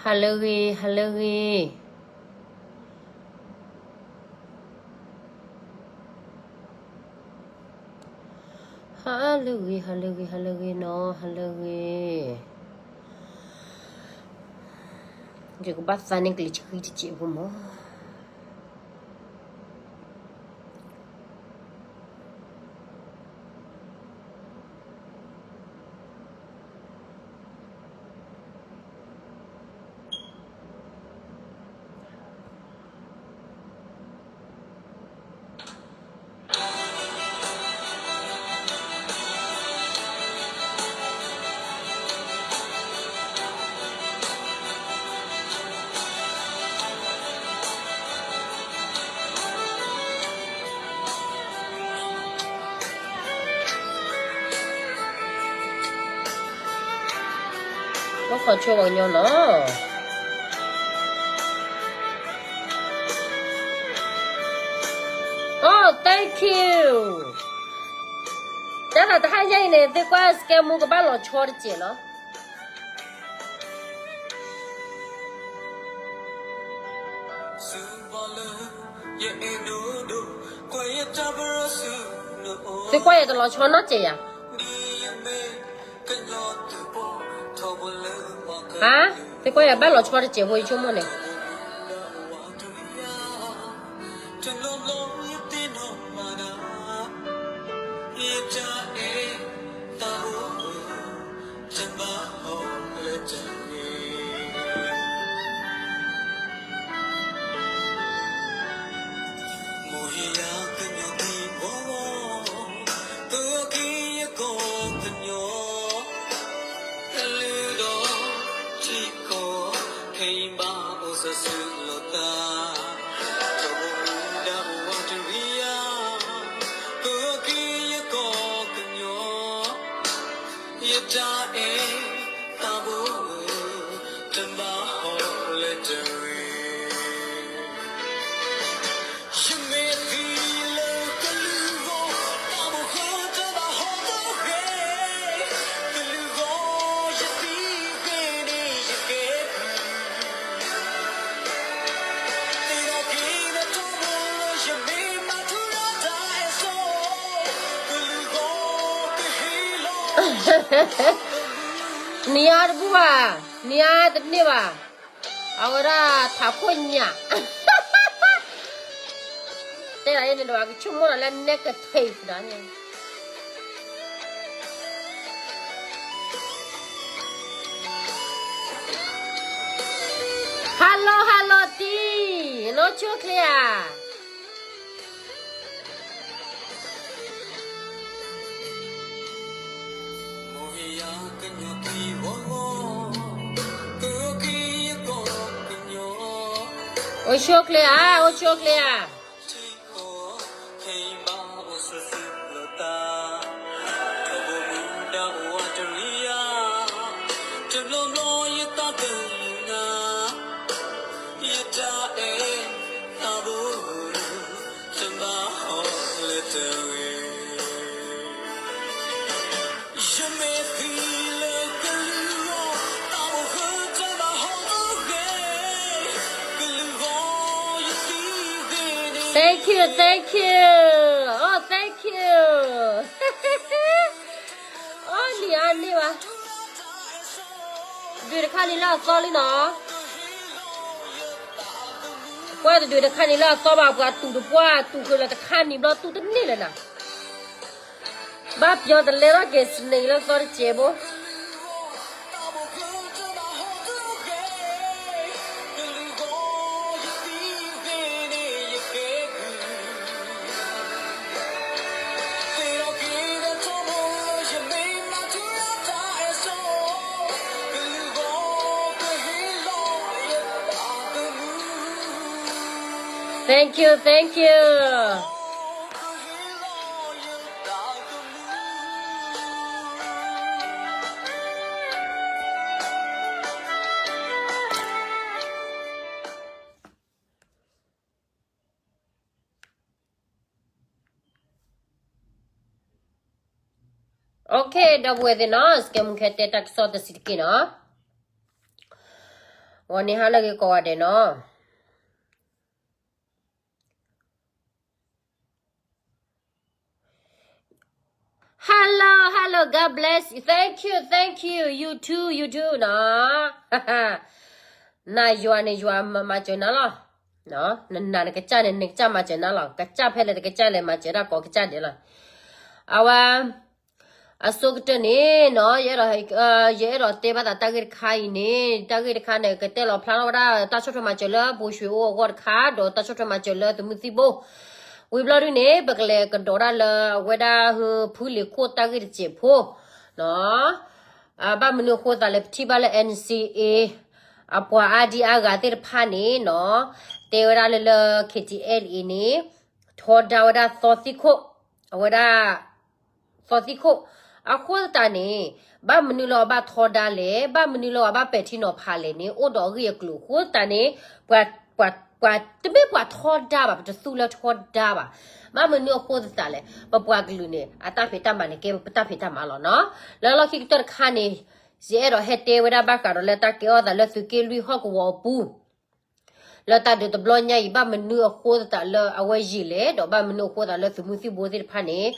ဟါလၢအဂ့ၤ, ဟါလၢအဂ့ၤ, ဟါလၢအဂ့ၤ, ဟါလၢအဂ့ၤ, ဟါလၢအဂ့ၤနီၤ, ဟါလၢအဂ့ၤ, ယကဘၣ်သးန့ၢ်ကလံၤဆှံတစဲးဖိမး. ဘၣ်ဃီဆိပှၤကညီနီၤ. Oh, thank you. တၢ်သးတဟါညါအံၤန့ၣ် သ့ၣ်ကွၢ်စကဲမူကဘၣ်လီၤဆီတစဲးလီၤ. သ့ၣ်ကွၢ်ယၤတလီၤဆီနီတစဲးယၤ. ဟါ, သ့ၣ်ကွၢ်ယၤဘၣ်လီၤဆီတစဲးဖိ ယဆိကမိၣ်န့ၣ်. နံၤအါတဘူၣ်ဘၣ်, နံၤအါတန့ၢ်ဘၣ်, အဝဲဒၣ်ထးခိၣ်ညၣ်, တဲဒၣ်အံၤန့ၣ်ဒီး ကဆိကမိၣ်ဒီးလၢ negative ဒီးန့ၣ်. Hello, hello, တံၤ, နအိၣ်ဆူၣ်အိၣ်ချ့ဧါ. အိၣ်ဆူၣ်အိၣ်ချ့ဧါ, အိၣ်ဆူၣ်အိၣ်ချ့ဧါ. Thank you, thank you. Oh, thank you. အိၣ်နံၤအါန့ၢ်ဘၣ်, ဒုးတခါန့ၣ်လၢအသီလံနီၤ. ပှၤတဒုးတခါန့ၣ်လၢအသီဘၣ်, ပှၤတူၢ်တပှၢ်တူၢ်ဃုာ်လၢတခါန့ၣ်ဘျီတူၢ်တန့ၢ်လၢၤနၤ. ဘၣ်ပျီတလဲထီၣ်က့ၤ စနံၤလၢသီတစဲးဖိ. Thank you, thank you. Okay, ဒီပုၢ်ဝဲၢ်သ့ၣ်နီၤ, စကဲမူခဲတဲတၢ်ကစီၣ်တဆံးတက့ၢ်နီၤ. ဂီၤန့ၣ်ဟါလၢအဂ့ၤကိးဂၤဒဲးနီၤ. Hello, hello, God bless you. Thank you, thank you. You too, you too နီၤ. နယွၤန့ၣ်ယွၤမၤစၢၤနၤလီၤ. နနာ်နကစၢ်န့ၣ် နကစၢ်မၤစၢၤနၤလီၤ. ကစၢ်ဖဲလဲၣ်တကစၢ်လဲၣ် မၤစၢၤတၢ်ကိးကစၢ်ဒဲးလီၤ. အဝဲ အဆိကတၢၢ်န့ၣ်နီၤ ယအဲၣ်ဒိးတဲဘၣ်သးတၢ်ဂ့ၢ်တခါအံၤန့ၣ် တၢ်ဂ့ၢ်တခါန့ၣ် ကတဲလီၤဖျါထီၣ်ဝဲဒၣ် တၢ်ဆီၣ်ထွဲမၤစၢၤလၢဘိၣ်ရွှ့ၣ်အိၣ်အဂီၢ်တခါ ဒီးတၢ်ဆီၣ်ထွဲမၤစၢၤလၢသုးမုၢ်သံၣ်ဘိ ဝံၤဘျီဒုန့ၣ် ပကလဲၤကဒီးဒၣ်လၢအဝဲဒၣ်ဖုလ့ၤခိၣ်တၢ်ဂ့ၢ်တစဲးဖိနီၤ. ဘၣ်မနုၤအဃိသးလဲၣ် ပထံၣ်ဘၣ်လၢ N C A အပှၤအါဒံအါဂၤသ့ၣ်တဖၣ်န့ၣ်နီၤ တဲဝဲဒၣ်လၢလၢ K T L A န့ၣ် ထီဒါဝဲဒၣ်သီသံခိၣ် အဝဲဒၣ် သီသံခိၣ် အဃိသတးန့ၣ် ဘၣ်မနုၤလၢအဘၣ်ထီဒါလဲၣ် ဘၣ်မနုၤလၢအဘၣ်ပဲာ်ထံနီၤဖးလဲၣ်န့ၣ် အိၣ်ဒီးအဂ့ၢ်အကျိၤအဃိသတးန့ၣ် ပှၤ ပှၤ ပှၤတမ့ၢ်ပှၤထီဒါဘၣ် ပတသူလၢထီဒါဘၣ်. ဘၣ်မနုၤအဃိသတးလဲၣ် ပပှၤကလုာ်န့ၣ် အတၢ်ဖံးတၢ်မၤန့ၣ် ကဲပတၢ်ဖံးတၢ်မၤလီၤနီၤ. လၢလီၢ်ခံကတၢၢ်တခါန့ၣ် ယအဲၣ်ဒိးဟဲတဲဝဲဒၣ်ဘၣ်ဃးဒီးလၢတၢ်ကဲထီၣ်သးလၢသုးက့လွံၢ်ဟီၣ်ကဝီၤအပူၤ လၢတၢ်ဒုးတဘျီညါအံၤ ဘၣ်မနုၤအဃိသတးလၢအဝဲယံာ်လဲၣ် ဒီးဘၣ်မနုၤအဃိသတးလၢသုးမုၢ်သံၣ်ဘိသ့ၣ်တဖၣ်န့ၣ်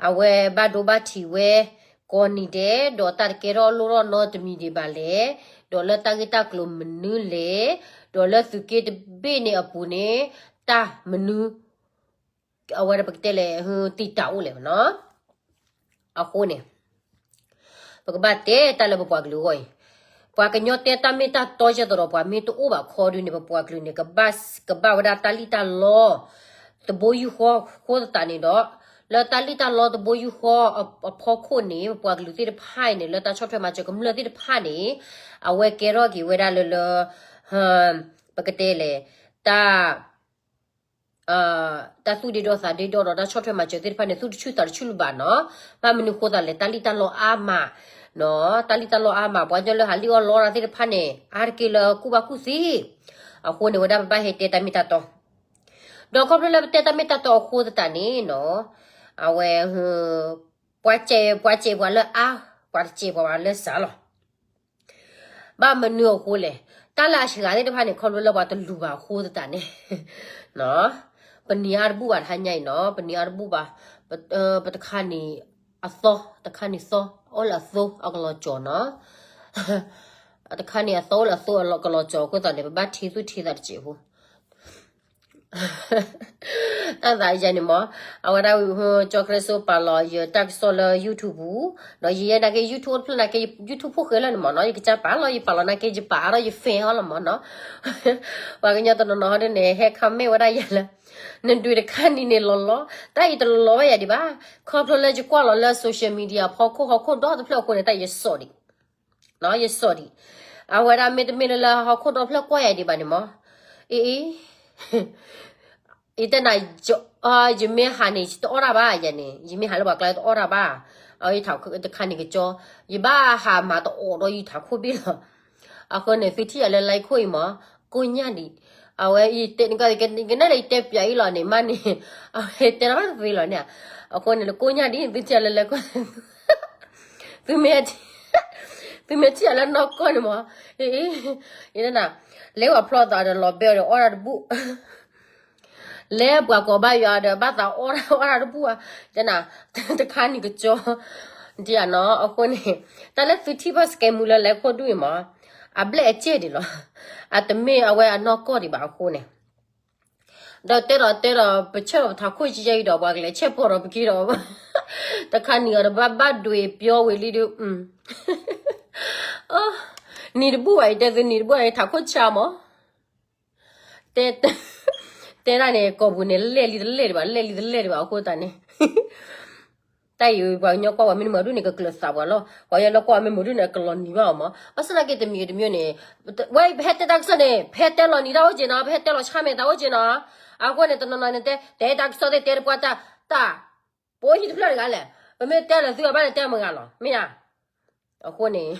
အဝဲဘၣ်ဒိဘၣ်ထံးဝဲကိးနံၤဒဲး ဒီးတၢ်တကဲထီၣ်လိၣ်ထီၣ်နီတမံၤဒံးဘၣ်လဲၣ်, ဒီးလၢတၢ်ဂ့ၢ်တၢ်ကျိၤမနုၤလဲၣ်, ဒီးလၢသုးက့တဘ့ၣ်န့ၣ်အပူၤန့ၣ် တၢ်မနုၤ အဝဲဒၣ်ပကတဲလဲၣ် တံာ်တာ်အိၣ်လဲၣ်နီၤ. အဃိန့ၣ် ပကဘၣ်တဲတၢ်လၢပပှၤကလုာ်အဂီၢ်အံၤ, ပှၤကညီတဲတၢ်မ့ၢ်တၢ်တီယဲၢ်သိးဒီး ပှၤမ့ၢ်တအိၣ်ဘၣ်ခီဒုန့ၣ် ပပှၤကလုာ်န့ၣ် ကဘၣ် ကဘၣ်ဝဲဒၣ်တၢ်လံၣ်တၢ်လီ တဘိယူၢ်ဃီအဃိသတးန့ၣ်ဒီး လၢတၢ်လံၣ်တၢ်လီတဘိယူၢ်ဃီအဖီခိၣ်န့ၣ် ပပှၤကလုာ်သ့ၣ်တဖၣ်အံၤန့ၣ် လၢတၢ်ဆီၣ်ထွဲမၤစၢၤကမျၢၢ်သ့ၣ်တဖၣ်န့ၣ် အဝဲကဲထီၣ်က့ၤဝဲဒၣ်လၢလၢ ပကတဲလဲၣ် တၢ် တၢ်သူၣ်ဒ့ဒီသးဒ့ဒီဒီး တၢ်ဆီၣ်ထွဲမၤစၢၤသ့ၣ်တဖၣ်န့ၣ် သူၣ်တဆူၣ်သးတဆူၣ်လၢၤဘၣ်နီၤ. ဘၣ်မနုၤဃိသးလဲၣ် တၢ်လံၣ်တၢ်လီအါမးနီၤ, တၢ်လံၣ်တၢ်လီအါမး ပှၤကညီလၢဟးလံၣ်အီၣ်လီတၢ်သ့ၣ်တဖၣ်န့ၣ် အါတက့ၢ်လၢကူၣ်ဘၣ်ကူၣ်သ့. အဃိန့ၣ် ဝဲဒၣ်ပဘၣ်ဟဲတဲတၢ်မ့ၢ်တၢ်တီ ဒီးခီဖျိလၢပတဲတၢ်မ့ၢ်တၢ်တီအဃိသတးန့ၣ်နီၤ, အဝဲ ပှၤစဲး ပှၤစဲးပှၤလၢအါ, ပှၤတစဲးပှၤလၢစှၤလီၤ. ဘၣ်မနုၤအဃိလဲၣ်, တၢ်လၢအစှၤသ့ၣ်တဖၣ်န့ၣ် ခီဖျိလၢပှၤတလူၤဘၣ်အဃိသတးန့ၣ်, ပနံၤအါတဘူၣ်ဘၣ်တဟါညါအံၤနီၤ, ပနံၤအါတဘူၣ်ဘၣ်, ပတခါနံၤအသီ, တခါနံၤသီ အိၣ်လၢအသိအကလီၤကၠီၤနီၤ, တခါနံၤအသီအိၣ်လၢအသိအကလီၤကၠီၤအဃိသတးန့ၣ် ပဘၣ်ထံသူၣ်ထံသးတစဲးဖိ တၢ်သးယၤန့ၣ်မး, အဝဲဒၣ် ကၠီခရံစိပာ်လီၤယတၢ်ကစီၣ်လၢ YouTube ပူၤ, ဒီးယယဲနာ်က့ YouTube အိၣ်တဖျၢၣ်နာ်က့ YouTube ဖိၣ်ဃဲလၢာ်န့ၣ်မးနီၤ, ယကစၢ်ပာ်လီၤ ယပာ်လီၤနာ်က့ ယပာ်အါထီၣ်ယ fan ဟီလီၤမးနီၤ, ပှၤကညီတနီၤနီၤဟီဒ်န့ၣ် ဟဲ comment ဝဲဒၣ်ယၤလၢ နဒွးတခါနံၤန့ၣ်လီၤလီၤ, တၢ်အံၤတလီၤလီၤဘၣ်ယၤဒံးဘၣ်, ခီဖျိလၢယကွၢ်လီၤလၢ social media ဖီခိၣ်ဟီၣ်ခိၣ်ဒီတဖျၢၣ်အဃိန့ၣ် တၢ်ယစိာ်ဒံး ယစိာ်ဒံး, အဝဲဒၣ်မ့တမ့ၢ်လၢလၢဟီၣ်ခိၣ်ဒီဖျၢၣ်ကွၢ်ယၤဒံးဘၣ်န့ၣ်မး, အ့အ့, ယတဲနၤ, ယမ့ၢ်ဟးန့ၣ် ယတအီၣ်တၢ်ဘၣ်ယၤန့ၣ်, ယမ့ၢ်ဟးလၢပှၤကျါတအီၣ်တၢ်ဘၣ်, အယထးခိၣ်တခါန့ၣ်ကကၠီ, ယဘၣ်ဟးမၤတအိးဒီးယထးခိၣ်ဘ့ၣ်လီၤ, အဃိန့ၣ် သုထံၣ်ယၤလၢ လဲခိၣ်အံၤမး, ကိးညၣ်ဒံး, အဝဲယတဲနကနၣ်လၢယတဲပၠးအံၤလီၤန့ၣ် မ့ၢ်န့ၣ်, အဝဲတဲနၤတသ့လီၤန့ၣ်, အဃိန့ၣ် လၢကိးညၣ်ဒံး သုထံၣ်ယၤလၢလဲခိၣ် သုမ့ၢ်, သုမ့ၢ်ထံၣ်ယၤလၢနီၢ်ကီၢ်န့ၣ်မး, အ့, ယတဲနၤ, လဲၤဝဲဖျီသးဒီးလီၤဘဲအီၤဒီးအီၣ်တၢ်တဘူၣ်, လဲၤပှၤကိးဘၣ်ယွၤဒီးဘၣ်သးအီၣ်တၢ်တဘူၣ်ဧါ, ယတဲနၤ, တခါနံၤကကၠီ, ဒ်ယၤနီၤ, အဃိန့ၣ်, တၢ်လၢသုထံၣ်ဘၣ်စကဲမူလၢလဲခိၣ်ဒူၣ်အံၤမး, အဘျဲၣ်အကဲဒံးလီၤ, အတမ့ၢ်အဝဲအနီၢ်ကီၢ်ဒံးဘၣ်အဃိန့ၣ် ဒီးတဲဒီးတဲဒီး ပဆဲးဒီးပထးခိၣ်ကယဲၢ်အံၤဒီး ပှၤကလဲၤဆဲးဖီၣ်ဒီးပက့ၤဒီး တခါနံၤအီၤဒီး ဘၣ်ဘၣ်ဒွးပျီဝံၤလံဒီး, နံၤတဘူၣ်ဘၣ်အံၤ တဲသုနံၤတဘူၣ်အံၤ ထးခိၣ်ဆါမး, တဲ, တဲဒၣ်န့ၣ် ကိာ်ပူၤန့ၣ် လဲၢ်လံတလဲၢ်ဒံးဘၣ် လဲၢ်လံတလဲၢ်ဒံးဘၣ် အဃိသတးန့ၣ် တၢ်အံၤ ပှၤကညီကွၢ်ဝဲမ့ၢ်တမုာ်ဒ်န့ၣ် ကကျၢၤသးပှၤလီၤ, ပှၤကညီလၢကွၢ်ဝဲမ့ၢ်မုာ်ဒ်န့ၣ် အကလီၤနံၤဘၣ်အီၤမး, ဘၣ်ဆၣ်သနာ်က့တမံၤတမံၤန့ၣ်, ဝဲပဟဲတဲတၢ်ကစီၣ်န့ၣ် ပဟဲတဲလီၤနံၤတၢ်အိၣ်က့ၤနီၤ, ပဟဲတဲလီၤဆါမဲာ်တၢ်အိၣ်က့ၤနီၤ, အဃိန့ၣ် တနီၤနီၤန့ၣ်တဲ တဲတၢ်ကစီၣ်သ့ၣ်တဲတပှၢ်တၢ်, တၢ်, ပအိၣ်ဟံၣ်တဖျၢၣ်တဂၤလဲၣ်, ပမ့ၢ်တဲလၢသုအဘၣ်န့ၣ် တဲမုာ်ဂၤလီၤ မ့ၢ်ဧါ, အဃိန့ၣ်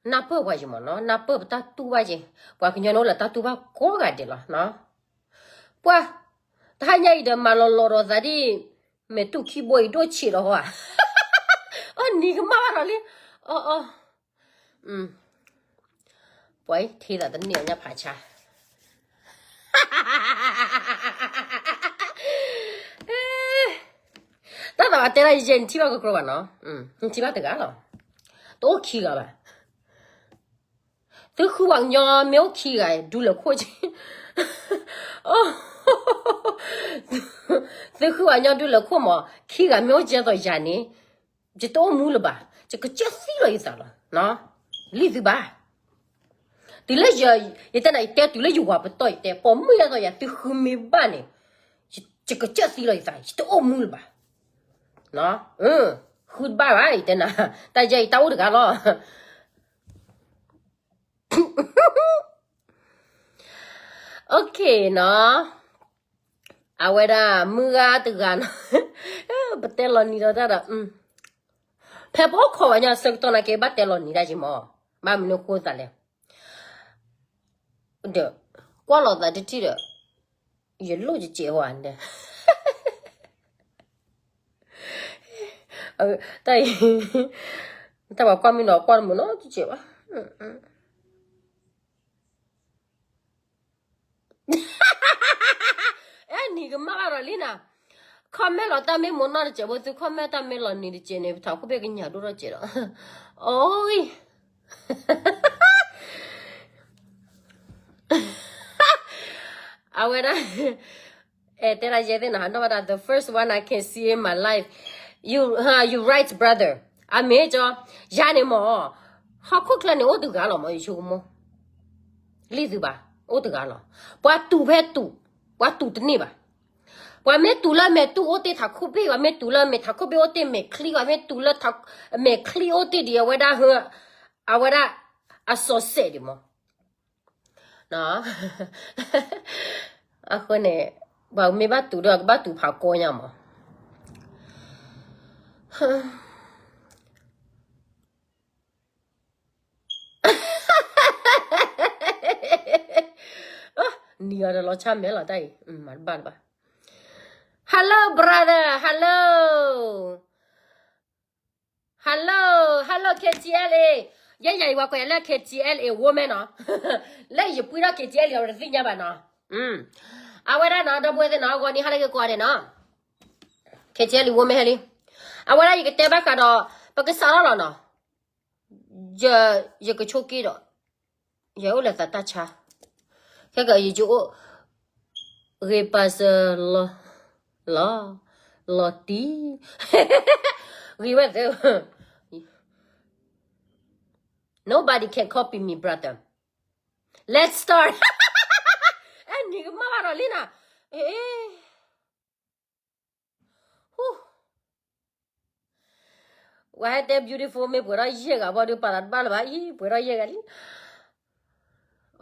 နၢ်ပၢၢ်ပှၤယံၤမးနီၤ, နၢ်ပၢၢ်ပတၢ်တူၢ်ဘၣ်ယံၤ, ပှၤကညီန့ၣ်အိၣ်လၢတၢ်တူၢ်ဘၣ်ကိးဂၤဒဲးလီၤ, ပှၤ, တဟါညါအံၤဒီးမၤလီၤလီၤဒီးသးဒ်, မဲာ်တူၢ်ခံဘိအံၤဒိၣ်ဆံးဒီးဟီဧါ, အီၣ်နံၤကမၣ်ဘၣ်ဒီးလံ, အီ, အီ, ပှၤအံၤထံသးတန့ၢ်အညၣ်ဖးဆါ တၢ်သးဝးတဲဒၣ်ယဲ နထံၣ်ဘၣ်ကကြၢးဘၣ်နီၤ, နထံၣ်ဘၣ်တဂၤလီၤ, တအိၣ်ခံဂၤဘၣ်, သုဃုပှၤကညီမ့ၢ်အိၣ်ခံဂၤ ဒုးလၢခိၣ်က့, သုဃုပှၤကညီဒုးလၢခိၣ်မး, ခံဂၤမ့ၢ်အိၣ်ကဲသိးယၤန့ၣ်, ယတအိၣ်မူလၢၤဘၣ်, ယကစၢၢ်သံလီၤယသးလီၤ, လံသုဘၣ် တုၤလၢယ, ယတဲနၤ ယတဲတုၤလၢယဝၤပတီၢ် ယတဲ ပိာ်မုၣ်ယဲသိးယၤ သုဃုမ့ၢ်ဘၣ်န့ၣ်, ယကစၢၢ်သံလီၤယသး ယတအိၣ်မူလၢၤဘၣ်, ဃုတဘၣ်ဘၣ် ယတဲနၤ, တၢ်ယဲအံၤတၢ်အိၣ်တဂၤလီၤ, okay နီၤ, အဝဲဒၣ်မုၢ်ဂၤတဂၤနီၤ, ပတဲလီၤနံၤဒီးတၢ်ဒီး, ဖဲပအိၣ်ခိးဝဲညီဆၢကတီၢ်နာ်က့ ဘၣ်တဲလီၤနံၤတၢ်က့မး, ဘၣ်မနုၤဃိသးလဲၣ် ဒီး ကွၢ်လီၤသးတထံၣ်ဒီး ယလိၣ်ကကဲးဝဲန့ၣ်, တၢ်အံၤ တၢ်ပှၤကွၢ်မ့ၢ်နီၤ ကွၢ်တမုာ်နီတကဲးဘၣ်, အဲ နံၤကမၣ်ဘၣ်ဒီးလံနၤ, comment လီၤတၢ်မ့ၢ်မိၢ်နီၢ်တစဲးဖိ သု comment တၢ်မ့ၢ်လီၤနံၤတစဲးန့ၣ် ပထးခိၣ်ဘ့ၣ်ကညးဒိၣ်ထီၣ်စဲးဒီး, အိ အဝဲဒၣ်, အဲ တဲဒၣ်ယဲသ့ၣ်နၤ နီၢ်ဘၣ်ဒၣ် the first one I can see in my life, you, huh, you right brother, အမ့ၢ်ကၠီ, ယၤန့ၣ်မး, ဟီၣ်ခိၣ်ချၢန့ၣ်အိၣ်တဂၤလီၤမး ယဆိကမိၣ် လံသုဘၣ်, အိၣ်တဂၤလီၤ, ပှၤတူာ်ဖဲတူာ်, ပှၤတူာ်တန့ၢ်ဘၣ်, ပှၤမ့ၢ်တူာ်လၢမဲာ်တူာ်အိၣ်တ့ၢ်ထးခိၣ်ဘ့ၣ်, ပှၤမ့ၢ်တူာ်လၢမဲာ်ထးခိၣ်ဘ့ၣ်အိၣ်တ့ၢ်မဲာ်ချံ, ပှၤမ့ၢ်တူာ်လၢမဲာ်ချံအိၣ်တ့ၢ်ဒံး အဝဲဒၣ်, အဝဲဒၣ်, အစီၤစဲးဒံးမး အဃိန့ၣ်, ပှၤမ့ၢ်ဘၣ်တူာ်ဒီး ကဘၣ်တူာ်ဖးကီညါမး, နံၤအီၤဒီးလီၤဆၣ်မဲာ်လီၤတၢ်အံၤ, မၤတဘၣ်တဘၣ်, hello brother, hello, hello, hello KTLA, ယဲယၤအံၤ ပှၤကွဲးလၢ KTLA woman နီၤ, လၢယပှ့ၤထီၣ် KTLA အီၤတသ့ၣ်ညါဘၣ်နီၤ, အဝဲဒၣ်နီၤ ဒီပုၢ်ဝဲၢ်သ့ၣ်နီၤ အဂီၢ်န့ၣ် ဟါလၢကကိးဂၤဒဲးနီၤ, KTLA woman ဟဲလံ, အဝဲဒၣ်ယကတဲဘၣ်ဃးဒီး, ပကစးထီၣ်လီၤနီၤ, ယ, ယကဆိက့ဒီး, ယအိၣ်လၢသးတၢ်ဆါ, ခဲကယကအိၣ်, ဂ့ၤပာ်စၢၤလီၤ, လီၤ, လီၤတံၢ်, ဂ့ၤဝဲသ့, nobody can copy me brother, let's start, အဲ နံၤကမၣ်ဘၣ်ဒီးလံနၤ, အဲ ဝဲဟဲတဲ beautiful မ့ၢ်ပှဲၤထီၣ်ယဲၢ်ဂၤဘၣ်ဒီး ပာ်သးတဘၣ်လၢၤဘၣ်အံၤ ပှဲၤထီၣ်ယဲၢ်ဂၤလံ,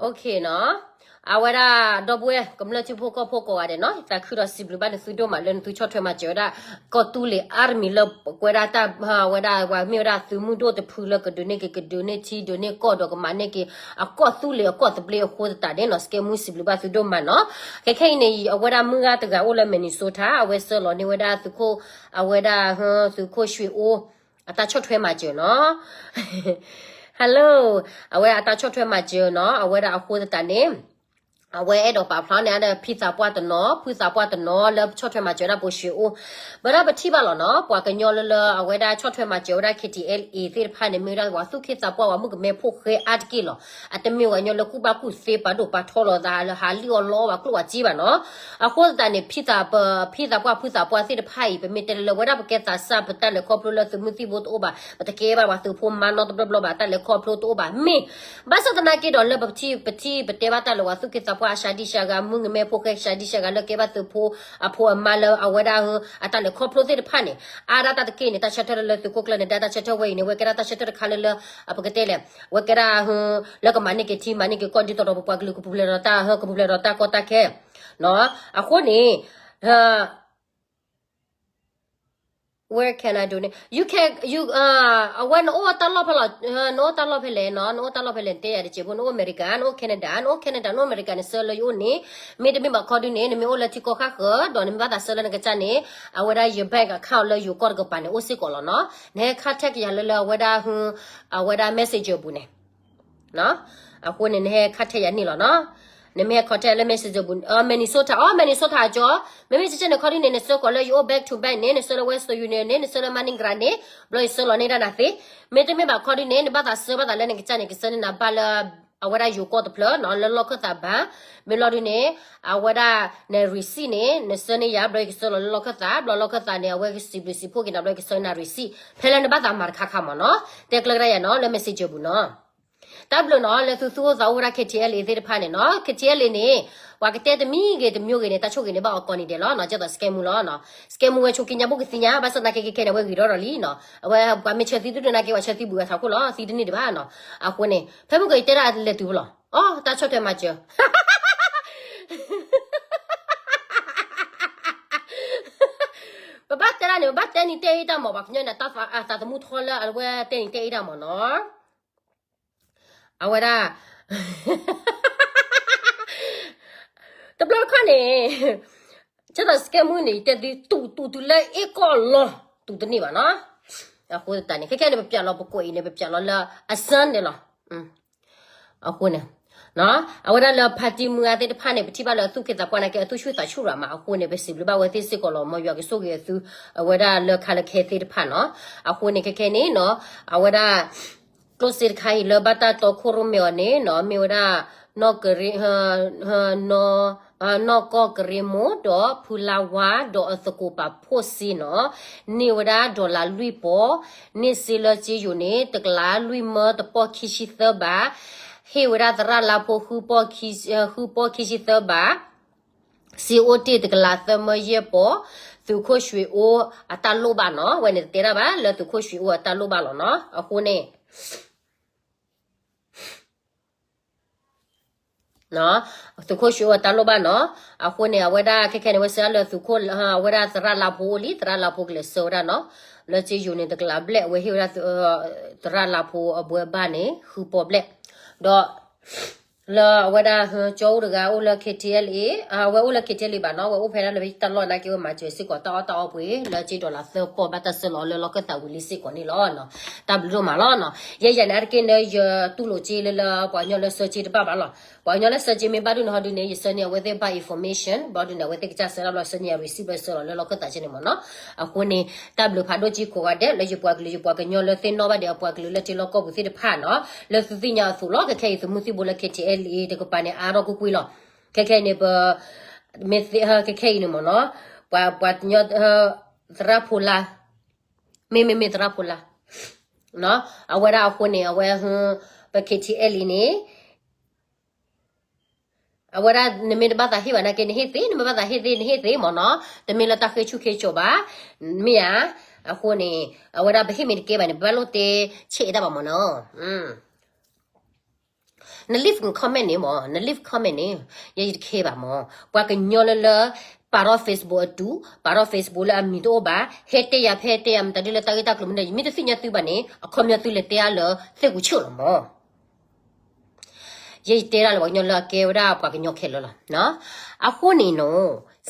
okay နီၤ, အဝဲဒၣ်ဒီပုၢ်ဝဲၢ် ကမျၢၢ်ထံဖိကီၢ်ဖိကိးဂၤဒဲးနီၤ ယသးခုဒီးစံးဘျုးဘၣ်နသုဒိၣ်မးလၢနသုဆီၣ်ထွဲမၤစၢၤဝဲဒၣ် ကီၢ်သူလ့ၤ army လၢပကွဲဒၣ်တၢ် ဝဲဒၣ် ပှၤမ့ၢ်ဝဲဒၣ်သုးမုၢ်ဒိၣ်တဖုလၢကဒုးန့ၢ်က့ၤ ကဒုးန့ၢ်ထံ ဒုးန့ၢ်ကီၢ်ဒီးကမၤန့ၢ်က့ၤ အကီၢ်သူလ့ၤအကီၢ်သဘျ့အဃိသတးန့ၣ်နီၤ စကဲမူစံးဘျုးဘၣ်သုဒိၣ်မးနီၤ, ခဲခဲအံၤန့ၣ် အဝဲဒၣ်မုၢ်ဂၤတဂၤအိၣ်လၢ Minnesota အဝဲဆှၢလီၤန့ၢ်ဝဲဒၣ်သုးခိၣ် အဝဲဒၣ် သုးခိၣ် ရွှေအိ အတၢ်ဆီၣ်ထွဲမၤစၢၤနီၤ, hello အဝဲဒၣ်အတၢ်ဆီၣ်ထွဲမၤစၢၤနီၤ အဝဲဒၣ်အဃိသတးန့ၣ် အဝဲအဲၣ်ဒိးပာ်ဖျါန့ၢ်အါဒီး ဖံသးပှၢ်တနီၤ ဖုသးပှၢ်တနီၤလၢဆီၣ်ထွဲမၤစၢၤဝဲဒၣ်ပိာ်ရွှေအိ ဘၣ်ဒီးပထံၣ်ဘၣ်လီၤနီၤ ပှၤကညီလၢလၢအဝဲဒၣ်ဆီၣ်ထွဲမၤစၢၤဝဲဒၣ် KTLA သ့ၣ်တဖၣ်န့ၣ် မ့ၢ်ဝဲဒၣ်ပှၤသူၣ်က့သးပှၢ် ပှၤမုၣ်ကမဲဖိဃဲအါတက့ၢ်လီၤ. အတမ့ၢ်ပှၤကညီလၢကူၣ်ဘၣ်ကူၣ်သ့ ပာ်ဒိၣ်ပာ်ထီလီၤသးလၢဟးလံၣ်အီၣ်လီအီၣ်ပှၤကျိၣ်ပှၤစ့ဘၣ်နီၤ. အဃိသတးန့ၣ် ဖံသးပှၢ် ဖံသးပှၢ် ဖုသးပှၢ်သ့ၣ်တဖၣ်အံၤ ပမ့ၢ်တဲလၢလၢဝဲဒၣ်ပကဲသးစၢ် ပတၢ်လဲၤခီဖျိလၢသုးမုၢ်သံၣ်ဘိတအိၣ်ဘၣ် ပတကဲဘၣ်ပှၤသုးဖိမါနီတဘျီဘျီဘၣ် တၢ်လဲၤခီဖျိတအိၣ်ဘၣ် မ့ၢ် ဘၣ်ဆၣ်သနာ်က့ဒီးလၢပထံၣ် ပထံၣ်ပတဲဘၣ်တၢ်လၢပှၤသူၣ်က့သးပှၢ်အစှၤဒံၣ်စှၤဂၤ မုၣ်ကမဲဖိဃဲစှၤဒံၣ်စှၤဂၤ လၢကဲဘၣ်သုးဖိ အဖိအမါလၢအဝဲဒၣ် အတၢ်လဲၤခီဖျိသ့ၣ်တဖၣ်န့ၣ် အါဒၣ်တၢ်တက့ၢ်န့ၣ် တၢ်ဆၢထၢၣ်လၢလၢသုးခိၣ်ကျၢၢ်န့ၣ် ဒၣ်တၢ်ဆၢထၢၣ်ဝဲအံၤန့ၣ် ဝဲကဲဒၣ်တၢ်ဆၢထၢၣ်တခါလၢလၢ ပကတဲလဲၣ် ဝဲကဲဒၣ် လၢကမၤန့ၢ်က့ၤထံ မၤန့ၢ်က့ၤကီၢ်ဒ်သိးဒီးပပှၤကလုာ်ကပူၤဖျဲးဒီးတၢ် ကပူၤဖျဲးဒီးတၢ်ကီတၢ်ခဲ အဃိန့ၣ် Where can I donate? You can, you, uh, အဝဲနအိၣ်တၢ်လီၢ်ဖဲလဲၣ်, နအိၣ်တၢ်လီၢ်ဖဲလဲၣ်နီၤ, နအိၣ်တၢ်လီၢ်ဖဲလဲၣ် နတဲယၤတစဲးဖိ နအိၣ်အမဲရကၤ နအိၣ် Canada, နအိၣ် Canada နအိၣ်အမဲရကၤန့ၣ် ဆှၢလၢယအိၣ်န့ၣ် မ့တမ့ၢ်ဘၣ်ခီဒုန့ၣ် နမ့ၢ်အိၣ်လၢထံကီၢ်ခါဃၢၤ ဒီးနမ့ၢ်ဘၣ်သးဆှၢလၢနကစၢ်န့ၣ် အဝဲဒၣ်ယ bank account လၢယိၤကီၢ်တကပၤန့ၣ် အိၣ်စ့ၢ်ကီးလီၤနီၤ. နဟဲ contact ယၤလၢလၢအဝဲဒၣ် အဝဲဒၣ် messenger ပူၤန့ၣ် နီၤ. အဃိန့ၣ် နဟဲခါထဲယၤန့ၣ်လီၤနီၤ. နမ့ၢ်ဟဲခါထဲလၢ Mississauga ဘူး Minnesota အိ Minnesota အကၠီ မ့မ့ၢ်စ့ၢ်ကီးန့ၣ် ခီဒ်န့ၣ် နဆှၢကီးလၢယအိၣ် back to back န့ၣ် နဆှၢလၢ Western Union န့ၣ် နဆှၢလၢ MoneyGram န့ၣ် ဘျီယဆှၢလီၤန့ၢ်ဒၣ်နၤသ့. မ့တမ့ၢ်ဘၣ်ခီဒ်န့ၣ် နဘၣ်သးဆှၢဘၣ်သးလၢနကစၢ်န့ၣ် ကဆှၢန့ၢ်နၤဘၣ်လၢ အဝဲဒၣ်ယိၤကီၢ်တဖျၢၣ်နီၤ လၢလီၢ်ခၢၣ်သးဘၣ်. မ့ၢ်လီၤဒ်န့ၣ် အဝဲဒၣ်န receipt န့ၣ် နဆှၢန့ၢ်ယၤ ဘျီယကဆှၢလီၤလၢလီၢ်ခၢၣ်သး ဘျီလီၢ်ခၢၣ်သးန့ၣ် အဝဲကစံးဘျုးစံးဖှိၣ်က့ၤနၤ ဘျီယကဆှၢနၤ receipt ဖဲလၢနဘၣ်သးမၤတခါခါမးနီၤ. တဲကျၢကဒါယၤနီၤ လၢ Messenger ဘူးနီၤ. တၢ်ဘျုးနီၤ လၢသုသူၣ်အိၣ်သးအိၣ်ဝဲဒၣ် KTLA သ့ၣ်တဖၣ်န့ၣ်နီၤ. KTLA န့ၣ် ပှၤကတဲတမံၤဂ့ၤတမံၤဂ့ၤန့ၣ် တၢ်ဆိၣ်ဂ့ၤန့ၣ် ဘၣ်အီၤကိးနံၤဒဲးလီၤနီၤ. ကဲသိး scam မူလီၤနီၤ. scam မူဝဲဆိးက့ညါဘိၣ်ကသ့ၣ်ညါ ဘၣ်ဆၣ်သနာ်က့ခဲခဲန့ၣ် အဝဲဂ့ၤဒီးလီၤလံနီၤ. အဝဲပှၤမ့ၢ်ဆၢသံတဒိၣ်နာ်က့ ပှၤဆၢသံဘူးဝဲထးခိၣ်လီၤ သံတန့ၢ်ဒံးဘၣ်နီၤ. အဃိန့ၣ် ဖဲမုၢ်ကယတဲဒၣ်လဲၤတုၤဖဲလဲၣ် အိ တၢ်ဆီၣ်ထွဲမၤစၢၤ ပဘၣ်တဲဒၣ်န့ၣ် ပဘၣ်တဲနံၤတဲအ့တၢ်မၤ ပှၤကညီန့ၣ် တၢ်သးသမူထီလၢအဝဲတဲနံၤတဲအ့တၢ်မၤနီၤ. အဝဲဒၣ် တဘျီတခီၣ်န့ၣ် ကဲသိး scam မူန့ၣ် ယတဲသု တူၢ်တူၢ်တုၤလၢအ့ၣ်ကီၢ်လီၤ တူၢ်တန့ၢ်ဘၣ်နီၤ. အဃိသတးန့ၣ် ခဲခဲန့ၣ် ပပျးလီၤပကွဲးအံၤန့ၣ် ပပျးလီၤလၢအစၢန့ၣ်လီၤ. အဃိန့ၣ် အဝဲဒၣ်လၢ party မုၢ်ဂၤသ့ၣ်တဖၣ်န့ၣ် ပထံၣ်ဘၣ်လၢအသူၣ်က့သးပှၢ်နာ်က့ အသူၣ်ဆူၣ်သးဆူၣ်ရၤမး အဃိန့ၣ် ပစံးဘျုးဘၣ်ဝဲသ့ၣ်စ့ၢ်ကီးလီၤ မ်ယွၤကဆိၣ်ဂ့ၤအသု အဝဲဒၣ်လၢခါလၢခဲသ့ၣ်တဖၣ်နီၤ. အဃိန့ၣ် ခဲခဲန့ၣ်နီၤ အဝဲဒၣ် ကျိၣ်စ့တခါအံၤလၢဘၣ်တၢ်တီခိၣ်ရိၣ်မဲအီၤန့ၣ်နီၤ မ့ၢ်ဝဲဒၣ် နီၢ်ကီၢ်ကရ့မိၢ် ဒီးဖုလါဝါ ဒီးအသကိးပာ်ဖှိၣ်စ့နီၤ န့ၢ်ဝဲဒၣ်ဒီးလါလွံၢ်ပီၤ, န့ၢ်စ့လၢစ့ယိၤန့ၣ် တကလးလွံၢ်မၢတပီၢ်ခံဆံသၢဘး, ဟ့ၣ်ဝဲဒၣ်သရၣ်လါဖိ ဃုပီၢ်ခံဆံသၢဘး, စ့အိၣ်တ့ၢ်တကလးသၢမၢယဲၢ်ပီၤ, သုးခိၣ်ရွှ့ၣ်အိၣ်အတၢ်လိၣ်ဘၣ်နီၤ, ဝဲန့ၣ်တတဲဒၣ်ဘၣ် လၢသုးခိၣ်ရွှ့ၣ်အိၣ်အတၢ်လိၣ်ဘၣ်လီၤနီၤ, အဃိန့ၣ် သုးခိၣ်ရွှ့ၣ်အိၣ်အတၢ်လိၣ်ဘၣ်နီၤ, အဃိန့ၣ် အဝဲဒၣ်ခဲခဲန့ၣ် ဝဲဆှၢလၢသုးခိၣ် အဝဲဒၣ်သရၣ်လါဖိအိၣ်လံ, သရၣ်လါဖိကလဲၤဆှၢဝဲဒၣ်နီၤ, လၢစ့ယိၤန့ၣ် တကလးဘျဲၣ် အဝဲဟ့ၣ်ဝဲဒၣ် သရၣ်လါဖိအဘှဲဘၣ်န့ၣ် ဃုပီၢ်ဘျဲၣ်, ဒီး လၢအဝဲဒၣ် ကၠီအိၣ်တဂၤအိၣ်လၢ ခ့ထံအဲလ်အ့, အဝဲအိၣ်လၢ ခ့ထံအဲလ်အ့ ဘၣ်နီၤ, ဝဲအိၣ်ဖဲဒၣ်လၢတၢ်လီၢ်နာ်က့ ဝဲမၤစၢၤစ့ၢ်ကီးတၢ်အီၣ်တၢ်အီပှ့ၤ လၢစ့ဒီးလါသၢပီၢ် ဘၣ်တၢ်ဆှၢလီၤအီၤလၢလီၢ်ခၢၣ်သးဝံၤလံစ့ၢ်ကီးန့ၣ်လီၤ. တၢ်ဘျုးဒိၣ်မးလီၤနီၤ, ယဲယၤန့ၣ် အါတက့ၢ်လၢယတူၢ်လိာ်စ့လၢ လၢပှၤကညီလၢဆှၢစ့တဘၣ်ဘၣ်လီၤ, ပှၤကညီလၢဆှၢစ့မ့ၢ်ဘၣ်ဒိၣ်န့ၣ် ဟီဒုန့ၣ် ယဆှၢန့ၢ်အဝဲသ့ၣ်ဘၣ် information ဘၣ်ဒုန့ၣ် အဝဲသ့ၣ်ကစၢ်ဆှၢဒၣ်ဘျီ ဆှၢန့ၢ်ယၤ receipt ဘျီဆှၢလီၤလၢလီၢ်ခၢၣ်သးစ့န့ၣ်မ့ၢ်နီၤ, အဃိန့ၣ် တၢ်ဘျုးဖးဒိၣ်ကံကိးဂၤဒဲး လၢယပှၤကလုာ် ယပှၤကညီလၢသ့ၣ်နီၣ်ဘၣ်ဒီးအပှၤကလုာ်လၢထံလီၢ်ကီၢ်ပူၤသ့ၣ်တဖၣ်နီၤ, လၢသုသ့ၣ်ညါအသိးလီၤ, ခဲခဲအံၤသုးမုၢ်သံၣ်ဘိလၢ ခ့ထံအဲလ်အ့ တကပၤန့ၣ် အါထီၣ်ကွ့ၢ်ကွ့ၢ်လီၤ, ခဲခဲအံၤန့ၣ် ပ မ့ၢ်သ့ ခဲခဲအံၤန့ၣ်မ့ၢ်နီၤ, ပှၤ ပှၤကညီ သရၣ်ဖိလါ, မ့မ့မ့ၢ်သရၣ်ဖိလါ, အဝဲဒၣ်အဃိန့ၣ် အဝဲ ပ ခ့ထံအဲလ်အ့ န့ၣ် အဝဲဒၣ်နမ့ၢ်တဘၣ်သးဟ့ၣ်ဘၣ်နာ်က့ နဟ့ၣ်သ့, နမ့ၢ်ဘၣ်သးဟ့ၣ်သ့ နဟ့ၣ်သ့မ့ၢ်နီၤ, တမ့ၢ်လၢတၢ်ဃ့ဆူၣ်ဃ့ကၠီၤဘၣ်, မ့ၢ်ဧါ, အဃိန့ၣ် အဝဲဒၣ်ပဟ့ၣ်မ့ၢ်တကဲဘၣ်န့ၣ် ပဘၣ်လိၣ်တဲဆဲးတၢ်ဘၣ်မ့ၢ်နီၤ. န leave comment န့ၣ်မ့ၢ်, န leave comment န့ၣ် ယဲယတခဲဘၣ်မ့ၢ်, ပှၤကညီလၢလၢ ပာ်ထီၣ် Facebook အတုၤ, ပာ်ထီၣ် Facebook လၢအမံၤတအိၣ်ဘၣ်, ဟဲတဲယၤဖဲတဲယၤ မတၤဒ်လၢတၢ်ဂ့ၢ်တၢ်ကျိၤမနုၤ ယမ့ၢ်တသ့ၣ်ညါသုဘၣ်န့ၣ် အခီပညီသုလဲၤတဲအါလၢသ့ၣ်ကူဆၢၣ်လီၤမ့ၢ်. ယဲယတဲဒၣ်လၢပှၤကညီလၢအကဲဝဲဒၣ်ပှၤကညီခဲလၢာ်လီၤ. အဃိန့ၣ်နီၤ,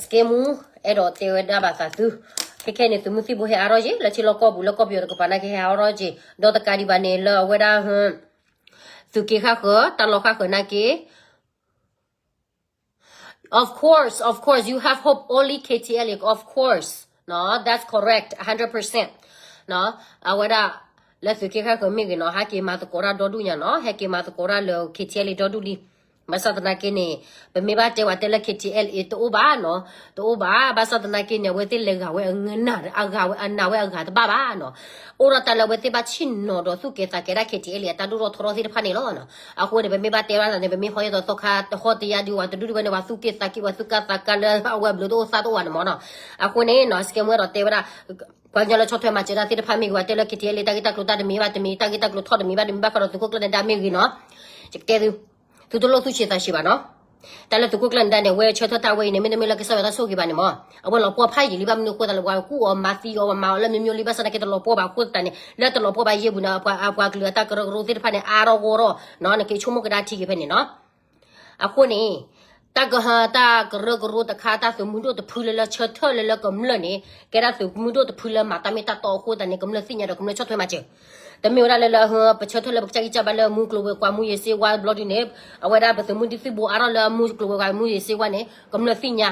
scam မူ အဲၣ်ဒိးတဲဝဲဒၣ်ဘၣ်သးသု, ခဲခဲန့ၣ် သုးမုၢ်သံၣ်ဘိဟဲအါထီၣ်ယ့ၣ် လၢထံလီၢ်ကီၢ်ပူၤ လၢကီၢ်ပယီၤတကပၤနာ်က့ ဟဲအါထီၣ်ယ့ၣ် ဒီးတကးဒံးဘၣ်န့ၣ် လၢအဝဲဒၣ် သုးက့ဃၣ်ဃၢၤ တၢ်လီၢ်ဃၣ်ဃၢၤနာ်က့ Of course, of course, you have hope only K T L A, of course, နီၤ, that's correct, a hundred percent, နီၤ, အဝဲဒၣ် လၢသုးက့ဃၣ်ဃၢၤမ့ၢ်ဂ့ၤနီၤ ဟဲက့ၤမၤသကိးတၢ်ဒီဒူၣ်ညါနီၤ, ဟဲက့ၤမၤသကိးတၢ်လၢ K T L A ဒီဒူၣ်လံ. ဘၣ်ဆၣ်သနာ်က့န့ၣ် ပမ့ၢ်ဘၣ်တဲဝဲတဲလၢ K T L A တအိၣ်ဘၣ်နီၤ, တအိၣ်ဘၣ်, ဘၣ်ဆၣ်သနာ်က့န့ၣ် အဝဲသ့ၣ်လဲၤဂၤဝဲအဂၤ အဂၤဝဲအနာ်ဝဲအဂၤတဘၣ်ဘၣ်နီၤ, အိၣ်ဒီးတၢ်လၢအဝဲသ့ၣ်ဘၣ်ဆ့ၣ်နီၤဒီးသူၣ်က့ၤသးက့ၤဒၣ် K T L A အတၢ်ဒိၣ်ထီၣ်ထီထီၣ်သ့ၣ်တဖၣ်န့ၣ်လီၤ. အဃိန့ၣ် ပမ့ၢ်ဘၣ်တဲဘၣ်သးန့ၣ် ပမ့ၢ်ဟီယဲၢ်သီသီခါ ဟီၣ်တယါဒုးဝဲတဒူၣ်ဒုးဝဲန့ၣ် ပှၤသူၣ်က့ၤသးက့ၤ ပှၤသူၣ်က့ၤသးကါလၢ အဝဲဘျုးတအိၣ်သးတအိၣ်ဘၣ်န့ၣ်မ့ၢ်နီၤ. အဃိန့ၣ်နီၤ scam ဝဲဒီးတဲဝဲဒၣ် ပှၤကညီလၢဆီၣ်ထွဲမၤစၢၤတၢ်သ့ၣ်တဖၣ်မ့ၢ်ဂ့ၤ ပှၤတဲလၢ K T L A တၢ်ဂ့ၢ်တၢ်ကျိၤတၢ်တမံၤဘၣ်တမံၤ တၢ်ဂ့ၢ်တၢ်ကျိၤထီၣ်တမံၤဘၣ်တမံၤ ဘၣ်ဃးဒီးသုးခိၣ်ကျၢၢ်နဒါမ့ၢ်ဂ့ၤနီၤ, ယကတဲသု သုတလိၣ်သူၣ်ဆံးသးဆံးဘၣ်နီၤ. တၢ်လၢသုးခိၣ်ကျၢၢ်နဒါန့ၣ် အဝဲဆၢထၢၣ်တၢ်ဝဲအံၤန့ၣ် မ့တမ့ၢ်လၢကစၢ်ယွၤတၢ်ဆိၣ်ဂ့ၤဘၣ်န့ၣ်မ့ၢ် အဝဲလီၤပှီၢ်ဖးယံာ်လံဘၣ် မနုၤအဃိသတးလဲၣ် ပှၤကူၣ်အီၤမၤသံအီၤ ပှၤမၤအီၤလၢမျိုးမျိုးလံ ဘၣ်ဆၣ်သနာ်က့တလီၤပှီၢ်ဘၣ်အဃိသတးန့ၣ် လၢတလီၤပှီၢ်ဘၣ်ယဲၢ်ပူၤန့ၣ် အပှၤကလုာ်အတၢ်ကရၢကရိသ့ၣ်တဖၣ်န့ၣ် အါထီၣ်ဂီၢ်ထီၣ်နီၤ နက့ၤဆိကမိၣ်ကဒါထံက့ၤဖဲန့ၣ်နီၤ. အဃိန့ၣ် တၢ်ကဟၢ တၢ်ကရၢကရိတခါ တၢ်သုးမုၢ်ဒိၣ်တဖုလၢလၢဆၢထၢၣ်လၢလၢကမျၢၢ်န့ၣ် ကဲဒၣ်သုးမုၢ်ဒိၣ်တဖုလၢမၤတၢ်မ့ၢ်တၢ်တီအဃိသတးန့ၣ် ကမျၢၢ်သ့ၣ်ညါဒီးကမျၢၢ်ဆီၣ်ထွဲမၤစၢၤ. တမ့ၢ်ဝဲဒၣ်လၢလၢ ပဆၢထၢၣ်လၢပကစၢ်ဂံၢ်စၢ်ဘါလၢအမူကျိၤဝဲၤကွာ်မူယ့ၤစ့ဝါဘျီဒုန့ၣ်, အဝဲဒၣ်ပသုးမုၢ်ဒိၣ်သုးဘိးအါထီၣ်လၢအမူကျိၤဝဲၤကွာ်မူယ့ၤစ့ဝါန့ၣ် ကမျၢၢ်သ့ၣ်ညါ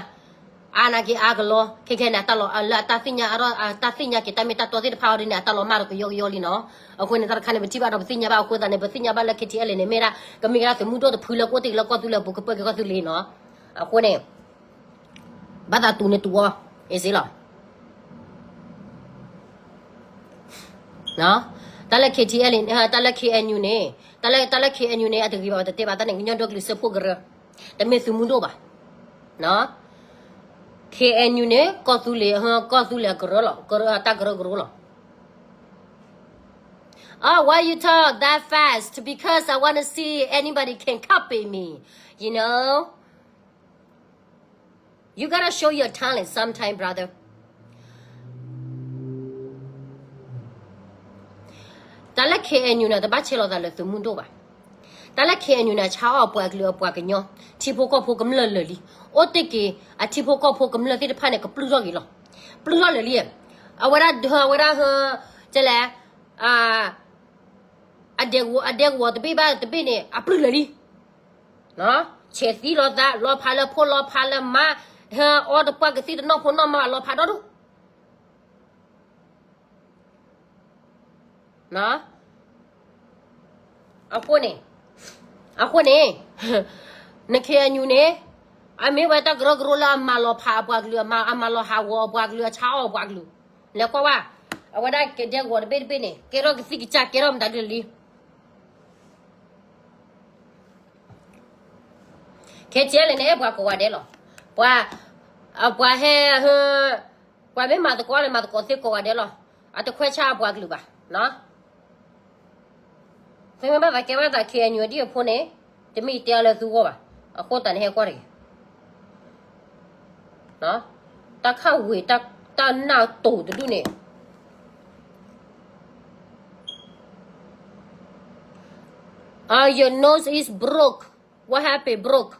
အါနာ်က့အါကလီ, ခဲခဲန့ၣ် အတၢ်လီၤ လၢအတၢ်သ့ၣ်ညါအါထီၣ် အတၢ်သ့ၣ်ညါက့ၤတၢ်မ့ၢ်တၢ်တီသ့ၣ်တဖၣ်အီၤဒ်န့ၣ် အတၢ်လီၤမၢ်ဒီးကယီကယီလံနီၤ. အဃိန့ၣ် တၢ်တခါန့ၣ် ပထံၣ်ဘၣ်ဒီးပသ့ၣ်ညါဘၣ်အဃိသတးန့ၣ် ပသ့ၣ်ညါဘၣ်လၢ KTLA န့ၣ် မ့ၢ်ဒၣ် ကမ့ၢ်ကဒၣ်သုးမုၢ်ဒိၣ်တဖုလၢကအိၣ်တ့ၢ်လၢကီၢ်သူလ့ၤလၢကီၢ်သူလ့ၤနီၤ. အဃိန့ၣ် ဘၣ်သးတူၢ်န့ၣ်တူၢ်အီၤ အ့စ့လီၤ. တၢ်လၢ KTLA န့ၣ် တၢ်လၢ KNU န့ၣ် တၢ်လၢ တၢ်လၢ KNU န့ၣ် အတဂ့ၤဘၣ် ပတတဲဘၣ် တၢ်န့ၣ် ကညီဒီကလုာ်စၢဖှိၣ်ကရၢ, တမ့ၢ်သုးမုၢ်ဒိၣ်ဘၣ်. KNU န့ၣ် ကီၢ်သူလ့ၤ ကီၢ်သူလ့ၤအကရၢလီၤ, တၢ်ကရၢကရိလီၤ. Oh, why you talk that fast? Because I want to see anybody can copy me. You know? You gotta show your talent sometime, brother. တၢ်လၢ KNU န့ၣ် တဘၣ်ဆဲးလီၤသးလၢသုးမုၢ်ဒိၣ်ဘၣ်. တၢ်လၢ KNU န့ၣ် ဆါအီၣ်ပှၤကလုာ်အပှၤကညီ, ထံဖိကီၢ်ဖိကမျၢၢ်လၢာ်လံ. အိၣ်တ့ၢ်က့ၤ အထံဖိကီၢ်ဖိကမျၢၢ်သ့ၣ်တဖၣ်န့ၣ် ကပျုၢ်ထီၣ်က့ၤလီၤ. ပျုၢ်ထီၣ်လၢာ်လံ. အဝဲဒၣ်ဒၢ အဝဲဒၣ်ဟ ကလဲၣ် အဒဲကဝီၤ အဒဲကဝီၤတဘ့ၣ်ဘၣ်တဘ့ၣ်န့ၣ် အပျုၢ်လၢာ်လံ. ဆဲးသံလီၤသး လီၤဖးလၢဖိ လီၤဖးလၢမါ, ဟဲအီတပှၢ်ကသံၣ်တနီၢ်ဖိနီၢ်မါ လီၤဖးဒီဒူၣ်. အဃိန့ၣ်, အဃိန့ၣ်, န KNU န့ၣ် အမ့ၢ်ဝဲတၢ်ကရၢကရိလၢအမၤလီၤဖးအပှၤကလုာ် အမၤလီၤဟးဂီၤအပှၤကလုာ် အဆါအီၣ်အပှၤကလုာ်, လဲၤကွၢ်ဝဲ, အဝဲဒၣ်ကဒဲကဝီၤတဘ့ၣ်တဘ့ၣ်န့ၣ် ကဲထီၣ်ကသံၣ်ကစၢ် ကဲထီၣ်မတၤဒ်လံ. ခဲကဲလၢန့ၣ် အဲၣ်ပှၤကိးဂၤဒဲးလီၤ. ပှၤ, ပှၤဟဲ, ပှၤမ့ၢ်မၤသကိးန့ၣ် မၤသကိးသ့ကိးဂၤဒဲးလီၤ. အတခွဲးဆါအပှၤကလုာ်ဘၣ်. သုမ့ၢ်ဘၣ်သးကဲဘၣ်သး KNU ဒ်အဖိန့ၣ်, တမ့ၢ်ယတဲအီၤလၢသုဂီၢ်ဘၣ်. အဃိသတးန့ၣ် ဟဲကွၢ်တဂ့ၤ. တၢ်ခးဝ့ၤ, တၢ်နၢ်တိၢ်တဒူၣ်န့ၣ်. Uh, your nose is broke. What happened, broke?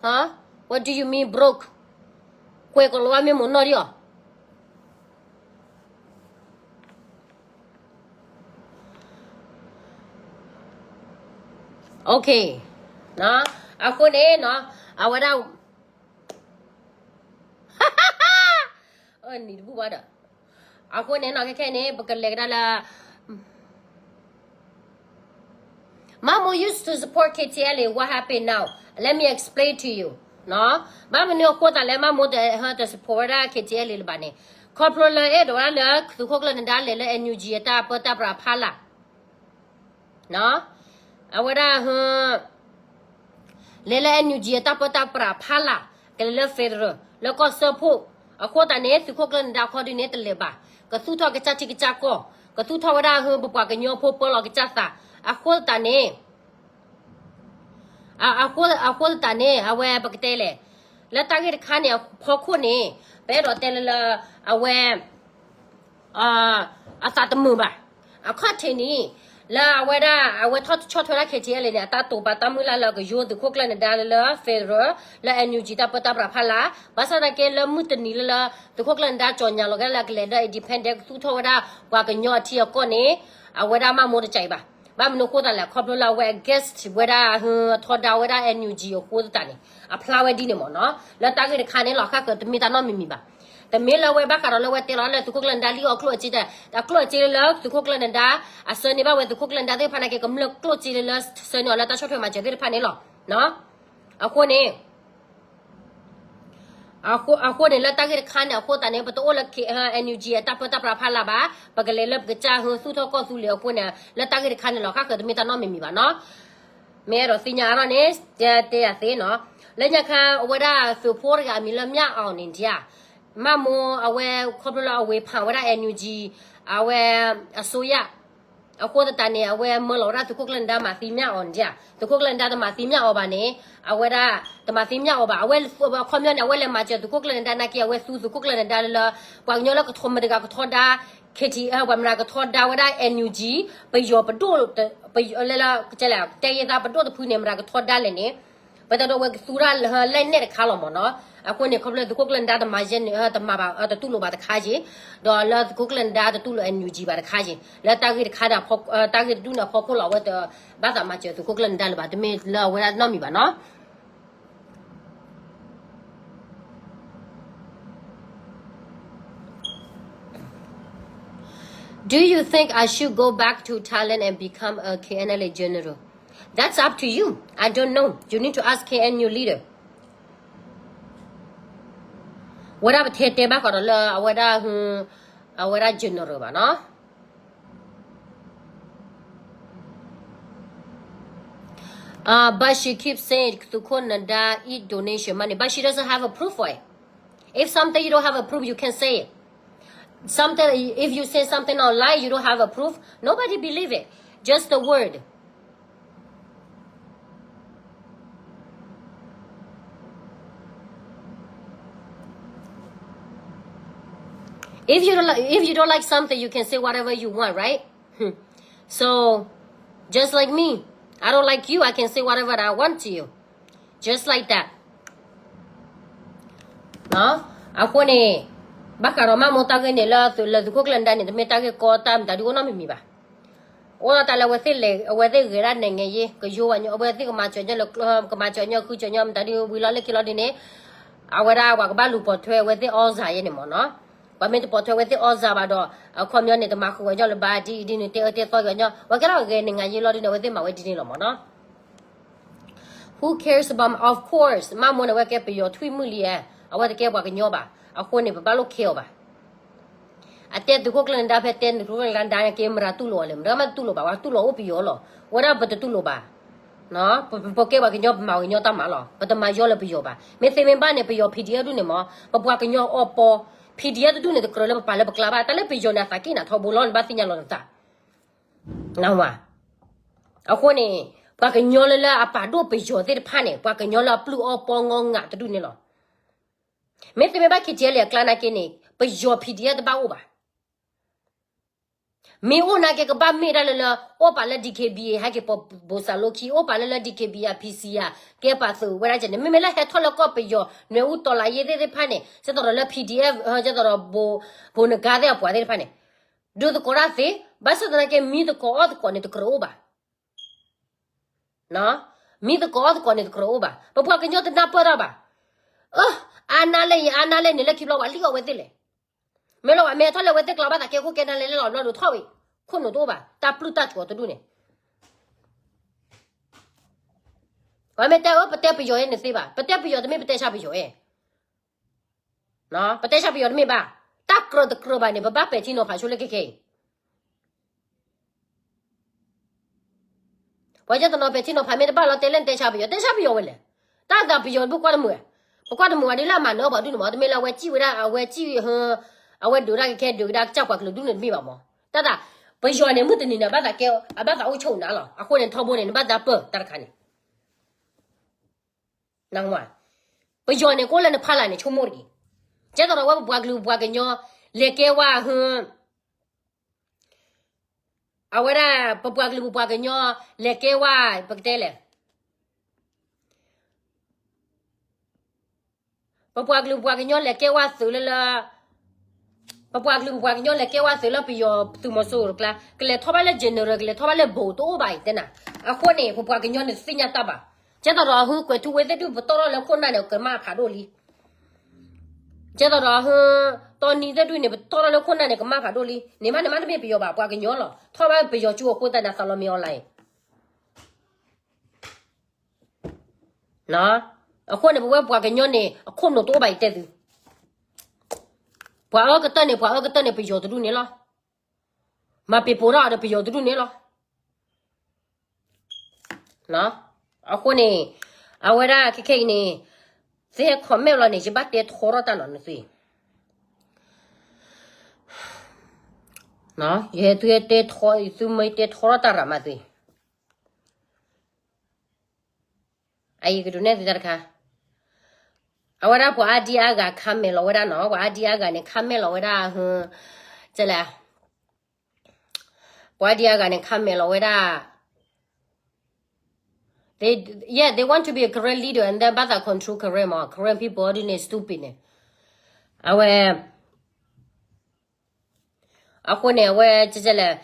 Huh? What do you mean, broke? ကွဲးကီးလီၤဝဲမ့ၢ်မိၢ်နီၢ်ဒံးအီၤ. Okay. အဃိန့ၣ်နီၤ, အဝဲဒၣ်, နံၤတဘူၣ်ဘၣ်ဒီး, အဃိန့ၣ်နီၤ ခဲခဲန့ၣ် ပကလဲၤကဒါလၢ Mamo used to support KTLA, what happened now? Let me explain to you. ဘၣ်မနုၤအဃိသတးလဲၣ် Mamo တဟဲတ support ဝဲဒၣ် KTLA လၢၤဘၣ်န့ၣ်, ခီဖျိလၢအဲၣ်ဒိးဝဲဒၣ်လၢသုးခိၣ်ကျၢၢ်နဒါလဲၤလၢ NUG အတၢ်ပၢတၢ်ပြးဖးလာ် အဝဲဒၣ် လဲၤလၢ NUG အတၢ်ပၢတၢ်ပြးဖးလာ် ကလဲၤလၢ federal လၢကီၢ်စၢဖှိၣ်, အဃိသတးန့ၣ် သုးခိၣ်ကျၢၢ်နဒါခီဒုန့ၣ်တလဲၤဘၣ်, ကသူၣ်ထီၣ်ကစၢ်ထံကစၢ်ကီၢ်, ကသူၣ်ထီၣ်ဝဲဒၣ်ဟၢ ပပှၤကညီဖိပၢလီၤကစၢ်သး, အဃိသတးန့ၣ် အဃိသတးန့ၣ် အဝဲပကတဲလဲၣ်, လၢတၢ်ဂ့ၢ်တခါန့ၣ် အဖီခိၣ်န့ၣ် ပအဲၣ်ဒိးတဲလၢလၢ အဝဲ အသးတမုာ်ဘၣ်. အခီၣ်ထံးန့ၣ် လၢအဝဲဒၣ် အဝဲထီၣ်ဆီၣ်ထွဲဒၣ် KTLA န့ၣ် အတၢ်တိာ်ပာ်တၢ်မုၢ်လၢ်လၢကယိသုးခိၣ်ကျၢၢ်နဒါလၢလၢ federal လၢ NUG တၢ်ပၢတၢ်ပြးဖးလာ်, ဘၣ်ဆၣ်သနာ်က့လၢမုၢ်တနံၤလၢလၢ သုးခိၣ်ကျၢၢ်နဒါကၠီၣ်ညါလီၤကဲလၢကလဲၤလၢ independent ကသူၣ်ထီၣ်ဝဲဒၣ်ပှၤကညီအထံအကီၢ်န့ၣ် အဝဲဒၣ်မၢ်မိၢ်တကးအံၤဘၣ်. ဘၣ်မနုၤအဃိသတးလဲၣ် ခီဖျိလၢအဝဲ against ဝဲဒၣ် ထီဒါဝဲဒၣ် NUG အဃိသတးန့ၣ် အဖျါဝဲဒ်န့ၣ်မ့ၢ်နီၤ. လၢတၢ်ဂ့ၢ်တခါန့ၣ် လီၤဃၣ်ဃၢၤတမ့ၢ်တၢ်နီတမံၤမံၤဘၣ်. တမ့ၢ်လၢအဝဲဘၣ်ဃးဒီးလၢအဝဲတဲလီၤလၢသုးခိၣ်ကျၢၢ်နဒါလံအီၤကျိၣ်အစ့, အကျိၣ်အစ့လၢလၢသုးခိၣ်ကျၢၢ်နဒါ အဆၢန့ၢ်ဘၣ်ဝဲသုးခိၣ်ကျၢၢ်နဒါသ့ၣ်တဖၣ်နာ်က့ ကမျၢၢ်ကျိၣ်စ့လၢလၢဆၢန့ၢ်အီၤလၢတၢ်ဆီၣ်ထွဲမၤစၢၤသ့ၣ်တဖၣ်န့ၣ်လီၤ. အဃိန့ၣ် အဃိန့ၣ် လၢတၢ်ဂ့ၢ်တခါန့ၣ်အဃိသတးန့ၣ် ပတအိၣ်လၢ NUG အတၢ်ပၢတၢ်ပြးဖးလာ်ဘၣ်, ပကလဲၤလၢပကစၢ်ဟၢ သူၣ်ထီၣ်ကီၢ်သူလ့ၤအဃိန့ၣ် လၢတၢ်ဂ့ၢ်တခါန့ၣ် လီၤဃၣ်ဃၢၤတမ့ၢ်တၢ်နီတမံၤမံၤဘၣ်နီၤ. မ့ၢ်အဲၣ်ဒိးသ့ၣ်ညါအါထီၣ်န့ၣ် တဲယၤသ့နီၤ. လၢညါခါ အဝဲဒၣ်သုးဖိတဂၤအမံၤလၢ မြအောင် န့ၣ်ဒၣ်, မၢ်မိၢ်အဝဲခီဖျိလၢအဝဲဖးဝဲဒၣ် NUG အဝဲ အစိုးရ အဃိသတးန့ၣ် အဝဲမၢလီၤဝဲဒၣ်သုးခိၣ်ကျၢၢ်နဒါမၤသံ မြအောင် န့ၣ်ဒၣ်, သုးခိၣ်ကျၢၢ်နဒါတမၤသံ မြအောင် ဘၣ်န့ၣ်, အဝဲဒၣ် တမၤသံ မြအောင် ဘၣ်. အဝဲအခီပညီန့ၣ် အဝဲလဲၤမၤစၢၤသုးခိၣ်ကျၢၢ်နဒါနာ်က့ အဝဲသူသုးခိၣ်ကျၢၢ်နဒါလၢလၢ ပှၤကညီလၢကထီၣ်မတၤတဂၤကထီဒါ KTLA ပှၤမတၤကထီဒါဝဲဒၣ် NUG, ပယီၤပဒိၣ် လၢလၢ တဲယသးပဒိၣ်တဖုန့ၣ် မတၤကထီဒါလဲၣ်န့ၣ်, ပတၢ်ဒီးဝဲကသူဒၣ်လၢလၢနဲၣ်တခါလီၤမ့ၢ်နီၤ. အဃိန့ၣ် ခီဖျိသုးခိၣ်ကျၢၢ်နဒါတမၤယဲန့ၣ် တမၤဘၣ် တတူၢ်လိာ်ဘၣ်တခါယ့ၣ်, ဒီးလၢသုးခိၣ်ကျၢၢ်နဒါတတူၢ်လိာ် NUG ဘၣ်တခါယ့ၣ်, လၢတၢ်ဂ့ၢ်တခါန့ၣ် တၢ်ဂ့ၢ်တဒူၣ်န့ၣ်အဖီခိၣ်လီၤ အဝဲတဘၣ်သးမၤစၢၤသုးခိၣ်ကျၢၢ်နဒါလၢၤဘၣ်, တမ့ၢ်လၢအဝဲဒၣ်နီတမံၤဘၣ်နီၤ. Do you think I should go back to Thailand and become a K N L A general? That's up to you. I don't know. You need to ask K N U leader. ဝဲဒၣ်ပထဲတဲဘၣ်ဃးဒီးလၢအဝဲဒၣ် အဝဲဒၣ် general ဘၣ်နီၤ. Uh, but she keeps saying သုးခိၣ်နဒါ eat donation money, but she doesn't have a proof for it. If something you don't have a proof, you can say it. Something, if you say something online, you don't have a proof, nobody believe it. Just the word. If you don't like, if you don't like something, you can say whatever you want, right? So, just like me, I don't like you, I can say whatever I want to you. Just like that. အဃိန့ၣ် ဘၣ်ဃးဒီးမၤမိၢ်တၢ်ဂ့ၢ်န့ၣ် လၢသုးခိၣ်ကျၢၢ်နဒါန့ၣ် တမ့ၢ်တၢ်ဂ့ၢ်ကီတၢ်မတၤဒုအိၣ်နီတမံၤမံၤဘၣ်. အိၣ်ဒီးတၢ်လၢအဝဲသ့ၣ်လဲၤ အဝဲသ့ၣ်ဂဲၤဒၣ်နဲၣ်ငဲၤယ့ ကယိဝဲညီ အဝဲသ့ၣ်ကမၤစၢၤညီလၢ ကမၤစၢၤညီဃုစၢၤညီမတၤဒုဝံၤလီၤလၢခံလီၤဒုန့ၣ် အဝဲဒၣ်ပှၤကဘၣ်လူၤပိာ်ထွဲအဝဲသ့ၣ်အီၣ်စၢ်ယဲန့ၣ်မ့ၢ်နီၤ. ပှၤမ့ၢ်တပိာ်ထွဲအဝဲသ့ၣ်အီၣ်စၢ်ဘၣ်ဒီး အခီပညီန့ၣ် တမၤဃုာ်ဝဲညီလၢၤဘၣ် ဒ်အံၤဒ်န့ၣ် တဲအၢတဲသီက့ၤညီ ပှၤကဲထီၣ်ဂဲၤနဲၣ်ငဲၤယ့လီၤဒုန့ၣ် အဝဲသ့ၣ်မၤဝဲဒ်န့ၣ်လီၤမ့ၢ်နီၤ. Who cares about, of course, မၤမိၢ်န့ၣ် အဝဲကဲပယီၤထွံၣ်မုၢ်လံဧါ, အဝဲတကဲပှၤကညီဘၣ်. အဃိန့ၣ် ပဘၣ်လိၣ် care အီၤဘၣ်. အတဲသုးခိၣ်ကျၢၢ်နဒါဖဲတဲသုးခိၣ်ကျၢၢ်နဒါက့ မတၤတူၢ်လိာ်အီၤလဲၣ်, မတၤမ့ၢ်တတူၢ်လိာ်ဘၣ်, ပှၤတူၢ်လိာ်အိၣ်ပယီၤလီၤ. ဝဲဒၣ်ပတတူၢ်လိာ်ဘၣ်. ပကဲပှၤကညီ ပမၤပှၤကညီတၢ်မၤလီၤ. ပတမၤယီၤလၢၤပယီၤဘၣ်. မ့ၢ်သ့မ့ၢ်ဘၣ်န့ၣ် ပယီၤ PDF ဒူၣ်န့ၣ်မ့ၢ် ပပှၤကညီအီပီ, PDF ဒူၣ်န့ၣ် တကြၢးလၢပပာ်လၢပကျါဘၣ်. တၢ်လၢပယီၤန့ၣ် အသးက့ၣ်နၤထီဘိလီၤ, နဘၣ်သ့ၣ်ညါလီၤနသး နဝၤ. အဃိန့ၣ် ပှၤကညီလၢလၢအပာ်ဒိၣ်ပယီၤသ့ၣ်တဖၣ်န့ၣ် ပှၤကညီလၢအပျုၢ်အီပီငီငးတဒူၣ်န့ၣ်လီၤ. မ့ၢ်သ့မ့ၢ်ဘၣ် KTLA အကျါနာ်က့န့ၣ် ပယီၤ PDF တဘၣ်အိၣ်ဘၣ်. မ့ၢ်အိၣ်နာ်က့ ကဘၣ်မ့ၢ်ဒၣ်လၢလၢ အိၣ်ပာ်လၢ DKBA ဟဲက့ၤပိာ်ဘိးစးလိခံ, အိၣ်ပာ်လၢလၢ DKBA PC ဧါ, ကဲပာ်သုးဝဲဒၣ်ကဲန့ၣ်, မ့မ့ၢ်လၢဟဲထီၣ်လၢကီၢ်ပယီၤ နွဲၤအူတီလၤယ့သ့ၣ်တဖၣ်န့ၣ် ကဲသိးဒီးလၢ PDF ကဲသိးဒီး ဘိးနကါသ့ၣ်အပှၤသ့ၣ်တဖၣ်န့ၣ် ဒုးသကိးတၢ်သ့, ဘၣ်ဆၣ်သနာ်က့ မံသကိးအီၣ်သကိးန့ၣ် တကြၢးအိၣ်ဘၣ်. မံသကိးအီၣ်သကိးန့ၣ် တကြၢးအိၣ်ဘၣ်. ပပှၤကညီတနၢ်ပၢၢ်တၢ်ဘၣ်. အၢ, အါနါလဲၣ်ယအါနါလဲၣ်န့ၣ် လၢခံဘျီပှၤလံၣ်အီၣ်ဝဲသ့ၣ်လဲၣ်. မ့ၢ်လီၤ ပှၤမ့ၢ်ထီၣ်လၢဝဲသ့ၣ်ကျါ ဘၣ်သးကဲခိၣ်ကဲနါလဲၣ်လီၤ ဘျီဒိးထီၣ်ဝံၤ ခိၣ်နူာ်တအိၣ်ဘၣ်, တၢ်ပျုၢ်တၢ်ကိးတဒူၣ်န့ၣ် ပှၤမ့ၢ်တဲအၢ ပတဲပယီၤအံၤန့ၣ်သ့ဘၣ်, ပတဲပယီၤတမ့ၢ်ပတဲဆါပယီၤအံၤ, ပတဲဆါပယီၤတမ့ၢ်ဘၣ်, တၢ်ကြၢးတကြၢးဘၣ်န့ၣ် ပဘၣ်ပဲာ်ထံနီၤဖးဆိလၢခဲခဲအံၤ ပှၤကဲတနီၤပဲာ်ထံနီၤဖးမ့ၢ်တဘၣ်လီၤ တဲလၢနတဲဆါပယီၤ, တဲဆါပယီၤဝဲလဲၣ်. တၢ်သးပယီၤပကွၢ်တမုာ်, ပကွၢ်တမုာ်ဝဲဒ်လၢအမၤနၢၤပှၤဒူၣ်န့ၣ်မး, တမ့ၢ်လၢအဝဲစံၣ်ဝဲဒၣ် အဝဲစံၣ်, အဝဲဒုးဒၣ်ကစၢ်ပှၤကလုာ်ဒူၣ်န့ၣ်တမ့ၢ်ဘၣ်မး. တၢ်သး ပယီၤန့ၣ် မုၢ်တနံၤန့ၣ် အဘၣ်သးကဲ, အဘၣ်သးအိၣ်ဆိးနၤလီၤ. အဃိန့ၣ် ထီဘိန့ၣ် နဘၣ်သးပၢၢ်တၢ်တခါန့ၣ် ပယီၤန့ၣ်ကအိၣ်လၢနဖီလာ်န့ၣ် ဆိကမိၣ်တက့ၢ်. ကဲသိးဒီးဝဲပပှၤကလုာ်ပပှၤကညီ လဲၤကဲဝဲ အဝဲဒၣ် ပပှၤကလုာ်ပပှၤကညီ လဲၤကဲဝဲ ပကတဲလဲၣ် ပပှၤကလုာ်ပပှၤကညီလဲၤကဲဝဲသုးလၢလၢ, ပပှၤကလုာ်ပပှၤကညီလဲၤကဲဝဲသုးလၢပယီၤသုးမီၤစိရိၤတကျါ ကလဲၤထီၣ်ဘၣ်လၢ general ကလဲၤထီၣ်ဘၣ်လၢ ဗိုလ် တအိၣ်ဘၣ်အံၤတဲနၤ. အဃိန့ၣ် ပပှၤကညီန့ၣ်တသ့ၣ်ညါတၢ်ဘၣ်. ကဲသိးဒီးအဟူကွဲးထူဝဲသ့ၣ်ဒုၣ်ပတီၢ်ထီၣ်လၢခိၣ်နၢ်န့ၣ် ကမၣ်ဖးဒိၣ်လံ ကဲသိးဒီး တီနံၤသ့ၣ်ဒုၣ်န့ၣ် ပတီၢ်ထီၣ်လၢခိၣ်နၢ်န့ၣ် ကမၣ်ဖးဒိၣ်လံ. န့ၣ်မးန့ၣ်မးတမ့ၢ်ပယီၤဘၣ် ပှၤကညီလီၤ. ထီၣ်ဘၣ်ပယီၤကၠူအဃိသတးန့ၣ် သးလီၤမ့ၤ online အဃိန့ၣ် ပဝဲပှၤကညီန့ၣ် အခိၣ်နူာ်တအိၣ်ဘၣ်အံၤတဲသု. ပှၤအၢကတၢၢ်န့ၣ် ပှၤအၢကတၢၢ်န့ၣ် ပယီၤတဒူၣ်န့ၣ်လီၤ. မၤပ့ၤပိာ်ထီၣ်ဒီးပယီၤတဒူၣ်န့ၣ်လီၤ. အဃိန့ၣ် အဝဲဒၣ်ခဲခဲအံၤန့ၣ် သုဟဲ comment လီၤန့ၣ် ယဘၣ်တဲထီထီၣ်တၢ်နီၤနသု. ယဟဲသုဟဲတဲထီ သုမ့ၢ်တဲထီထီၣ်တၢ်ရၤမးသု. အအံၤကဒုးနဲၣ်သုတၢ်တခါ, အဝဲဒၣ်ပှၤအါဒံအါဂၤ comment လီၤဝဲဒၣ်နီၤ, ပှၤအါဒံအါဂၤန့ၣ် comment လီၤဝဲဒၣ်, တဲလဲၣ်, ပှၤအါဒံအါဂၤန့ၣ် comment လီၤဝဲဒၣ်, They, yeah, they want to be a Karen leader and then ဘၣ်သး control Karen မး, Karen people ဒ်န့ၣ် stupid န့ၣ်. အဝဲ အဃိန့ၣ် အဝဲ ကဲလဲၣ်,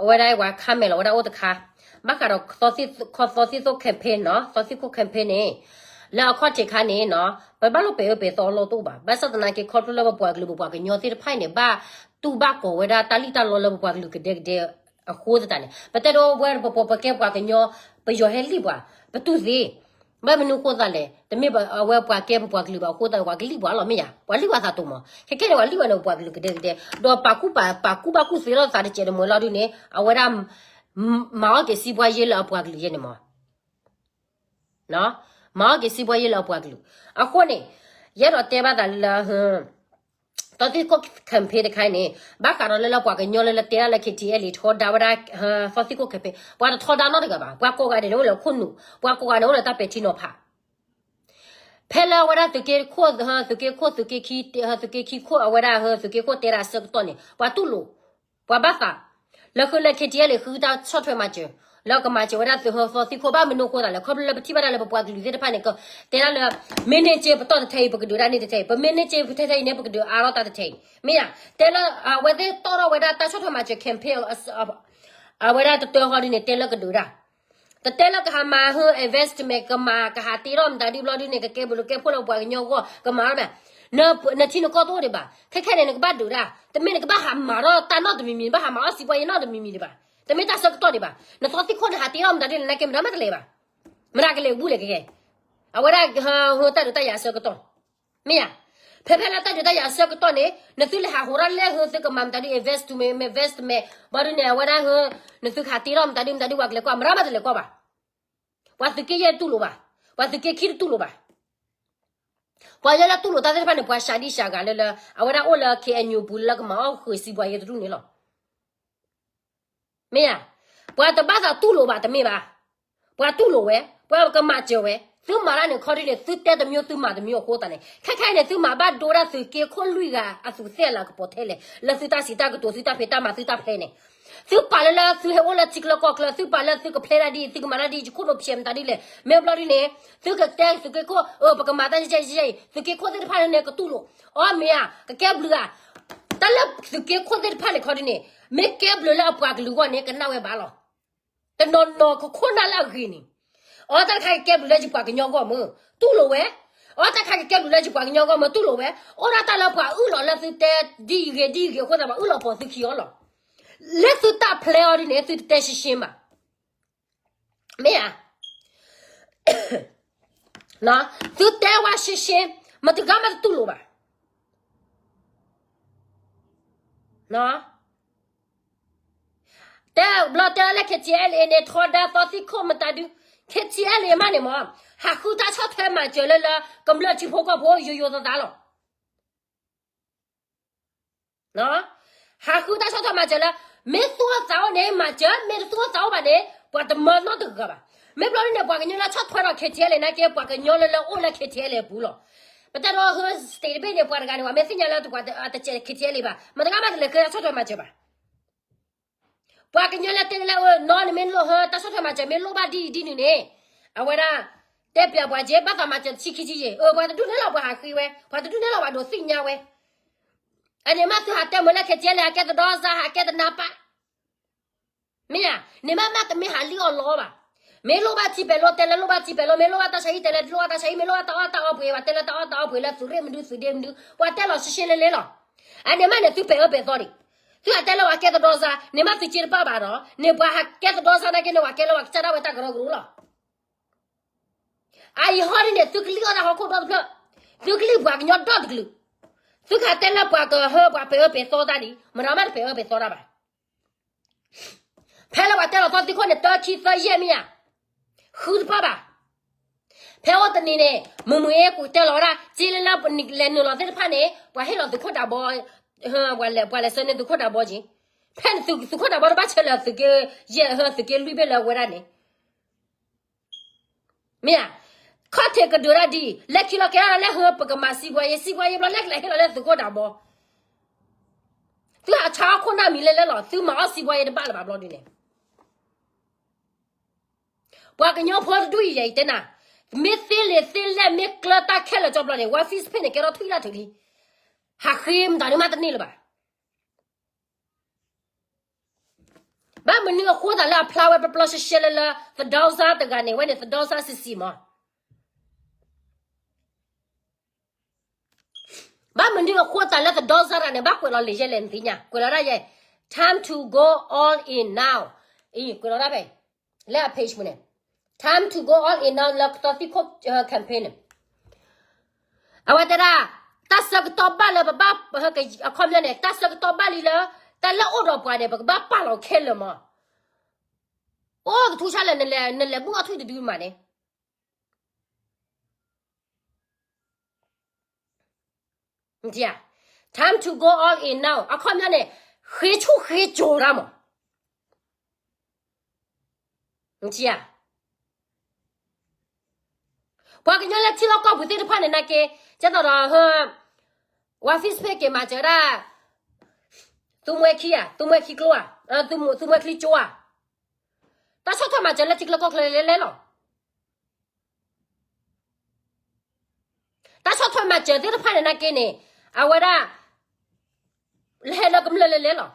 အဝဲဒၣ်ဝဲခါမဲာ်လီၤ ဝဲဒၣ်အိၣ်တခါ, ဘၣ်ဃးဒီး သီသံသိ campaign နီၤ, သီသံသိ campaign န့ၣ်, လၢအခီၣ်ထံးခါန့ၣ်နီၤ, ပဘၣ်လိၣ်ပဲာ်အၢပဲာ်သီအလီၢ်တအိၣ်ဘၣ်. ဘၣ်ဆၣ်သနာ်က့ ခီဖျိလၢပပှၤကလုာ် ပပှၤကညီသ့ၣ်တဖၣ်အံၤန့ၣ် ဘၣ်တူၢ်ဘၣ်ကီၤဝဲဒၣ်တၢ်လံၣ်တၢ်လီလၢပပှၤကလုာ်ကဒဲကဒဲအဃိသတးန့ၣ်, ပတဲဒိဝဲပပှၤ ပကဲပှၤကညီ, ပယီၤဟဲလံၣ်ပှၤ, ပတူၢ်သ့ ဘၣ်မနုၤအဃိသတးလဲၣ်, တမ့ၢ်အဝဲပှၤကဲပပှၤကလုာ်ဘၣ်အဃိသတးန့ၣ် ပှၤကလံၣ်ပှၤလီၤ မ့ၢ်ယၤ, ပှၤလံၣ်ပှၤသးတိၤမး, ခဲခဲန့ၣ် ပှၤလံၣ်ပှၤန့ၣ် ပပှၤကလုာ်ကဒဲကဒဲ, ဒီးပာ်ကူၣ်ပာ် ပာ်ကူၣ်ဘၣ်ကူၣ်သ့လီၤသးတစဲးတမှဲၤလီၤဒုန့ၣ် အဝဲဒၣ် မၤအီၣ်က့ၤစံးပှၤယ့လၢအပှၤကလုာ်ယဲန့ၣ်မး, မၤအီၣ်က့ၤစံးပှၤယ့လၢအပှၤကလုာ်, အဃိန့ၣ်, ယအဲၣ်ဒိးတဲဘၣ်သးလၢ သီသံခိၣ် campaign တခါအံၤန့ၣ်, ဘၣ်ဃးဒီးလၢလၢပှၤကညီလၢလၢတဲဒၣ်လၢ K T L A ထီဒါဝဲဒၣ် သီသံခိၣ် campaign ပှၤတထီဒါနီတဂၤဘၣ်, ပှၤကိးဂၤဒဲးန့ၣ်အိၣ်လၢခိၣ်နူာ်, ပှၤကိးဂၤန့ၣ်အိၣ်လၢတၢ်ပဲာ်ထံနီၤဖး, ဖဲလၢအဝဲဒၣ်သုးက့ခိၣ်, သုးက့ခိၣ်, သုးက့ခံ, သုးက့ခံခိၣ် အဝဲဒၣ်သုးက့ခိၣ်တဲဒၣ်အဆၢကတီၢ်န့ၣ် ပှၤတူၢ်လိာ်, ပှၤဘၣ်သး, လၢဃုလၢ K T L A ဃုတၢ်ဆီၣ်ထွဲမၤစၢၤ, လၢကမၤစၢၤဝဲဒၣ်သုးဟၢသီသံခိၣ် ဘၣ်မနုၤအဃိသတးလဲၣ်, ခီဖျိလၢပထံၣ်ဘၣ်ဒၣ်လၢပပှၤကလုာ်သ့ၣ်တဖၣ်န့ၣ် ကတဲဒၣ်လၢ မ့ၢ်န့ၢ်က့ၤပတီၢ်တထဲအံၤ ပကဒုးဒၣ်န့ၣ်တထဲအံၤ, ပမ့ၢ်န့ၢ်က့ၤပထဲထဲအံၤန့ၣ် ပကဒုးအါထီၣ်တၢ်တထဲအံၤ, မ့ၢ်ယၤ, တဲလၢအဝဲသ့ၣ်တီၣ်ထီၣ်ဝဲဒၣ်တၢ်ဆီၣ်ထွဲမၤစၢၤ campaign အဝဲဒၣ်တတၢဃီဒ်န့ၣ် တဲလၢကဒုးဒၣ်, တတဲလၢကဟးမၤဟၢ investment ကမၤကဟးတ့ထီၣ်မတၤဒ်ဘျီဒ်န့ၣ် ကကဲဘျုးကဲဖှိၣ်လၢပှၤကညီအဂီၢ် ကမၤထီၣ်မး, နထံနကီၢ်တအိၣ်ဒံးဘၣ်, ခဲခဲန့ၣ် နကဘၣ်ဒုးဒၣ်, တမ့ၢ်နကဘၣ်ဟးမၤထီၣ်တၢ်နီတမံၤမံၤ, နဘၣ်ဟးမၤအီၣ်စံးပှၤယ့နီတမံၤမံၤဒံးဘၣ်, တမ့ၢ်တၢ်ဆၢကတီၢ်ဒံးဘၣ်, နသီသံခိၣ်န့ၣ် ဟးတ့ထီၣ်မတၤဒ်လဲၣ် နကဲမတၤမးတလဲၤဘၣ်, မတၤကလဲၤဘူးလဲၣ်ကဲ, အဝဲဒၣ်ဟၢတၢ်ဒုးတၢ်ယၤအဆၢကတီၢ်, မ့ၢ်ယၤ, ဖဲဖဲလၢတၢ်ဒုးတၢ်ယၤအဆၢကတီၢ်န့ၣ် နသုလဲၤဟးဟးထီၣ်လဲၣ် ဟၢသုကမၤမတၤဒ် investment, investment ဘျီဒ်န့ၣ် အဝဲဒၣ်ဟၢ နသုကဟးတ့ထီၣ်မတၤဒ်မတၤဒ် ပှၤကလဲၤကွၢ် မတၤမးတလဲၤကွၢ်ဘၣ်, ပှၤသုးက့ယဲၢ်တတူၢ်လိာ်ဘၣ်, ပှၤသုးက့ခံတတူၢ်လိာ်ဘၣ်, ပှၤလၢလၢတူၢ်လိာ်တၢ်သ့ၣ်တဖၣ်န့ၣ် ပှၤစှၤဒံစှၤဂၤလၢလၢ အဝဲဒၣ်အိၣ်လၢ K N U ပူၤလၢကမၤအီၣ်ဃုာ်စံးပှၤယ့တဒူၣ်န့ၣ်လီၤ. မ့ၢ်ဧါ, ပှၤတဘၣ်သးတူၢ်လိာ်ဘၣ်တမ့ၢ်ဘၣ်, ပှၤတူၢ်လိာ်ဝဲ, ပှၤကမၤစၢၤဝဲ, သုမၤတၢ်န့ၣ်ခီဒ်န့ၣ် သုတဲတမျိုးသုမၤတမျိုးအဃိသတးန့ၣ် ခဲခဲအံၤန့ၣ် သုမၤဘၣ်ဒိဝဲဒၣ်သုးက့ခိၣ်လွံၢ်ဂၤအသူးသ့ၣ်လၤကပီၤထဲလဲၣ် လၢသုတၢ်စံးတၢ်ကတိၤ သုတၢ်ဖံးတၢ်မၤ သုတၢ်ဖျဲးန့ၣ်, သုပာ်လၢလၢသုဟဲအိၣ်လၢထံချၢကီၢ်ချၢ သုပာ်လၢသုကဖျဲးတၢ်ဒ်အံၤ သုကမၤတၢ်ဒ်အံၤ ယခိၣ်နူာ်ဖျဲးမတၤဒ်လဲၣ် မ့ၢ်ဘျီဒ်န့ၣ် သုကတဲသုးက့ခိၣ် အၢ ပကမၤတၢ်ယဲၢ်ယဲၢ်အံၤ သုးက့ခိၣ်သ့ၣ်တဖၣ်န့ၣ်ကတူၢ်လိာ်, အီမ့ၢ်ဧါ ကကဲဘျုးဧါ, တၢ်လၢသုးက့ခိၣ်သ့ၣ်တဖၣ်န့ၣ်ခီဒ်န့ၣ် မ့ၢ်ကဲဘျုးလၢအပှၤကလုာ်အဂီၢ်န့ၣ် ကနၣ်ဝဲဘၣ်လီၤ. တနီၤနီၤကခိၣ်နၢ်လၢအဂ့ၤန့ၣ်, အီတၢ်တခါကကဲဘျုးလၢယပှၤကညီအဂီၢ်မ့ၢ် တူၢ်လိာ်ဝဲ, အီတၢ်တခါကကဲဘျုးလၢယပှၤကညီအဂီၢ်မ့ၢ် တူၢ်လိာ်ဝဲ, အိၣ်ဒၣ်တၢ်လၢပှၤအုၣ်လီၤလၢသုတဲဒ်အံၤဂ့ၤဒ်အံၤဂ့ၤအဃိသတး ပှၤအုၣ်လီၤပိာ်သုခံအီၤလီၤ. လၢသုတၢ်ဖျဲးအီၤဒ်န့ၣ် သုတတဲရှင်းရှင်းဘၣ် မ့ၢ်ဧါ, သုတဲဝဲရှင်းရှင်း မတၤဂၤမးတတူၢ်လိာ်ဘၣ်. တဲဘျီတဲလၢ K T L A န့ၣ် ထီဒါသီသံခိၣ်မတၤဒု, K T L A မးန့ၣ်မး ဟးဃုတၢ်ဆီၣ်ထွဲမၤစၢၤလၢလၢ ကမျၢၢ်ထံဖိကီၢ်ဖိယိယိသးသးလီၤ. ဟးဃုတၢ်ဆီၣ်ထွဲမၤစၢၤလၢ မ့ၢ်သူၣ်အိၣ်သးအိၣ်န့ၣ် မၤစၢၤ, မ့ၢ်တသူၣ်အိၣ်သးအိၣ်ဘၣ်န့ၣ် ပှၤတမၢနီတဂၤဘၣ်. မ့ၢ်ဘျီဒ်န့ၣ် ပှၤကညီလၢဆီၣ်ထွဲဒီး K T L A နာ်က့ ပှၤကညီလၢလၢအိၣ်လၢ K T L A အပူၤလီၤ. ပတဲဒီးဟၢ state တဘ့ၣ်န့ၣ် ပှၤတဂၤန့ၣ် ပှၤမ့ၢ်သ့ၣ်ညါလၢပှၤတစဲး K T L A ဘၣ် မတၤဂၤမးတလဲၤဃုတၢ်ဆီၣ်ထွဲမၤစၢၤဘၣ်. ပှၤကညီလၢတဲလၢအၢ နီၢ်နမ့ၢ်လိၣ်ဟၢ တၢ်ဆီၣ်ထွဲမၤစၢၤမ့ၢ်လိၣ်ဘၣ်ဒ်အံၤဒ်နုၤန့ၣ် အဝဲဒၣ် တဲပျးပှၤက့ ဘၣ်သးမၤစၢၤတဆံခံဆံယဲၢ် အၢ ပှၤတဒူၣ်န့ၢ်လီၤပှၤဟးဃ့ဝဲ ပှၤတဒူၣ်န့ၢ်လီၤပှၤဒိးသ့ၣ်ညါဝဲ အန့ၣ်မးသုဟးတဲမုာ်လၢ K T L A ဟးကဲသဒီစါ ဟးကဲသနါပၢ် မ့ၢ်ဧါ, န့ၣ်မးမးတမ့ၢ်ဟးလံၣ်အီၣ်လီအီၣ်ဘၣ်. မ့ၢ်လိၣ်ဘၣ်ထံပဲာ်လိၣ်တဲလၢလိၣ်ဘၣ်ထံပဲာ်လိၣ်, မ့ၢ်လိၣ်ဘၣ်တၢ်ဆါဟံၣ်တဲလၢလိၣ်ဘၣ်တၢ်ဆါဟံၣ်, မ့ၢ်လိၣ်ဘၣ်တၢ်အီၣ်တၢ်အီပှ့ၤ ပှၤတဲလၢတၢ်အီၣ်တၢ်အီပှ့ၤလၢသုးရ့ၣ်မနုၤသုးဒ့မနုၤ ပှၤတဲလီၤရှဲရှဲလ့လ့လီၤ. အန့ၣ်မးန့ၣ် သုပဲာ်အၢပဲာ်သီဒံး, သုဟးတဲလၢပှၤကဲသဒီစါ န့ၣ်မးသုစ့တပၢ်ဘၣ်ဒီး န့ၣ်ပှၤဟးကဲသဒီစါနာ်က့န့ၣ် ပှၤကဲလၢပှၤကစၢ်ဒၣ်ဝဲတၢ်ကရၢကရိလီၤ. အအံၤဟီဒ်န့ၣ် သုကလံၣ်အီၣ်တၢ်ဟီၣ်ခိၣ်ဒီတဖျၢၣ်, သုကလံၣ်ပှၤကညီဒီတကလုာ်, သုကဟးတဲလၢပှၤကဟၢပှၤပဲာ်အၢပဲာ်သီတၢ်ဒံး, မတၤမးတပဲာ်အၢပဲာ်သီတၢ်ဘၣ်. ဖဲလၢပှၤတဲလီၤသီသံခိၣ်န့ၣ် တၢခံသၢယဲၢ်မ့ၢ်ဧါ, ဃုတပၢ်ဘၣ်. ဖဲအိၣ်တနံၤန့ၣ် မုၢ်မုၢ်အ့ၣ်ကူၣ်တဲလီၤဝဲဒၣ် က့လၢလၢပလဲၤနုာ်လီၤသ့ၣ်တဖၣ်န့ၣ် ပှၤဟ့ၣ်လီၤသုးခိၣ်ဒးဘီ, ပှၤလဲၤဆှၢန့ၢ်သုးခိၣ်ဒးဘီက့ၤ, ဖဲသုးခိၣ်ဒးဘီတဘၣ်ဆၢလၢသုးက့ယဲၢ် သုးက့လွံၢ်ဘ့ၣ်လၢအဝဲဒၣ်န့ၣ် မ့ၢ်ဧါ, ခီၣ်ထံးကဒုးတၢ်ဒ်အံၤ လၢခံလီၤကဲထီၣ်လၢဟၢပကမၤစံးပှၤယ့ စံးပှၤယ့ဘျီလၢကလဲၤဟ့ၣ်လီၤလၢသုးခိၣ်ဒးဘီ, သုဟးဆါအီၣ်ခိၣ်နၢ်မံၤလဲၣ်လဲၣ်လီၤ, သုမၤအီၣ်စံးပှၤယ့တဘၣ်လၢၤဘၣ်ဘျီဒ်န့ၣ် ပှၤကညီဖိတဒူၣ်အံၤ ယတဲနၤ, မ့ၢ်သ့လံာ်သ့လဲၢ် မ့ၢ်ကျၢၤတၢ်ခဲလၢာ်ကၠီဘျီန့ၣ် War Fist ဖဲန့ၣ် ကဲထီၣ်ထွံၣ်တၢ်ထုးလံ, ဟးဃ့မတၤဒုမးတန့ၢ်လၢၤဘၣ်. ဘၣ်မနုၤအဃိသတးလၢအဖျါဝဲပျီပျီရှဲရှဲလၢလၢ သဒီစါတဂၤန့ၣ် ဝဲန့ၣ်သဒီစါစံးစံးမး. ဘၣ်မနုၤအဃိသတးလၢသဒီစါတဂၤန့ၣ် ဘၣ်ကွဲးလီၤလံာ်ယဲလဲၣ်နသ့ၣ်ညါ, ကွဲးလီၤဒၣ်ယဲ, time to go all in now, အံၤကွဲးလီၤဒၣ်ဖဲ လၢအ page ပူၤန့ၣ်, time to go all in now လၢကသံၣ်ခိၣ် campaign န့ၣ်, အဝဲတဲဒၣ်, တၢ်ဆၢကတီၢ်ဘၣ်လၢပဘၣ်, အခီပညီန့ၣ် တၢ်ဆၢကတီၢ်ဘၣ်လံလၢ တၢ်လၢအိၣ်ဒီးပှၤန့ၣ် ပကဘၣ်ပာ်လီၤခဲလၢာ်မး. အိၣ်ကထူၣ်ဆါလၢ နလဲၤဘူၣ်အထွံၣ်တဒုမးန့ၣ် time to go all in now အခီပညီန့ၣ် ဃ့ဆူၣ်ဃ့ကိၤတၢ်မး. ပှၤကညီလၢထံလီၢ်ကီၢ်ပူၤသ့ၣ်တဖၣ်န့ၣ်နာ်က့, ကဲသိးဒီး War Fist ဖဲက့ၤမၤစၢၤဒၣ် သုမှဲခံဧါ, သုမှဲခံကျိဧါ, သုမှဲချံကၠိဧါ, တၢ်ဆီၣ်ထွဲမၤစၢၤလၢထံချၢကီၢ်ချၢလဲၤလဲၤလီၤ. တၢ်ဆီၣ်ထွဲမၤစၢၤသ့ၣ်တဖၣ်န့ၣ်နာ်က့န့ၣ်, အဝဲဒၣ် လဲၤဟဲလၢကမျၢၢ်လဲၤလဲၤလီၤ.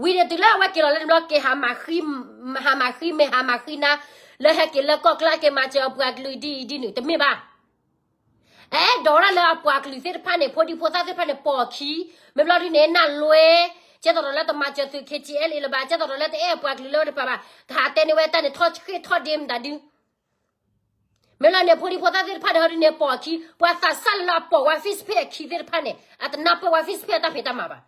ဝံၤန့ၣ်တုၤလၢအဝဲက့ၤလီၤလၢန့ၣ်ဘျီ က့ၤဟးမၤဃံ, ဟးမၤဃံမ့ၢ်ဟးမၤဃံနါ, လၢဟဲက့ၤလၢကီၢ်ချၢက့ၤမၤစၢၤအပှၤကလုာ်ဒ်အံၤဒ်နုၤ တမ့ၢ်ဘၣ်. အအဲၣ်ဒိးဝဲဒၣ်လၢအပှၤကလုာ်သ့ၣ်တဖၣ်န့ၣ် ဖိဒံဖိသၣ်သ့ၣ်တဖၣ်န့ၣ် ပိာ်အခံ, မ့ၢ်ဘျီဒ်န့ၣ် နၢ်လွဲ, ကဲသိးဒီးလၢတမၤစၢၤသုး KTLA လၢၤဘၣ်, ကဲသိးဒီးလၢတအဲၣ်အပှၤကလုာ်လၢတပၤဘၣ်, တဟးတဲန့ၢ်ဝဲတၢ်န့ၣ် ထီၣ်ဆှ့ၣ်ထီၣ်ဒ့မတၤဒု မ့ၢ်လီၤန့ၣ် ဖိဒံဖိသၣ်သ့ၣ်တဖၣ်န့ၣ် ဟီဒ်န့ၣ် ပိာ်အခံ, ပှၤသးစၢ်လၢအပိာ် War Fist ဖဲအခံသ့ၣ်တဖၣ်န့ၣ် အတနၢ်ပၢၢ် War Fist ဖဲအတၢ်ဖံးတၢ်မၤဘၣ်.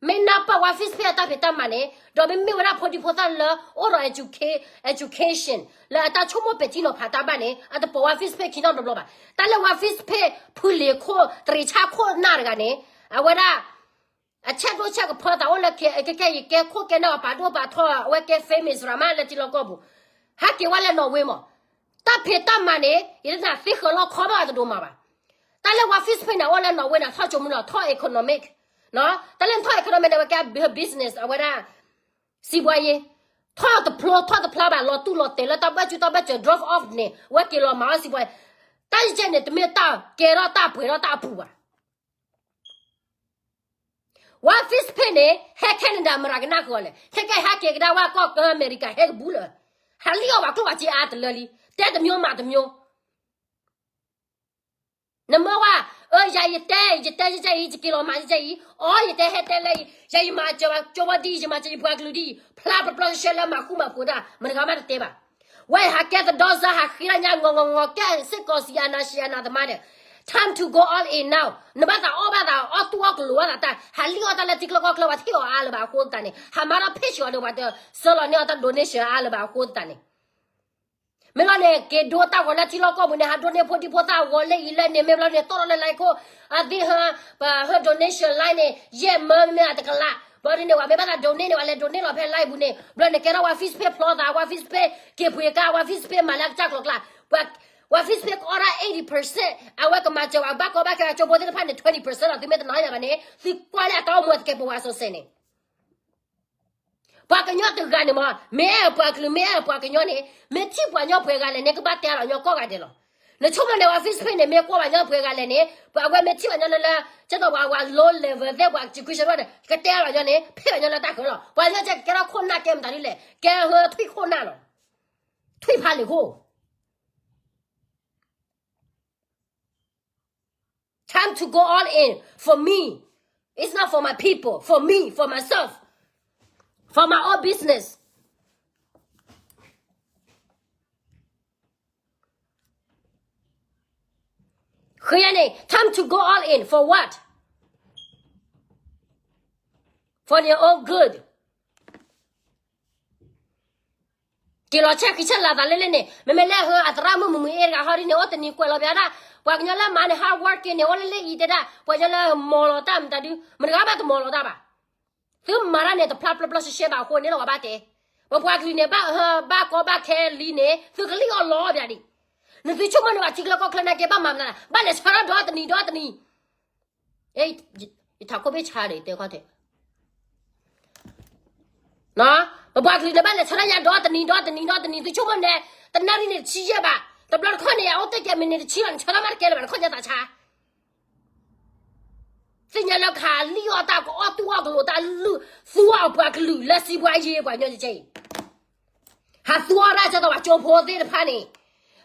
မ့ၢ်နၢ်ပၢၢ် War Fist ဖဲအတၢ်ဖံးတၢ်မၤန့ၣ်, ဒီးမ့မ့ၢ်ဝဲဒၣ်ဖိဒံဖိသၣ်လၢအိၣ်ဒီး education လၢအတၢ်ဆိကမိၣ်ပဲာ်ထံနီၤဖးတၢ်ဘၣ်န့ၣ် အတပိာ် War Fist ဖဲခံနီတဘျီဘၣ်. တၢ်လၢ War Fist ဖဲ ဖုလ့ၤခိၣ် တရံးဆၣ်ခိၣ်နၢ်တဂၤန့ၣ်, အဝဲဒၣ် အဆဲးဒိၣ်ဆဲးကဖၢသးအိၣ်လၢ ကဲ ကဲ ကဲ ယကဲခိၣ်ကဲနၢ်အပာ်ဒိၣ်ပာ်ထီၣ် အဝဲကဲ famous ရၤမးလၢထံလီၢ်ကီၢ်ပူၤ, ဟဲက့ၤဝဲလၢနီၣ်ဝ့မး. တၢ်ဖံးတၢ်မၤန့ၣ် ယတနာ်သ့ဃၢၤလီၢ်ခီဘၣ်အတဒိးမၤဘၣ်. တၢ်လၢ War Fist ဖဲန့ၣ် အအိၣ်လၢနီၣ်ဝ့န့ၣ် ထီၣ်ကၠိမုၢ်လီၤ ထီၣ် economic, တၢ်လၢနထီၣ် economic န့ၣ် အဝဲကဲ business အဝဲဒၣ် စီးပွားရေး, ထီၣ်တဖျိထီၣ်တဖျါဘၣ် လီၤတူၢ်လီၤတဲာ်လၢတၢ်ဘၢၣ်စူၤတၢ်ဘၢၣ်စၢၤ drop off န့ၣ် အဝဲက့ၤလီၤမၤအီၣ် စီးပွားရေး, တၢ်ယဲၢ်န့ၣ် တမ့ၢ်တၢ်ကဲထီၣ်တၢ်ပှဲၤထီၣ်တၢ်အပူၤဘၣ်. War Fist ဖဲန့ၣ် ဟဲ Canada မတၤကနၣ်ဃုာ်အီၤလဲၣ်, ခဲကဲဟဲက့ၤကဒါဝဲကီၢ်ကၢအမဲရကၤ ဟဲကဘူးလၢာ်, ဟးလံၣ်အီၣ်ဘၣ်ကျိၣ်ဘၣ်စ့အါတလၢလံ, တဲတမျိုးမၤတမျိုး နမ့ၢ်ဝဲ, အၢ ယၤယတဲ ယတဲယဲၢ်အံၤ ယက့ၤလီၤမၤယဲၢ်အံၤ, အီ ယတဲဟဲတဲလၢအံၤ ယၤယမၤစၢၤဘၣ် ကၠိဘီဒ်အံၤ ယမၤစၢၤယပှၤကလုာ်ဒ်အံၤ ဖျါပျီပျီရှဲရှဲလၢမၤဃူမၤဖိးတၢ် မတၤဂၤမးတတဲဘၣ်. ဝဲဟးကဲသဒီစါ ဟးဃ့လၢညါ ငီၤငီၤငီၤ ကဲစ့ၢ်ကီးစံး အာဏာရှင် အာဏာသမားဒီး time to go all in now နဘၣ်သးအီၣ်ဘၣ်သးအီၣ်တူၢ်အီၣ်ကလိာ်ဘၣ်သးတၢ် ဟးလံၣ်အီၣ်တၢ်လၢထံချၢကီၢ်ချၢ ပှၤထံၣ်အီၤအါလၢၤဘၣ်အဃိသတးန့ၣ် ဟးမၤထီၣ် page အီၤဒီး ပှၤတဆှၢလီၤန့ၢ်အီၤတၢ် donation အါလၢၤဘၣ်အဃိသတးန့ၣ် မ့ၢ်လီၤန့ၣ် က့ၤဒိတၢ်ဂီၤလၢထံလီၢ်ကီၢ်ပူၤန့ၣ် ဟးဒိးန့ၢ်ဖိဒံဖိသၣ်အဂီၤလၢအံၤလၢန့ၣ် မ့ၢ်ဘျီန့ၣ် တီၢ်ထီၣ်လၢ line ခိၣ် အသ့ၣ်ဟၢ ပဟၢ donation line န့ၣ် ယဲၢ်မၢမ့ၢ်အတကလး ဘျီဒ်န့ၣ် ပှၤမ့ၢ်ဘၣ်သး donate န့ၣ် ပှၤလဲၤ donate လီၤဖဲ line ပူၤန့ၣ် ဘျီန့ၣ် ကဲထီၣ် War Fist ဖဲဖျီသး War Fist ဖဲက့ၤပှ့ၤကါ War Fist ဖဲမၤလၢကစၢ်ကျိၤကျါ War Fist ဖဲကအိၣ်ဒၣ် eighty percent အဝဲကမၤစၢၤဝဲဘၣ်ကီဘၣ်ခဲကၠိဖိသ့ၣ်တဖၣ်န့ၣ် twenty percent လီၤ သုမ့ၢ်တနာ်ယၤဘၣ်န့ၣ် သုကွၢ်လၢအတၢ်အိၣ်မူအတကဲပဝဲအစီဆဲန့ၣ် ပှၤကညီတဂၤန့ၣ်မ့ၢ် မ့ၢ်အဲၣ်ပှၤကလုာ် မ့ၢ်အဲၣ်ပှၤကညီန့ၣ် မ့ၢ်ထံၣ်ပှၤကညီပှဲၤဂၤလဲၣ်န့ၣ် ကဘၣ်တဲအါလီၤညီကိးဂၤဒဲးလီၤ. နဆိကမိၣ်န့ၣ် War Fist ဖဲန့ၣ် မ့ၢ်ကွၢ်ပှၤကညီပှဲၤဂၤလဲၣ်န့ၣ် ပှၤအဝဲမ့ၢ်ထံၣ်ပှၤကညီလၢလၢ ကဲသိးပှၤ low level သ့ၣ်ပှၤ education ဘၣ်န့ၣ် ကတဲအါလီၤညီန့ၣ် ဖဲပှၤကညီလၢတၢ်ဃၢၤလီၤ. ပှၤကညီကဲကဲထီၣ်ခိၣ်နၢ်ကဲမတၤဒ်လဲၣ် ကဲဟၢထွံၣ်ခိၣ်နၢ်လီၤ. ထွံၣ်ဖးလံာ်ခိၣ် Time to go all in for me. It's not for my people, for me, for myself, for my own business. ဃုယၤန့ၣ် time to go all in for what? For your own good. က့ၤလီၤဆဲးဃံဆဲးလၤသးလၢလၢန့ၣ် မ့မ့ၢ်လၢဟၢအသရၣ်မုၣ်မုၢ်မုၢ်အ့တဂၤဟီဒ်န့ၣ် အိၣ်တနံၤကွဲးလီၤပျါဒၣ် ပှၤကညီလၢမၤန့ၣ် hard working န့ၣ် အိၣ်လၢလၢအံၤတဲဒၣ် ပှၤကညီလၢမၤလီၤတၢ်မတၤဒု မတၤဂၤဘၣ်တမၤလီၤတၢ်ဘၣ်. သုမၤတၢ်န့ၣ် တဖျါပျီပျီရှဲရှဲဘၣ်အဃိန့ၣ်လီၤ ပှၤဘၣ်တဲ ပပှၤကလုာ်န့ၣ် ဘၣ်ဟၢဘၣ်ကီဘၣ်ခဲလံန့ၣ် သုကလံၣ်အီၣ်လီၤပျါဒံး နသုဆိကမိၣ်န့ၣ် ပှၤထံချၢကီၢ်ချၢနာ်က့ ဘၣ်မၤမနုၤလဲၣ် ဘၣ်လဲၤဆါထီၣ်ဒီတနံၤဒီတနံၤ ယထးခိၣ်ဘ့ၣ်ဆါဒီး တဲခီၣ်ထဲ ပပှၤကလုာ်န့ၣ်ဘၣ်လဲၤဆၢထၢၣ်ညါဒီတနံၤဒီတနံၤဒီတနံၤ သုဆိကမိၣ်န့ၣ် တနၣ်ရံၣ်န့ၣ်တဆံယဲၢ်ဘၣ်, တဘျီတခီၣ်န့ၣ် အအိၣ်တ့ၢ်ကဲမံးနံးတဆံလီၤ နဆၢထၢၣ်မးတကဲလၢၤဘၣ် နခီၣ်ညါသးဆါ သ့ၣ်ညါလၢကဟးလံၣ်အီၣ်တၢ် ကအီၣ်တူၢ်အီၣ်ကလိာ်တၢ်လုၢ် သူအီၣ်ပှၤကလုာ်လၢစံးပှၤယ့ပှၤညီကဲအံၤ, ဟးသူအီၣ်ဒၣ်ကဲသိးပှၤကၠိဖိသ့ၣ်တဖၣ်န့ၣ်,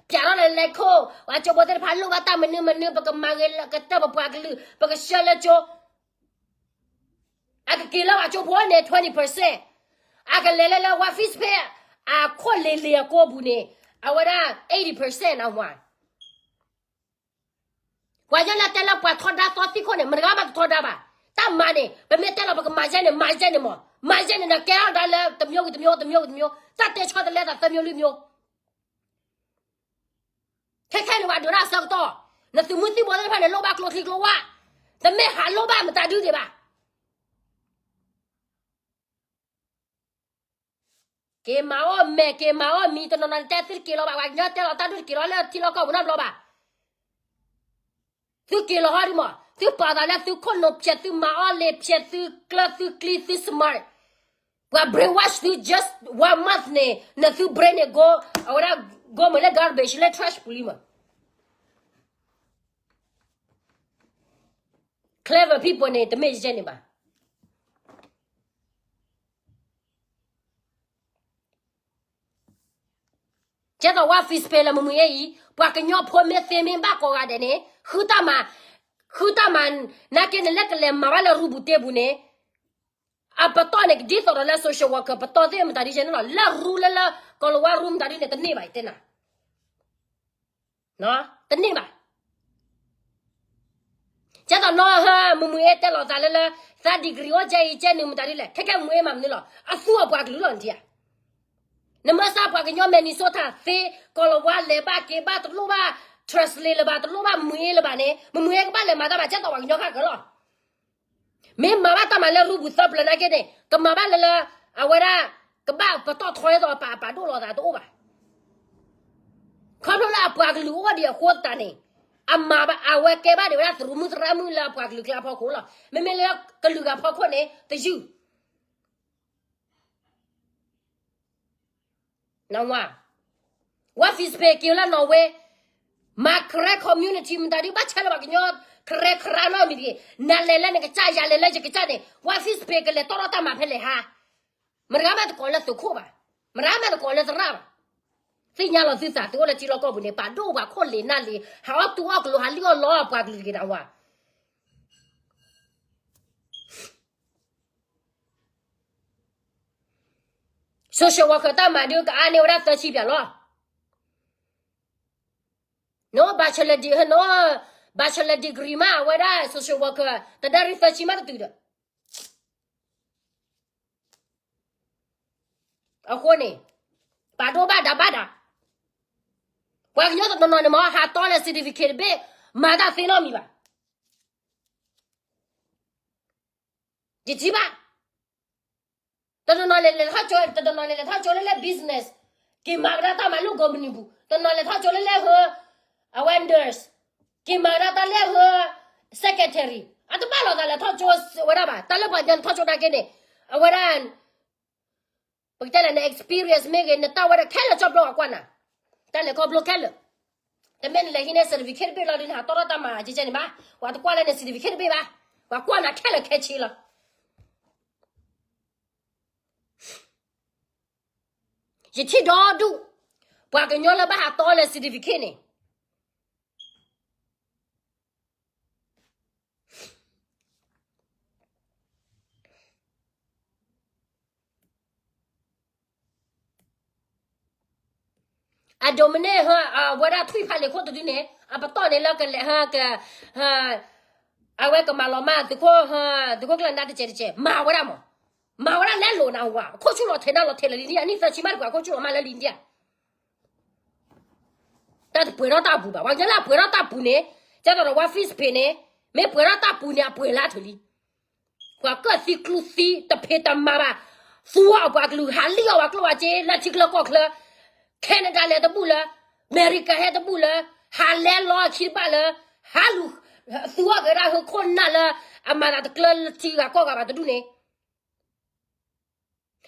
ပျးထီၣ်လၢလဲၤခိၣ် ပှၤကၠိဖိသ့ၣ်တဖၣ်လိၣ်ဘၣ်တၢ်မနုၤမနုၤ ပကမၤဂ့ၤကတၢၢ်ပပှၤကလုာ် ပကဆှၢလၢကၠိ အကက့ၤလၢပှၤကၠိဖိန့ၣ် twenty percent, အကလဲၤလၢလၢ War Fist Pay အခိၣ်လ့ၤလ့ၤအကိပူၤန့ၣ် အဝဲဒၣ် eighty percent နဝၤ ပှၤကညီလၢတဲလၢပှၤထီဒါသီသံခိၣ်န့ၣ် မတဂၤမးတထီဒါဘၣ်, တၢ်မၤန့ၣ် ပမ့ၢ်တဲလီၤပကမၤယဲန့ၣ် မၤယဲန့ၣ်မး, မၤယဲန့ၣ် နကဲထီၣ်ဒါလၢတမျိုးကတမျိုး တမျိုးကတမျိုး တၢ်တဲဆီတလဲသးသၢမျိုးလွံၢ်မျိုး ခဲခဲန့ၣ် ပှၤဒုးတၢ်ဆၢကတီၢ်, နသုးမုၢ်သံၣ်ဘိသ့ၣ်တဖၣ်န့ၣ် လိၣ်ဘၣ်ကျိချံကျိဝါ, တမ့ၢ်ဟးလိၣ်ဘၣ်မတၤဒုးဒံးဘၣ်. က့ၤမၤအီၣ်မဲာ် က့ၤမၤအီၣ်မံၤ တနီၤနီၤတဲသုတက့ၤလီၤဘၣ်, ပှၤကညီတဲလီၤတၢ်ဒုးတက့ၤလီၤလၢထံလီၢ်ကီၢ်ပူၤနီတဘျီဘၣ်. သုက့ၤလီၤဟီဒ်မး, သုပာ်သးလၢသုခိၣ်နူာ်ဖျဲး သုမၤအီၣ်လံာ်ဖျဲး သုကျၢၢ်သုကျံ သု smart, ပှၤ brainwash သု just one month န့ၣ် နသု brain န့ၣ် အဝဲဒၣ် ကိးမုာ်လၢ garbage လၢ trash ပူၤလံမး. Clever people န့ၣ် တမ့ၢ်ယဲန့ၣ်ဘၣ်. ကဲသိး War Fist Pay လၢမုၢ်မုၢ်အံၤအံၤ ပှၤကညီဖိမ့ၢ်သ့မ့ၢ်ဘၣ်ကိးဂၤဒဲးန့ၣ် ဃုတၢ်မၤ, ဃုတၢ်မၤ နာ်က့န့ၣ် လၢကလဲၤမၤဘၣ်လၢရူပူၤတ့ပူၤန့ၣ် အပတီၢ်န့ၣ် ဒ်သိးဒီးလၢ social worker ပတီၢ်သ့ၣ်မတၤဒ်ယဲန့ၣ်လီၤ, လၢရူလၢလၢ ကီၤလၤဝါရူမတၤဒ်န့ၣ် တန့ၢ်ဘၣ် ယတဲနၤ တန့ၢ်ဘၣ်. ကဲသိးနီၢ်ဟၢ မုၢ်မုၢ်အ့တဲလီၤသးလၢလၢ သး degree အိၣ်ကဲအံၤကဲနုာ်မတၤဒ်လဲၣ်, ခဲကဲမုၢ်အ့မၤမနုၤလီၤ, အသူအီၣ်ပှၤကလုာ်လီၤနထံၣ်ဧါ. နမ့ၢ်စၢ်ပှၤကညီ Minnesota သ့ ကီၤလၤဝါလဲၤဘၣ်က့ၤဘၣ် တလိၣ်ဘၣ် translate လၢၤဘၣ် တလိၣ်ဘၣ်မုၢ်အ့လၢၤဘၣ်န့ၣ် မုၢ်မုၢ်အ့ကဘၣ်လဲၤမၤတၢ်မၤ ကဲသိးပှၤကညီဃၣ်ကလီၤ. မ့ၢ်မၤဘၣ်တၢ်မၤလၢရူပူၤသၢပျၢၤနာ်က့န့ၣ် ကမၤဘၣ်လၢလၢ အဝဲဒၣ် ကဘၣ်ပတီၢ်ထီအသိးအပာ်ပာ်ဒိၣ်လီၤသးတအိၣ်ဘၣ်. ခီဖျိလၢအပှၤကလုာ်အိၣ်ဒံးအဃိသတးန့ၣ် အမၤဘၣ် အဝဲကဲဘၣ်ဒံးဝဲဒၣ်သရူးမုၢ်သရၣ်မုၣ်လၢအပှၤကလုာ်ကျါဖီခိၣ်လီၤ. မ့မ့ၢ်လၢကလုာ်ဂၤဖီခိၣ်န့ၣ် တယုၢ် နဝၤ War Fist Pay က့ၤလၢ Norway မၤ Karen community မတၤဒ်ဘၣ်ဆဲလၢပှၤကညီ Karen ခရါနီတမံၤတဂ့ၤ, နလဲၤလၢနကစၢ် ယၤလဲၤလၢယကစၢ်န့ၣ် War Fist Pay ကလဲၤတီၢ်ထီၣ်တၢ်မၤဖဲလဲၣ်ဟါ. မတဂၤမးတကိးလၢသုးခိၣ်ဘၣ်, မတဂၤမးတကိးလၢသရၣ်ဘၣ်. သ့ၣ်ညါလီၤသုသးသုအိၣ်လၢထံလီၢ်ကီၢ်ပူၤန့ၣ် ပာ်ဒိၣ်ပှၤခိၣ်လ့ၤနၢ်လ့ၤ ဟးအီၣ်တူၢ်အီၣ်ကလိၤ ဟးလံၣ်အီၣ်လီအီၣ်ပှၤကလုာ်တဂ့ၤနဝၤ social worker တၢ်မၤဒုးကအါန့ၢ်ဝဲဒၣ်သၢဆံပၠးလီၤ. နီၢ် bachelor degree နီၢ် bachelor degree မး အဝဲဒၣ် social worker တနၣ်ရံၣ်သၢဆံမးတတုၤဒီး အဃိန့ၣ် ပာ်ဒိၣ်ဘၣ်ဒါဘၣ်ဒါ ပှၤကညီတနီၤနီၤန့ၣ်မ့ၢ် ဟးတီလၢ certificate တဘ့ၣ် မၤတၢ်သ့နီတမံၤဘၣ်. ယထံၣ်ဘၣ် တနီၤနီၤလဲၤလဲၤထီၣ်ကၠိ တနီၤနီၤလဲၤလဲၤထီၣ်ကၠိလၢလၢ business က့ၤမၤကဒါတၢ်မၤလၢ company ပူၤ, တနီၤလဲၤထီၣ်ကၠိလၢလၢဟၢ အဝဲ nurse က့ၤမၤကဒါတၢ်လၢဟၢ secretary အတဘၣ်လိာ်သးလဲၤထီၣ်ကၠိဝဲဒၣ်ဘၣ်. တၢ်လၢပှၤကညီထီၣ်ကၠိနာ်က့န့ၣ် အဝဲဒၣ် ပကတဲလဲၣ် န experience မ့ၢ်ဂ့ၤ နတၢ်ဝဲဒၣ်ခဲလၢာ် ကၠီဘျီ ပှၤကွၢ်နၤ, တၢ်လဲၤခီဖျိခဲလၢာ်. တမ့ၢ်နလဲၤဟံးန့ၢ် certificate တဘ့ၣ်လီၤဒီး နဟးတီထီၣ်တၢ်မၤကဲကဲန့ၣ်ဘၣ်. ပှၤတကွၢ်လၢန certificate တဘ့ၣ်ဘၣ်. ပှၤကွၢ်နၤခဲလၢာ်ခဲဆ့လီၤ. ယထံၣ်ဒီဒူၣ် ပှၤကညီလၢဘၣ်ဟးတီလၢ certificate န့ၣ် အဒိးမ့ၢ်န့ၢ် အဝဲဒၣ်ထွံၣ်ဖးလ့ၤခိၣ်တဒုန့ၣ် အပတီၢ်န့ၣ်လၢကလဲၤ အဝဲကမၤလီၤမၢ်သုးခိၣ် သုးခိၣ်ကျၢၢ်နါတစဲးတစဲး မၤဝဲဒၣ်မး. မၤဝဲဒၣ်လဲလိာ်နဝၤ အခိၣ်ဆူၣ်လီၤထဲးနၢ်လီၤထဲးလၢလံၤဒံၣ် အနံၣ်သၢဆံမးတကွၢ် အခိၣ်ဆူၣ်လီၤမၢ်လၢလံၤဒံၣ် တၢ်တပှဲၤထီၣ်တၢ်ပူၤဘၣ်. ပှၤကညီလၢအပှဲၤထီၣ်တၢ်ပူၤန့ၣ် ကဲသိးဒီး War Fist Pay န့ၣ် မ့ၢ်ပှဲၤထီၣ်တၢ်ပူၤန့ၣ် အပှဲၤလၢအထုးလံ. ပှၤကၢၣ်သံကျူသံတဖံးတမၤဘၣ်. သူအီၣ်ပှၤကလုာ် ဟးလံၣ်အီၣ်ပှၤကျိၣ်ပှၤစ့လၢထံချၢကီၢ်ချၢ Canada လဲၤတဘူၣ်လၢ America ဟဲတဘူၣ်လၢ ဟးလဲၤလီၤအခံတဘၣ်လၢ ဟးလူၤ သူအီၣ်က့ၤဒၣ်ဟၢခိၣ်နၢ်လၢ အမၤသးတကျၢၤလၢထံဂၤကီၢ်ဂၤဘၣ်တဒူၣ်န့ၣ်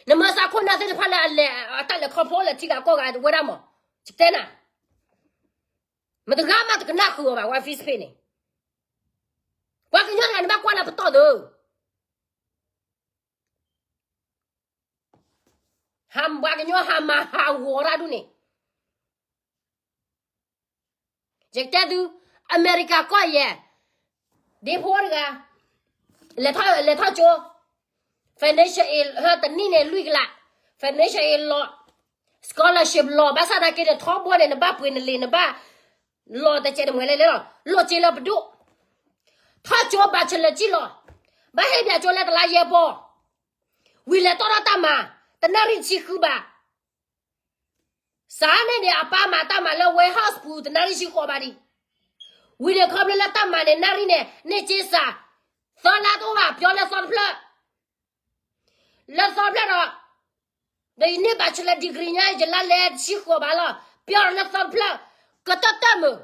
နမၢစးခိၣ်နၢ်သ့ၣ်တဖၣ်လၢအလဲၤ အတၢ်လဲၤခီဖျိလဲၤထံဂၤကီၢ်ဂၤဝဲဒၣ်မး, ယတဲနၤ, မတဂၤမးတကနၣ်ဃုာ်အီၤဘၣ် ဝဲ Facebook န့ၣ်, ပှၤကညီတဂၤန့ၣ်ဘၣ်ကွၢ်လၢပတီၢ်သု, ဟးပှၤကညီဟးမၤဟးဂီၤတၢ်ဒူၣ်န့ၣ် ယကတဲသု, အမဲရကၤကီၢ်ယဲၢ်, ဒ့ဖိတဂၤ, လဲၤထီၣ်ကၠိ, financial aid တနံၣ်န့ၣ်လွံၢ်ကလး, financial aid လီၤ, scholarship လီၤ, ဘၣ်ဆၣ်သနာ်က့န့ၣ် ထီဘိန့ၣ် နဘၣ်ပှ့ၤနလံာ် နဘၣ်လီၤတစဲးတမှဲၤလဲၣ်လဲၣ်လီၤ, လီၢ်စ့လၢပဒိၣ်, ထီၣ်ကၠိ bachelor စံၣ်လီၤ, ဘၣ်ဟ့ၣ်ပၠးကၠိလၢတလါယဲၢ်ပီၢ်, ဝံၤလဲၤတီၢ်ထီၣ်တၢ်မၤ, တနၣ်ရံၣ်တဆံဃုဘး စးန့ၣ်န့ၣ် အပၢ်မၤတၢ်မၤလၢ warehouse ပူၤ တနၣ်ရံၣ်ဆံဃိးဘးဒံး, ဝံၤန့ၣ်ခီဖျိလၢတၢ်မၤန့ၣ် နၣ်ရံၣ်န့ၣ် န့ၢ်စ့စး, သၢလါတအိၣ်ဘၣ် ပၠီလၢသီတဖျၢၣ်, လၢသီတဖျၢၣ်ဒီး, ဒီးယန့ၢ် bachelor degree ညါ ယလါလဲတဆံဃိးဘးလီၤ, ပၠီလၢသီတဖျၢၣ်, ကတၢၢ်တၢၢ်မုၢ်,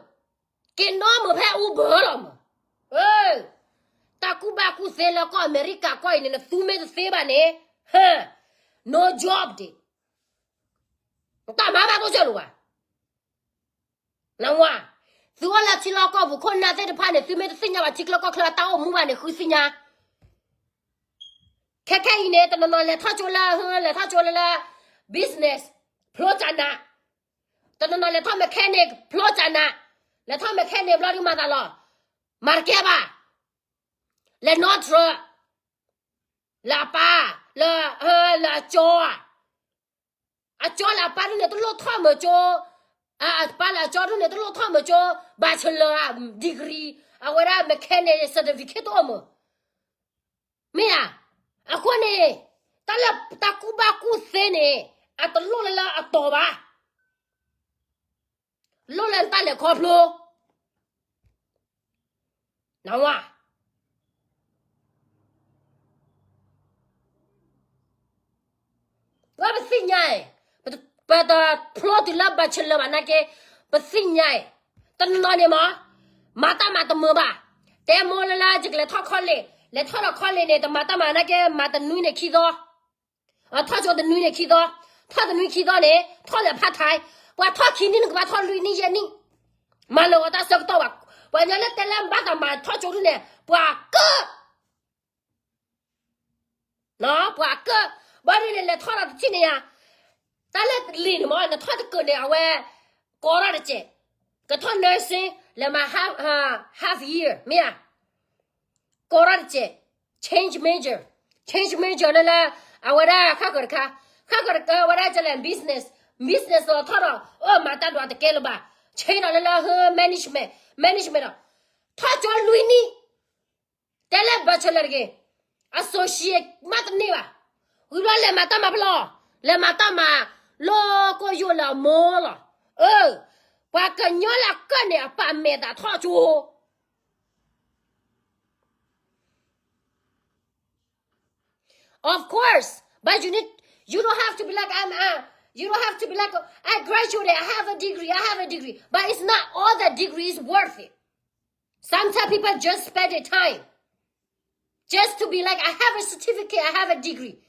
က့ၤနီၣ်မုၢ်ဖဲအူဘၢလီၤမုၢ်, တၢ်ကူၣ်ဘၣ်ကူၣ်သ့လၢကီၢ်အမဲရကၤကီၢ်အံၤန့ၣ် နသူမ့ၢ်တသ့ဘၣ်န့ၣ်, no job ဒံး, တၢ်မၤဘၣ်တိစၢၤလိာ်ဘၣ် နဝၤ, သုအိၣ်လၢထံလီၢ်ကီၢ်ပူၤခိၣ်နၢ်သ့ၣ်တဖၣ်န့ၣ် သုမ့ၢ်တသ့ၣ်ညါဘၣ်ထံချၢကီၢ်ချၢအတၢ်အိၣ်မူဘၣ်န့ၣ် ဃုသ့ၣ်ညါ, ခဲခဲအံၤန့ၣ် တနီၤနီၤလဲၤထီၣ်ကၠိလၢ, လဲၤထီၣ်ကၠိလၢလၢ business ဖျိစၢနး, တနီၤနီၤလဲၤထီၣ် mechanic ဖျိစၢနး, လဲၤထီၣ် mechanic ဘျီဒုးမၤသးလီၤ, မၤတကဲဘၣ်, လဲၤနီၣ်ထြၢး, လၢအပၢ်, လၢ, လၢအကၠီဧါ အကၠီလၢအပၢ်ဒ်န့ၣ် တလိၣ်ထီၣ်မုၢ်ကၠိ, အပၢ်လၢအကၠီဒ်န့ၣ် တလိၣ်ထီၣ်မုၢ်ကၠိ, bachelor degree, အဝဲဒၣ် mechanic certificate တအိၣ်မုၢ်, မ့ၢ်ဧါ, အဃိန့ၣ်, တၢ်လၢတၢ်ကူၣ်ဘၣ်ကူၣ်သ့န့ၣ်, အတလိၣ်လၢလၢအတီၤဘၣ် လိၣ်လၢနတၢ်လဲၤခီဖျိ, နဝၤ, ပသ့ၣ်ညါ, ပတဖျိတုၤလၢ bachelor ဘၣ်နာ်က့, ပသ့ၣ်ညါ, တနီၤန့ၣ်မး, မၤတၢ်မၤတမုာ်ဘၣ်, တဲမိၢ်လၢလၢယကလဲၤထီၣ် college, လဲၤထီၣ်ဒီး college န့ၣ် တမၤတၢ်မၤနာ်က့ မၤတနွံန့ၣ်ခံသီ ထီၣ်ကၠိတနွံန့ၣ်ခံသီ, ထီၣ်တနွံခံသီန့ၣ် ထီၣ်လဲၤ part time, ပှၤထီၣ်ခံနံၣ်နကဘၣ်ထီၣ်လွံၢ်နံၣ်ယဲၢ်နံၣ်, မၤလၢာ်အီၤတၢ်ဆၢကတီၢ်ဘၣ်, ပှၤညီလၢတဲလၢဘၣ်တၢ်မၤထီၣ်ကၠိဒ်န့ၣ် ပှၤကၢၣ် ပှၤကၢၣ်, ဘၣ်ဒ်န့ၣ် လဲၤထီၣ်ဒီးတထံၣ်န့ၣ်ယါ, တၢ်လၢလံာ်န့ၣ်မ့ၢ် နထီၣ်တကၢၢ်န့ၣ် အဝဲ, ကိးထီၣ်တစဲး, ကထီၣ် nursing လဲၤမၤ half, half year မ့ၢ်ဧါ, ကိးထီၣ်တစဲး, change major, change major လၢလၢ, အဝဲဒၣ်ဃၣ်ဃၢၤတခါ, ဃၣ်ဃၢၤတခါ အဝဲဒၣ်ကလဲၤ business, business လီၤထီၣ်ဒီး, အၢ မၤတၢ်ဒွးတကဲလၢၤဘၣ်, change ဒီးလၢလၢ management, management ဒီး, ထီၣ်ကၠိလွံၢ်နံၣ် တဲလၢ bachelor တဂ့ၤ, associate မးတန့ၢ်ဘၣ်, ဝံၤဘျီလဲၤမၤတၢ်မၤဖဲလဲၣ်, လဲၤမၤတၢ်မၤ, လီၢ်ကိၢ်ယိာ်လၢအမိၢ်လီၤ, အၢ, ပှၤကညီလၢအကၢၣ်န့ၣ် အပာ်မဲာ်သးထီၣ်ကၠိ Of course, but you need, you don't have to be like, I'm, uh, you don't have to be like, I graduated, I have a degree, I have a degree. But it's not all the degree is worth it. Sometimes people just spend their time just to be like, I have a certificate, I have a degree.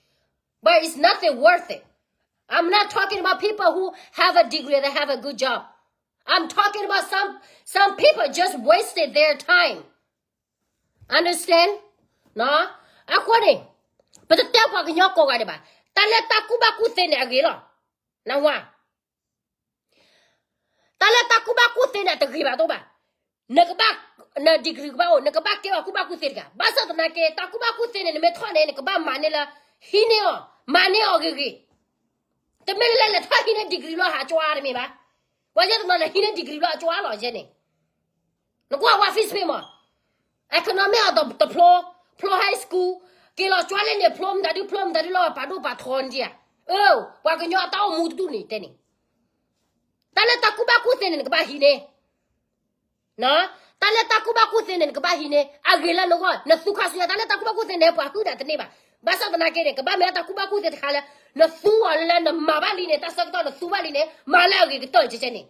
But it's nothing worth it. I'm not talking about people who have a degree that have a good job. I'm talking about some, some people just wasted their time. Understand? အဃိန့ၣ်, ပတတဲပှၤကညီကိးဂၤဒဲးဘၣ်, တၢ်လၢတၢ်ကူၣ်ဘၣ်ကူၣ်သ့န့ၣ်အဂ့ၤလီၤ, နဝၤ, တၢ်လၢတၢ်ကူၣ်ဘၣ်ကူၣ်သ့န့ၣ် တဂ့ၤဘၣ်တအိၣ်ဘၣ်, နကဘၣ်, န degree ကဘၣ်အိၣ်, နကဘၣ်ကဲပှၤကူၣ်ဘၣ်ကူၣ်သ့တဂၤ, ဘၣ်ဆၣ်သနာ်က့ တၢ်ကူၣ်ဘၣ်ကူၣ်သ့န့ၣ် နမ့ၢ်ထီၣ်န့ၣ် နကဘၣ်မၤန့ၢ်လၢ, ဟံးန့ၢ်အီၤ, မၤန့ၢ်အီၤဂ့ၤဂ့ၤ, တမ့ၢ်လၢလဲၤထီၣ်ဟံးန့ၢ် degree လီၤဟးကၠီတမ့ၢ်ဘၣ်, ပှၤယဲတနီၤလဲၤဟံးန့ၢ် degree လီၤဟးကၠီလီၤယဲန့ၣ်, နကွၢ်ဝဲ Facebook မး, economic အီၤတဖျိ, ဖျိ high school, က့ၤလီၤကၠီလၢန့ၣ် ဖျိမတၤဒု ဖျိမတၤဒုလီၤ ပာ်ဒိၣ်ပာ်ထီန့ၣ်ဧါ, အၢ, ပှၤကညီအတၢ်အိၣ်မူတဒူၣ်န့ၣ်တဲန့ၣ်, တၢ်လၢတၢ်ကူၣ်ဘၣ်ကူၣ်သ့န့ၣ် နကဘၣ်ဟံးန့ၢ် တၢ်လၢတၢ်ကူၣ်ဘၣ်ကူၣ်သ့န့ၣ် နကဘၣ်ဟံးန့ၢ်, အဂ့ၤလၢနဂီၢ်, နသူခါဆူညါ တၢ်လၢတၢ်ကူၣ်ဘၣ်ကူၣ်သ့န့ၣ် ပှၤဟုၣ်ဒၣ်တန့ၢ်ဘၣ်, ဘၣ်ဆၣ်သနာ်က့န့ၣ် ကဘၣ်မ့ၢ်လၢတၢ်ကူၣ်ဘၣ်ကူၣ်သ့တခါလၢ, နသူအီၤလၢလၢနမၤဘၣ်လံန့ၣ် တၢ်ဆၢကတီၢ်နသူဘၣ်လံန့ၣ် မၤလၢအဂ့ၤကတၢၢ်ကဲကဲန့ၣ်.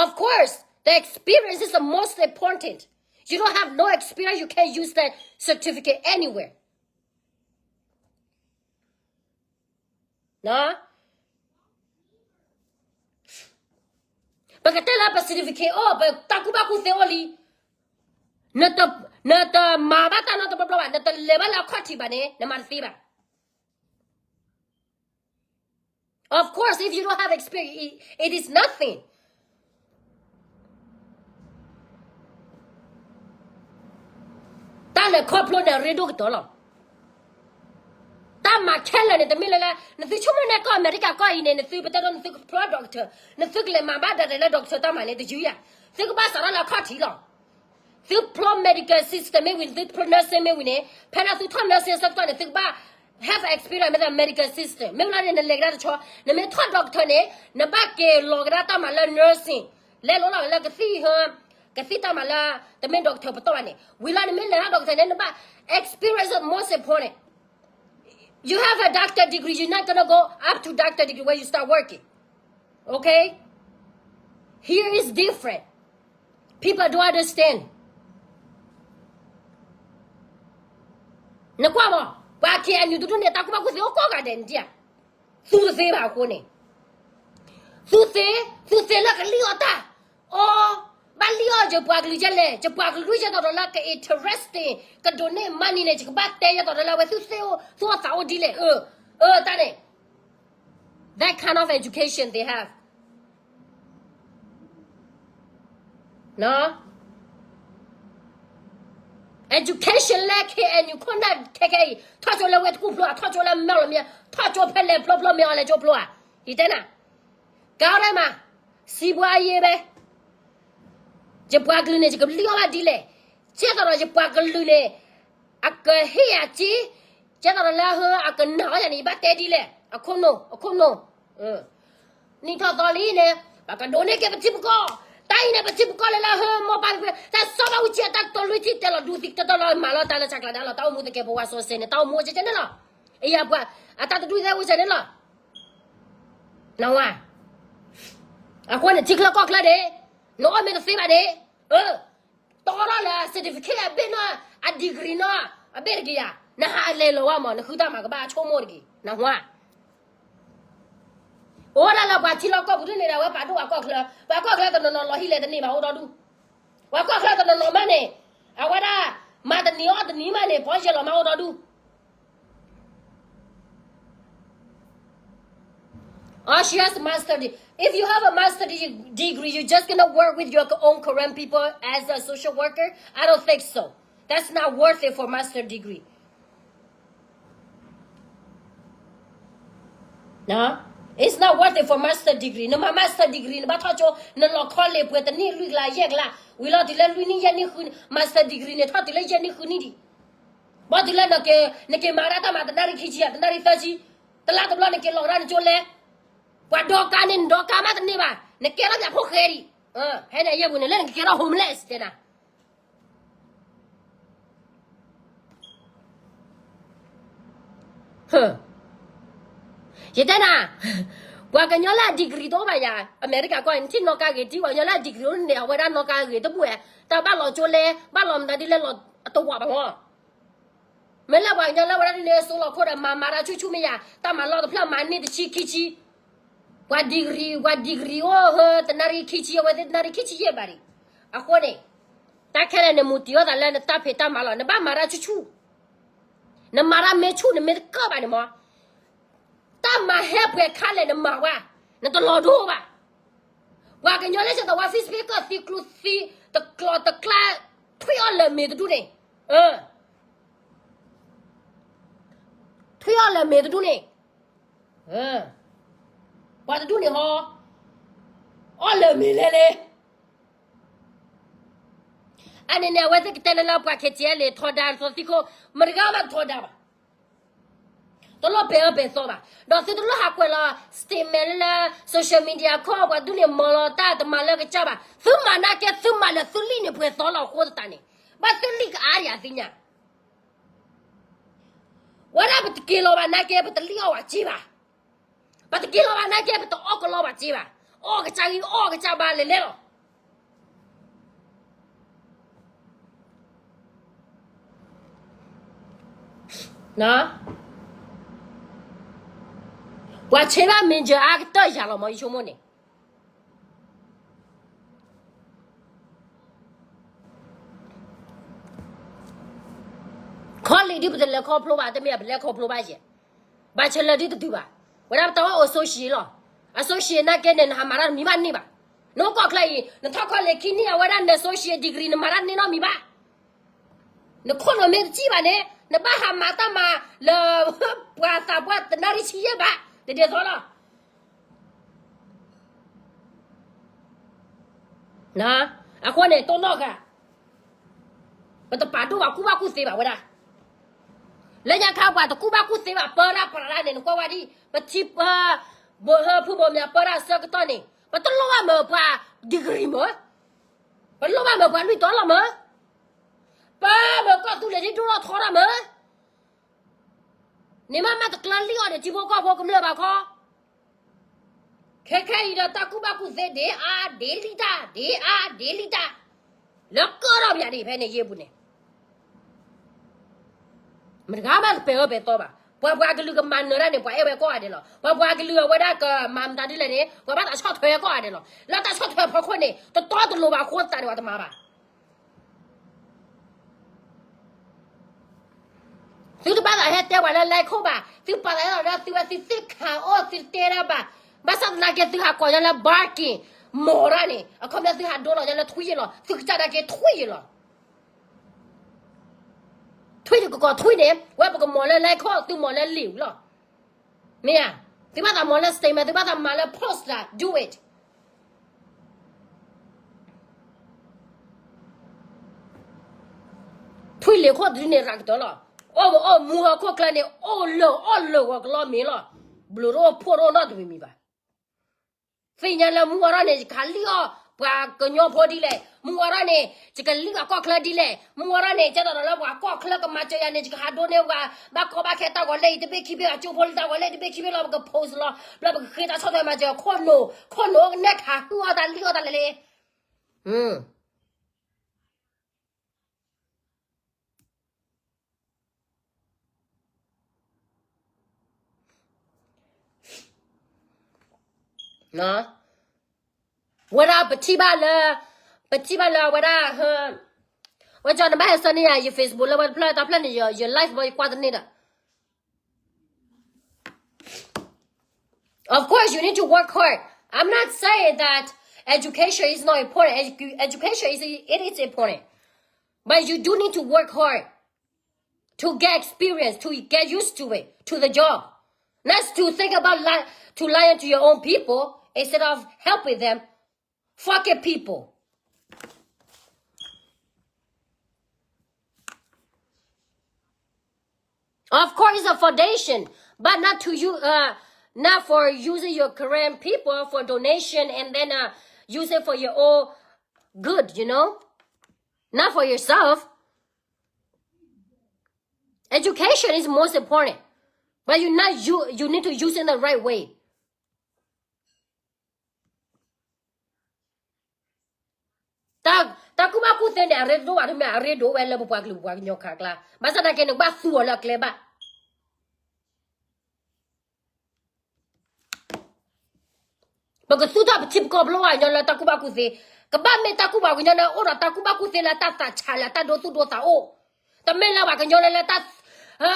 Of course, the experience is the most important. You don't have no experience, you can't use that certificate anywhere. ပကတဲလၢပ certificate အိၣ် ပတၢ်ကူၣ်ဘၣ်ကူၣ်သ့အိၣ်လံ, နတမၤဘၣ်တၢ်နီတဘျီဘၣ်, နတလဲၤဘၣ်လၢအခီၣ်ထံးဘၣ်န့ၣ် နမၤတသ့ဘၣ်. Of course, if you don't have experience, it, it is nothing. တၢ်လဲၤခီဖျိန့ၣ် အရ့ဒိၣ်ကတၢၢ်လီၤ. တၢ်မၤခဲလၢာ်န့ၣ် တမ့ၢ်လၢလၢ နသုဆိကမိၣ်န့ၢ်ကီၢ်အမဲရကၤကီၢ်အံၤန့ၣ် နသုပတဲဒိ နသုကဖျိ doctor, နသုကလဲၤမၤဘၣ်ဒၣ်လဲာ်လၢ doctor တၢ်မၤန့ၣ် တယုယၤ, သုကဘၣ်စးထီၣ်လၢအခီၣ်ထံးလီၤ. သုဖျိ medical system မ့ၢ်ဝံၤန့ၣ် သုဖျိ nursing မ့ၢ်ဝံၤန့ၣ် ဖဲန့ၣ်သုထီၣ် nursing ဆၢကတီၢ်န့ၣ် သုကဘၣ် have experience မ့ၢ်သး medical system မ့ၢ်ဝံၤလီၤန့ၣ် နလဲၤကဒါတဆီ, နမ့ၢ်ထီၣ် doctor န့ၣ် နဘၣ်က့ၤလီၤကဒါတၢ်မၤလၢ nursing, လဲၤလိလီၤလၢကသံၣ်ဟၢ ကသံၣ်တၢ်မၤလၢ တမ့ၢ် doctor ပတီၢ်ဘၣ်န့ၣ် ဝံၤလီၤနမ့ၢ်လဲၤထီၣ် doctor န့ၣ် နဘၣ် experience is most important. You have a doctor degree, you're not gonna go up to doctor degree when you start working. Okay? Here is different. People don't understand. နကွၢ်မး, ပှၤ K N U တဒူၣ်န့ၣ် တၢ်ကူၣ်ဘၣ်ကူၣ်သ့အိၣ်ကိးဂၤဒဲးန့ၣ်ဒံးဧါ, သူတသ့ဘၣ်အဃိန့ၣ်, သူသ့, သူသ့လၢကလံၣ်အီၣ်တၢ်, အီ, ဘၣ်လံၣ်အီၣ်ယပှၤကလုာ်ဒ်လဲၣ်, ယပှၤကလုာ်ဒ်သိးဒီးလၢက interesting, ကဒိးန့ၢ် money န့ၣ် ယကဘၣ်တဲယဲသိးဒီးလၢအဝဲသူၣ်သ့ၣ်အိၣ်, သူၣ်အိၣ်သးအိၣ်ဒ်လဲၣ်, အၢ, အၢ, တၢ်န့ၣ် That kind of education they have. Education လၢ K N U ခိၣ်နၢ်ခဲခဲအံၤ ထီၣ်ကၠိလၢဝဲတကူၣ်ဖျိဧါ, ထီၣ်ကၠိလၢမဲၢ်လီၤမ့ၢ်, ထီၣ်ကၠိဖဲလဲၣ်ဖျိဖျိမ့ၢ်အီၤလဲၤကၠိဖျိဧါ, ယတဲနၤ, ကါအီၣ်ဒၣ်မး, စံးဘှါယဲဘဲ, ယပှၤကလုာ်န့ၣ် ယကလံၣ်အီၣ်ဘၣ်ဒ်လဲၣ်, ကဲသိးဒီးယပှၤကလုာ်န့ၣ် အကဟ့ၣ်ယၤက့, ကဲသိးဒီးလၢဟၢအကနၣ်အီၣ်ယၤန့ၣ် ယဘၣ်တဲဒ်လဲၣ်, အခိၣ်နူာ်, အခိၣ်နူာ်, နံၣ်ထီၣ်သီလံန့ၣ် ပကဒိးန့ၢ်က့ၤပထံပကီၢ်, တၢ်အံၤန့ၣ် ပထံပကီၢ်လၢလၢဟၢမီၢ်ပၢ်တဖျၢၣ် တၢ်စီဘၣ်ဝံၤက့ၤအတၢ်ကတိၤလွံၢ်ထံၣ်တဲလီၤဒူသံကတၢၢ်လီၤ မၤလီၤတၢ်လၢဆးကျါဒါလီၤ တၢ်အိၣ်မူသကဲးပဝးစီဆှံန့ၣ် တၢ်အိၣ်မူကဲကဲန့ၣ်လီၤ, အံၤယပှၤ, အတၢ်တဒူၣ်သဲဝံၤကဲန့ၣ်လီၤ, နဝါ အဃိန့ၣ် ထံချၢကီၢ်ချၢန့ၣ်, နအိၣ်မ့ၢ်တသ့ဘၣ်န့ၣ်, တီထီၣ်လၢ certificate အဘ့ၣ်နီၢ်, အ degree နီၢ်, အဘ့ၣ်တက့ၢ်ယၤ, နဟးအလဲၤလီၤဝဲမး နဃုတၢ်မၤကဘၣ်ဆိကမိၣ်တက့ၢ်, နဟါ, အိၣ်ဒၣ်လၢပှၤထံလီၢ်ကီၢ်ပူၤဒ်န့ၣ်ဒီး အဝဲပာ်ဒိၣ်ပှၤကီၢ်ချၢ, ပှၤကီၢ်ချၢတနီၤနီၤလီၤဟံၣ်လဲၤတန့ၢ်ဘၣ်အိၣ်ဒီဒူၣ်, ပှၤကီၢ်ချၢတနီၤနီၤမးန့ၣ်, အဝဲဒၣ်, မၤတနံၤအီၣ်တနံၤမးန့ၣ် ပှၤယဲၢ်လီၤမးအိၣ်ဒီဒူၣ် Oh, she has a master degree. If you have a master de- degree, you're just gonna work with your own Karen people as a social worker? I don't think so. That's not worth it for master degree. No, it's not worth it for master degree. နမၤ master degree နဘၣ်ထီၣ်ကၠိ နလီၤ college ပှဲၤတနံၣ်လွံၢ်ကလးယဲၢ်ကလး, ဝံၤလီၤတုၤလၢလွံၢ်နံၣ်ယဲၢ်နံၣ်ဃုနံၣ်, master degree န့ၣ် ထီၣ်တုၤလၢယဲၢ်နံၣ်ဃုနံၣ်ဒံး ဘၣ်တုၤလၢနက့ၤမၤဒၣ်တၢ်မၤတနၣ်ရံၣ်ခံဆံ, တနၣ်ရံၣ်သၢဆံ, တလါတဘျီနက့ၤလီၤကဒါနကၠိလဲ, ပှၤဒီကါန့ၣ် နဒီကါမးတန့ၢ်ဘၣ်, နကဲထီၣ်ပှၤဖိဃဲဒံး, ဖဲန့ၣ်ယဲၢ်ပူၤန့ၣ် လၢနကကဲထီၣ် homeless တဲနၤ ယတဲနၤ, ပှၤကညီလၢအ degree တအိၣ်ဘၣ်ယၤ, အမဲရကၤကီၢ် နထံၣ်နီၣ်ကါဂ့ၤ ထံၣ်ပှၤကညီလၢအ degree န့ၣ် အဝဲဒၣ်နီၣ်ကါဂ့ၤတဘူၣ်ဝဲ, တၢ်ဘၣ်လီၤကၠိလဲ, ဘၣ်လီၤမတၤဒ်လဲၣ်လီၤအတဝးဘၣ်မး, မ့ၢ်လၢပှၤကညီလၢဝဲဒၣ်ဒ်န့ၣ် စိလီၤခိၣ်ဒီး မၤမၤတၢ်ဆူၣ်ဆူၣ်မ့ၢ်ယၤ, တၢ်မၤလီၢ်တဖျၢၣ်မၤန့ၢ်တဆံခံဆံ, ပှၤ degree, ပှၤ degree အိၣ်ဟၢ တနၣ်ရံၣ်ခံဆံ, အဝဲသ့ၣ်တနၣ်ရံၣ်ခံဆံယဲၢ်ဘၣ်ဒံး, အဃိန့ၣ်, တၢ်ခဲလၢာ်န့ၣ် မူတံၢ်အီၣ်သးလၢနတၢ်ဖံးတၢ်မၤလီၤ, နဘၣ်မၤတၢ်ဆူၣ်ဆူၣ်, နမၤတၢ်မ့ၢ်ဆူၣ် နမ့ၢ်တကၢၣ်ဘၣ်န့ၣ်မး တၢ်မၤဟဲပှဲၤခါလဲၣ်နမၤဝဲ, နတလီၤဒိဘၣ်. ပှၤကညီလၢဆၢသဝါ Facebook ကီၢ်သံကျူသံ, တကျီတကျါ, ထွံၣ်အီၣ်လၢာ်မ့ၤတဒူၣ်န့ၣ်, ထွံၣ်အီၣ်လၢာ်မ့ၤတဒူၣ်န့ၣ်, ပှၤတဒူၣ်န့ၣ်ဟီ, အီၣ်လၢာ်မ့ၤလဲၣ်လဲၣ် အန့ၣ်န့ၣ် အဝဲသ့ၣ်ကတဲလၢလၢပှၤ K T L ထီဒါသီသံခိၣ်, မတဂၤမးထီဒါဘၣ်. တလိၣ်ပဲာ်အၢပဲာ်သီဘၣ်. ဒီးသုတလိၣ်ဟးကွဲးလီၤ statement လၢလၢ social media ခီ ပှၤဒူၣ်န့ၣ်မၤလီၤတၢ်တမၤလၢကစၢ်ဘၣ်. သုမၤနာ်က့ သုမၤလၢသုလံၣ်န့ၣ်ပှဲၤသီလီၤအဃိသတးန့ၣ်, ဘၣ်သုလံၣ်ကအါဒံးအသ့ၣ်ညါ ဝဲဒၣ်ပတက့ၤလီၤဘၣ်နာ်က့ ပတလံၣ်အီၣ်ဝဲစ့ဘၣ်. ပတက့ၤလီၤဘၣ်နာ်က့ ပတအီၣ်ကလီဘၣ်စ့ဘၣ်. အီၣ်ကစၢ်ဂံၢ်အီၣ်ကစၢ်ဘါလဲၤလဲၤလီၤ. န, ပှၤဆ့ဘၣ် major အါကတၢၢ်ယၤလီၤမး ယဆိကမိၣ်န့ၣ်. ခီလ့ၣ်ဒုးပတလဲၤခီဖျိဘၣ်, တမ့ၢ်ပလဲၤခီဖျိဘၣ်ယဲၢ်. Bachelor ဒုးတတုၤဘၣ်. ဝဲဒၣ်ပတၢ်အိၣ် associate လီၤ. Associate နာ်က့န့ၣ် နဟးမၤတၢ်တမံၤဘၣ်န့ၢ်ဘၣ်. နအိၣ်ကီၢ်ချၢအံၤ နထီၣ်ခီလ့ၣ်ခံနံၣ် အဝဲဒၣ်န associate degree နမၤတၢ်တန့ၢ်နီတမံၤဘၣ်. နခိၣ်နူာ်မ့ၢ်တစံၣ်ဘၣ်န့ၣ် နဘၣ်ဟးမၤတၢ်မၤလၢ ပှၤသးပှၢ်တနၣ်ရံၣ်ဆံယဲၢ်ဘၣ်, တဒ်သိးလီၤ. အဃိန့ၣ် တိၢ်နီၣ်ဃာ် ပတပာ်ဒိၣ်ဘၣ် ကူၣ်ဘၣ်ကူၣ်သ့ဘၣ်ဝဲဒၣ်. လၢညါခါပှၤတကူၣ်ဘၣ်ကူၣ်သ့ဘၣ် ပၢတၢ်ပြးတၢ်န့ၣ် နကွၢ်ဝဲဒၣ်ဒ် ပထံပ ဘိၣ်ဟၢဖုဘိၣ်မၠးပၢတၢ်အဆၢကတီၢ်န့ၣ် ပတလိၣ်ဘၣ်မၢပှၤ degree မၢ, ပလိၣ်ဘၣ်မၢပှၤလွံၢ်တီလီၤမၢ, ပမၢကီၢ်သူလ့ၤဒ်ဒိၣ်ထီၣ်ထီထီၣ်မၢ. န့ၣ်မ့မ့ၢ်တကျၢၤလံအီၤဒီး ထံဖိကီၢ်ဖိကမျၢၢ်ဘၣ်ခီ. ခဲခဲအံၤဒီးတၢ်ကူၣ်ဘၣ်ကူၣ်သ့ဒ်အါဒ်လံတၢ်, ဒ်အါဒ်လံတၢ်, လၢကၢထီၣ်ပယၤဒ်ဖဲန့ၣ်ယ့ၢ်ပူၤန့ၣ် မတဂၤမးတပဲာ်အၢပဲာ်သီဘၣ်. ပှၤပှၤကလုာ်ကမၤနၢၤတၢ်န့ၣ် ပှၤအဲၣ်ဝဲကိးဂၤဒဲးလီၤ. ပှၤပှၤကလုာ်အဝဲဒၣ်ကမၤမတၤဒ်လဲၣ်န့ၣ် ပှၤဘၣ်သးဆီၣ်ထွဲကိးဂၤဒဲးလီၤ. လၢတၢ်ဆီၣ်ထွဲအဖီခိၣ်န့ၣ် တတီတလိၤဘၣ်အဃိသတးန့ၣ် ပှၤတမၤဘၣ်. သုတဘၣ်သးဟဲတဲပှၤလၢ လဲခိၣ် ဘၣ်, သုပာ်သးလီၤလၢသုဝဲသုသ့ၣ် ခးအိၣ်သုတဲတၢ်ဘၣ်. ဘၣ်ဆၣ်သနာ်က့သုဟးကိးညီလၢ barking မီၤတၢ်န့ၣ် အခီပညီသုဟးဒိလီၤညီလၢထွံၣ်ယ့ၢ်လီၤ, သုကစၢ်ဒၣ်က့ထွံၣ်ယ့ၢ်လီၤ. ထွံၣ်တကကိးထွံၣ်န့ၣ် ဝဲပကမီၤလၢ လဲခိၣ် သုမီၤလၢလံာ်ဝံၤလီၤ. မ့ၢ်ဧါ, သုဘၣ်သးမီၤလၢ statement, သုဘၣ်သးမၤလၢ post ဒၣ် do it. ထွံၣ်လ့ၤခိၣ်တဒုန့ၣ်ရၤကတၢၢ်လီၤ. အိၣ်မ့ၢ်အိၣ်မူဟီၣ်ခိၣ်ချၢန့ၣ် အိၣ်လၢာ်အီၣ်လၢာ်ဂီၤကလီမ့ၢ်လီၤ. ဘျုးတအိၣ်ဖှိၣ်တအိၣ်နီတမံၤမံၤဘၣ်. သ့ၣ်ညါလၢမုၢ်ဝါထီၣ်န့ၣ် ယကဟးလံၣ်အီၣ်ပှၤကညီဖိဒ်လဲၣ်, မုၢ်ဝါထီၣ်န့ၣ် ယကလံၣ်ဘၣ်ကီၢ်ချၢဒ်လဲၣ်, မုၢ်ဝါထီၣ်န့ၣ် ကဲသိးဒီးလၢပှၤကီၢ်ချၢကမၤစၢၤယၤန့ၣ် ယကဟးဒိးန့ၢ်ပှၤ ဘၣ်ကီဘၣ်ခဲတၢ်ဂီၤလၢအံၤတဘ့ၣ်ခံဘ့ၣ် အကၠိဖိလံတၢ်ဂီၤလၢအံၤတဘ့ၣ်ခံဘ့ၣ်လီၤ ပက post လီၤ, ဘျီပကဃ့တၢ်ဆီၣ်ထွဲမၤစၢၤ ခိၣ်နူာ် ခိၣ်နူာ်ကနဲၣ်ခးဟုၣ်အီၣ်တၢ်လံၣ်အီၣ်တၢ်လဲၣ်လဲၣ်. ဝဲဒၣ်ပထံၣ်ဘၣ်လၢ ပထံၣ်ဘၣ်လၢဝဲဒၣ် ဝဲကၠီနဘၣ်ဟဲဆၢန့ၢ်ယၤ ယ Facebook လၢဝဲတဖျၢၣ်တဖျၢၣ်န့ၣ် ယ live ဘၣ်ယကွၢ်တန့ၢ်ဒီး Of course, you need to work hard. I'm not saying that education is not important. Edu- education is, it is important. But you do need to work hard to get experience, to get used to it, to the job. Not to think about li- to lying to your own people instead of helping them. Fucking people. Of course, it's a foundation, but not to you, uh, not for using your Karen people for donation and then uh, use it for your own good, you know? Not for yourself. Education is most important, but you not you you need to use it in the right way. တၢ်ကူၣ်ဘၣ်ကူၣ်သ့န့ၣ် အရ့ဒိၣ်ဘၣ်တမ့ၢ် အရ့ဒိၣ်ဝဲလၢပပှၤကလုာ်ပပှၤကညီခါအကျါ ဘၣ်ဆၣ်သနာ်က့န့ၣ် ကဘၣ်သူအီၤလၢအကျဲဘၣ်. ပကသူၣ်ထီၣ်ပထံပကီၢ် ပလိၣ်ဘၣ်ကညီလၢတၢ်ကူၣ်ဘၣ်ကူၣ်သ့, ကဘၣ်မ့ၢ်တၢ်ကူၣ်ဘၣ်ကညီန့ၣ် အိၣ်ဒီးတၢ်ကူၣ်ဘၣ်ကူၣ်သ့လၢတၢ်သးဆးလၢတၢ်ဒိသူၣ်ဒိသးအိၣ်, တမ့ၢ်လၢပှၤကညီလၢလၢ တၢ်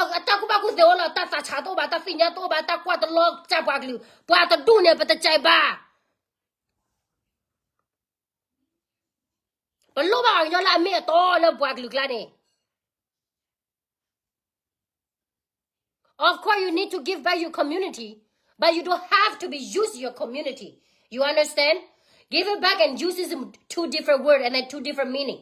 ကူၣ်ဘၣ်ကူၣ်သ့အိၣ်လၢတၢ်သးဆးတအိၣ်ဘၣ် တၢ်သ့ၣ်ညါတအိၣ်ဘၣ် တၢ်ကွၢ်တလီၤကၢ်ပှၤကလုာ် ပှၤတဒူၣ်န့ၣ် ပတကဲဘၣ်. ပလိၣ်ဘၣ်ပှၤကညီလၢအမ့ၢ်အတီလၢပှၤကလုာ်ကျါန့ၣ် Of course, you need to give back your community, but you don't have to be use your community. You understand? Give it back and use is two different word and then two different meaning.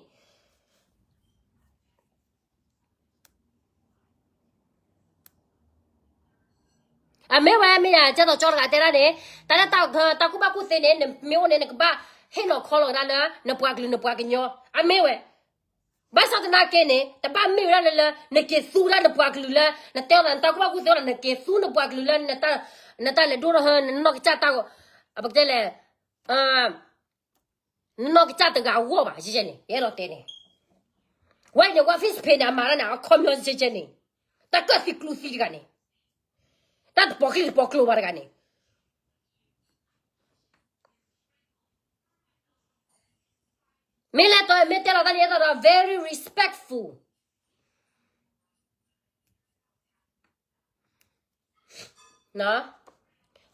အမ့ၢ်ဝဲမ့ၢ်ယၤ ကဲသိးကၠီတဂၤတဲဒၣ်န့ၣ် တၢ်လၢတၢ်ကူၣ်ဘၣ်ကူၣ်သ့န့ၣ် နမ့ၢ်အိၣ်န့ၣ် နကဘၣ်ဟ့ၣ်လီၤခီလီၤကဒါလၢ နပှၤကလုာ်နပှၤကညီ အမ့ၢ်ဝဲ. ဘၣ်ဆၣ်သနာ်က့န့ၣ် တဘၣ်မ့ၢ်ဝဲဒၣ်လၢလၢ နက့ၤသူဒၣ်နပှၤကလုာ်လၢ နတဲအီၤသး နတၢ်ကူၣ်ဘၣ်ကူၣ်သ့အီၤဒီး နက့ၤသူနပှၤကလုာ်လၢ နတၢ်လဲၤဒိၣ်ထီၣ်ဟၢ နနီၢ်ကစၢ်တၢ် ပကတဲလဲၣ် နနီၢ်ကစၢ်တဂၤအဂီၢ်ဘၣ် ယဲန့ၣ် ယအဲၣ်ဒိးတဲန့ၣ်. ဝဲန့ၣ် ဝဲ Facebook န့ၣ် အမၤတၢ်န့ၣ် အခီပညီယဲန့ၣ် တၢ်ကၢၣ်သံကျူသံတဂၤန့ၣ် တၢ်တပိာ်ချံတပိာ်ကျိဘၣ်တဂၤန့ၣ် မ့ၢ်လဲၤတီၤ မ့ၢ်တဲလီၤတၢ်န့ၣ် ယဲသိးဒီး very respectful,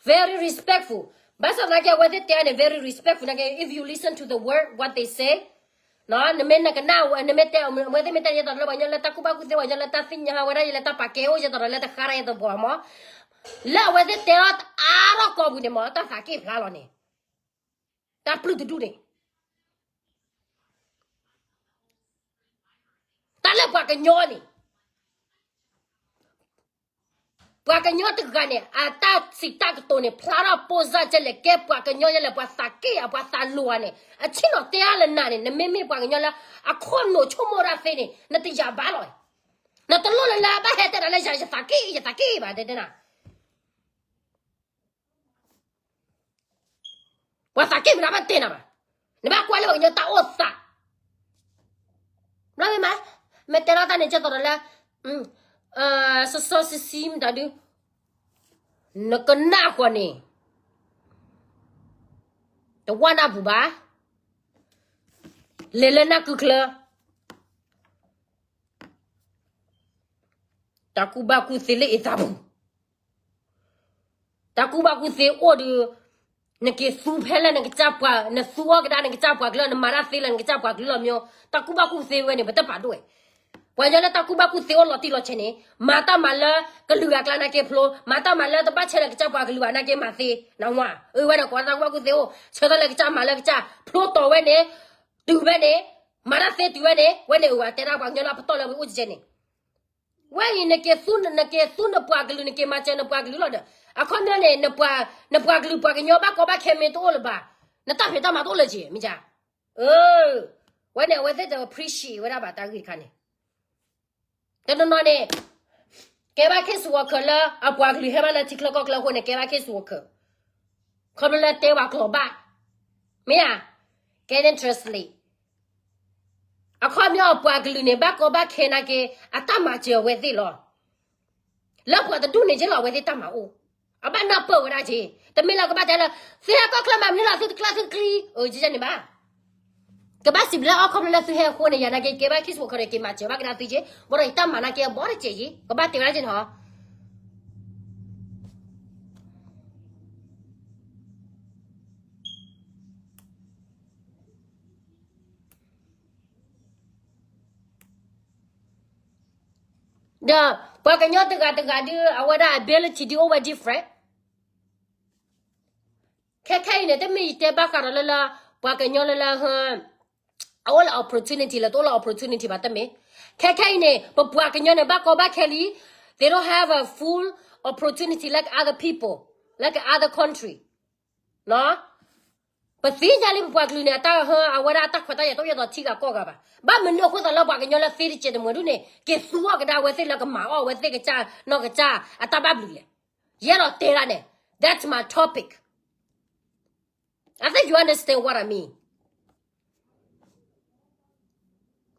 very respectful. ဘၣ်ဆၣ်သနာ်က့ အဝဲသ့ၣ်တဲန့ၣ် very respectful နာ်က့ if you listen to the word what they say, နမ့ၢ်နကနၣ်ဝဲ နမ့ၢ်တဲ အဝဲသ့ၣ်မ့ၢ်တဲယဲသိးလၢပှၤကညီလၢတၢ်ကူၣ်ဘၣ်ကူၣ်သ့ ပှၤကညီလၢတၢ်သ့ၣ်ညါဝဲဒၣ် ယလၢတၢ်ပာ်ကဲအိၣ် ယဲသိးဒီးလၢတဃါဒၣ်ယဲသိးပှၤမး, လၢအဝဲသ့ၣ်တဲအီၤတအါထီၣ်ကီၢ်ပူၤန့ၣ်မး တၢ်သးက့ၣ်ဖျါလီၤန့ၣ်, တၢ်ပျုၢ်တဒူၣ်န့ၣ် တၢ်လၢပှၤကညီန့ၣ်, ပှၤကညီတဂၤန့ၣ် အတၢ်စံးတၢ်ကတိၤန့ၣ် ဖျါထီၣ်ပိၢ်စၢ်ကဲလဲၣ် ကဲပှၤကညီယဲလဲၣ် ပှၤသးက့ၣ်ဧါ ပှၤသးလိၤဧါန့ၣ် အဆ့ၣ်နီၤတဲအါလၢနၤန့ၣ် နမ့မ့ၢ်ပှၤကညီလၢ အခိၣ်နူာ်ဆိကမိၣ်တၢ်သ့န့ၣ် နတယာ်ဘါလီၤ, နတလိၣ်လၢလၢဘၣ်ဟဲတဲနၤလၢယၤ ယသးက့ၣ် ယသးက့ၣ်ဘၣ် တဲတဲနၤ ပှၤသးက့ၣ်မတၤဘၣ်တဲနၤဘၣ်, နဘၣ်ကွၢ်လၢပှၤကညီတၢ်အိၣ်သး, ဘျီမ့ၢ်မး, မ့ၢ်တဲလီၤတၢ်န့ၣ် ကဲသိးဒီးလၢ စီစီဆံဆံမတၤဒု, နကနၣ်ဃီန့ၣ်, တဝၢ်နၢ်ပူၤဘၣ်, လဲၤလၢနၢ်ကုချၢ, တၢ်ကူၣ်ဘၣ်ကူၣ်သ့လၢအသးပူၤ တၢ်ကူၣ်ဘၣ်ကူၣ်သ့အိၣ်ဒီး နက့ၤသူဖဲလၢနကစၢ်ပှၤ နသူအီၤကဒါနကစၢ်ပှၤကလုာ် နမၤတၢ်သ့လၢနကစၢ်ပှၤကလုာ်လီၤမ့ၢ်, တၢ်ကူၣ်ဘၣ်ကူၣ်သ့ဝဲန့ၣ် ပတပာ်ဒိၣ်ဝဲ, ပှၤကညီလၢတၢ်ကူၣ်ဘၣ်ကူၣ်သ့အိၣ်လီၤတံၢ်လီၤဆဲးန့ၣ် မၤတၢ်မၤလၢကလုာ်အကျါနာ်က့ဖျိ, မၤတၢ်မၤလၢတဘၣ်ဆဲးလၢကစၢ်ပှၤကလုာ်ဘၣ်နာ်က့မၤသ့, နဝၤ, အဝဲန့ၣ်ကိးတၢ်ကူၣ်ဘၣ်ကူၣ်သ့အိၣ် ဆၢထၢၣ်လၢကစၢ်မၤလၢကစၢ် ဖျိတီၤဝဲန့ၣ်, တုၤဝဲန့ၣ်, မၤတၢ်သ့တုၤဝဲန့ၣ် ဝဲန့ၣ်အဝဲတဲဒၣ်ပှၤကညီလၢအပတီၢ်လၢဝံၤအိၣ်ကဲန့ၣ် ဝဲအံၤ နက့ၤသူ နက့ၤသူနပှၤကလုာ် နက့ၤမၤစၢၤနပှၤကလုာ်လီၤဒီး အခီပညီန့ၣ် နပှၤကလုာ်ပှၤကညီဘၣ်ကီဘၣ်ခဲမ့ၢ်တအိၣ်လၢၤဘၣ်, နတၢ်ဖံးတၢ်မၤတအိၣ်လၢၤက့ၤ မ့ၢ်ဧါ, ဝဲန့ၣ် အဝဲသ့ၣ်တ appreciate ဝဲဒၣ်ဘၣ်တၢ်ဂ့ၢ်တခါန့ၣ်, တနီၤနီၤန့ၣ် ကဲဘၣ် case worker လၢအပှၤကလုာ်ဟဲဘၣ်လၢထံချၢကီၢ်ချၢအဃိန့ၣ် ကဲဘၣ် case worker, ခီဖျိလၢတဲဝဲကျိာ်ဘၣ်, မ့ၢ်ဧါ, ကဲန့ၣ် translate အခီပညီအပှၤကလုာ်န့ၣ် ဘၣ်ကီဘၣ်ခဲနာ်က့ အတၢ်မၤစၢၤအဝဲသ့ၣ်လီၤ, လၢပှၤတဒူၣ်န့ၣ်က့လီၤ အဝဲသ့ၣ်တၢ်မၤအိၣ်, အဘၣ်နၢ်ပၢၢ်ဝဲဒၣ်က့, တမ့ၢ်လၢကဘၣ်တဲလၢ သုဟဲကီၢ်ချၢမၤမနုၤလီၤ သုတကျါသုတကျံ, အန့ၣ်ဘၣ်, ကဘၣ်စံးဘျုးအခီပညီလၢသုဟဲအဃိန့ၣ် ယၤနာ်က့ ကဲဘၣ် case worker က့ၤမၤစၢၤဘၣ်ကဒါသုက့, ဘၣ်ဒီးယတၢ်မၤနာ်က့အဘီတစဲးက့, ကဘၣ်တဲဝဲဒၣ်က့န့ၣ်ဟီ ဒီးပှၤကညီတဂၤတဂၤဒုး အဝဲဒၣ် ability ဒုးအိၣ်ဝဲ different, ခဲခဲအံၤန့ၣ် တမ့ၢ်ယတဲဘၣ်ဃးဒီးလၢလၢ ပှၤကညီလၢလၢ အအိၣ်လၢ opportunity လၢတအိၣ်လၢ opportunity ဘၣ်တမ့ၢ်, ခဲခဲအံၤန့ၣ် ပပှၤကညီန့ၣ် ဘၣ်ကီဘၣ်ခဲလံ, they don't have a full opportunity like other people, like other country, ပသ့ၣ်ညါလံပပှၤကလုာ်န့ၣ် အတၢ်ဟၢ အဝဲဒၣ်အတၢ်ခွဲးတၢ်ယာ်တအိၣ်ယဲသိးထံဂၤကီၢ်ဂၤဘၣ်, ဘၣ်မနုၤအဃိသးလၢပှၤကညီလၢသ့တစဲးတမှဲၤဒူၣ်န့ၣ် က့ၤသူအီၤကဒါအဝဲသ့ၣ်လၢကမၤအီၣ်အဝဲသ့ၣ်ကစၢ်နီၢ်ကစၢ်အတၢ်ဘၣ်ဘျုးလဲၣ်, ယအဲၣ်ဒိးတဲဒၣ်န့ၣ်, that's my topic. I think you understand what I mean.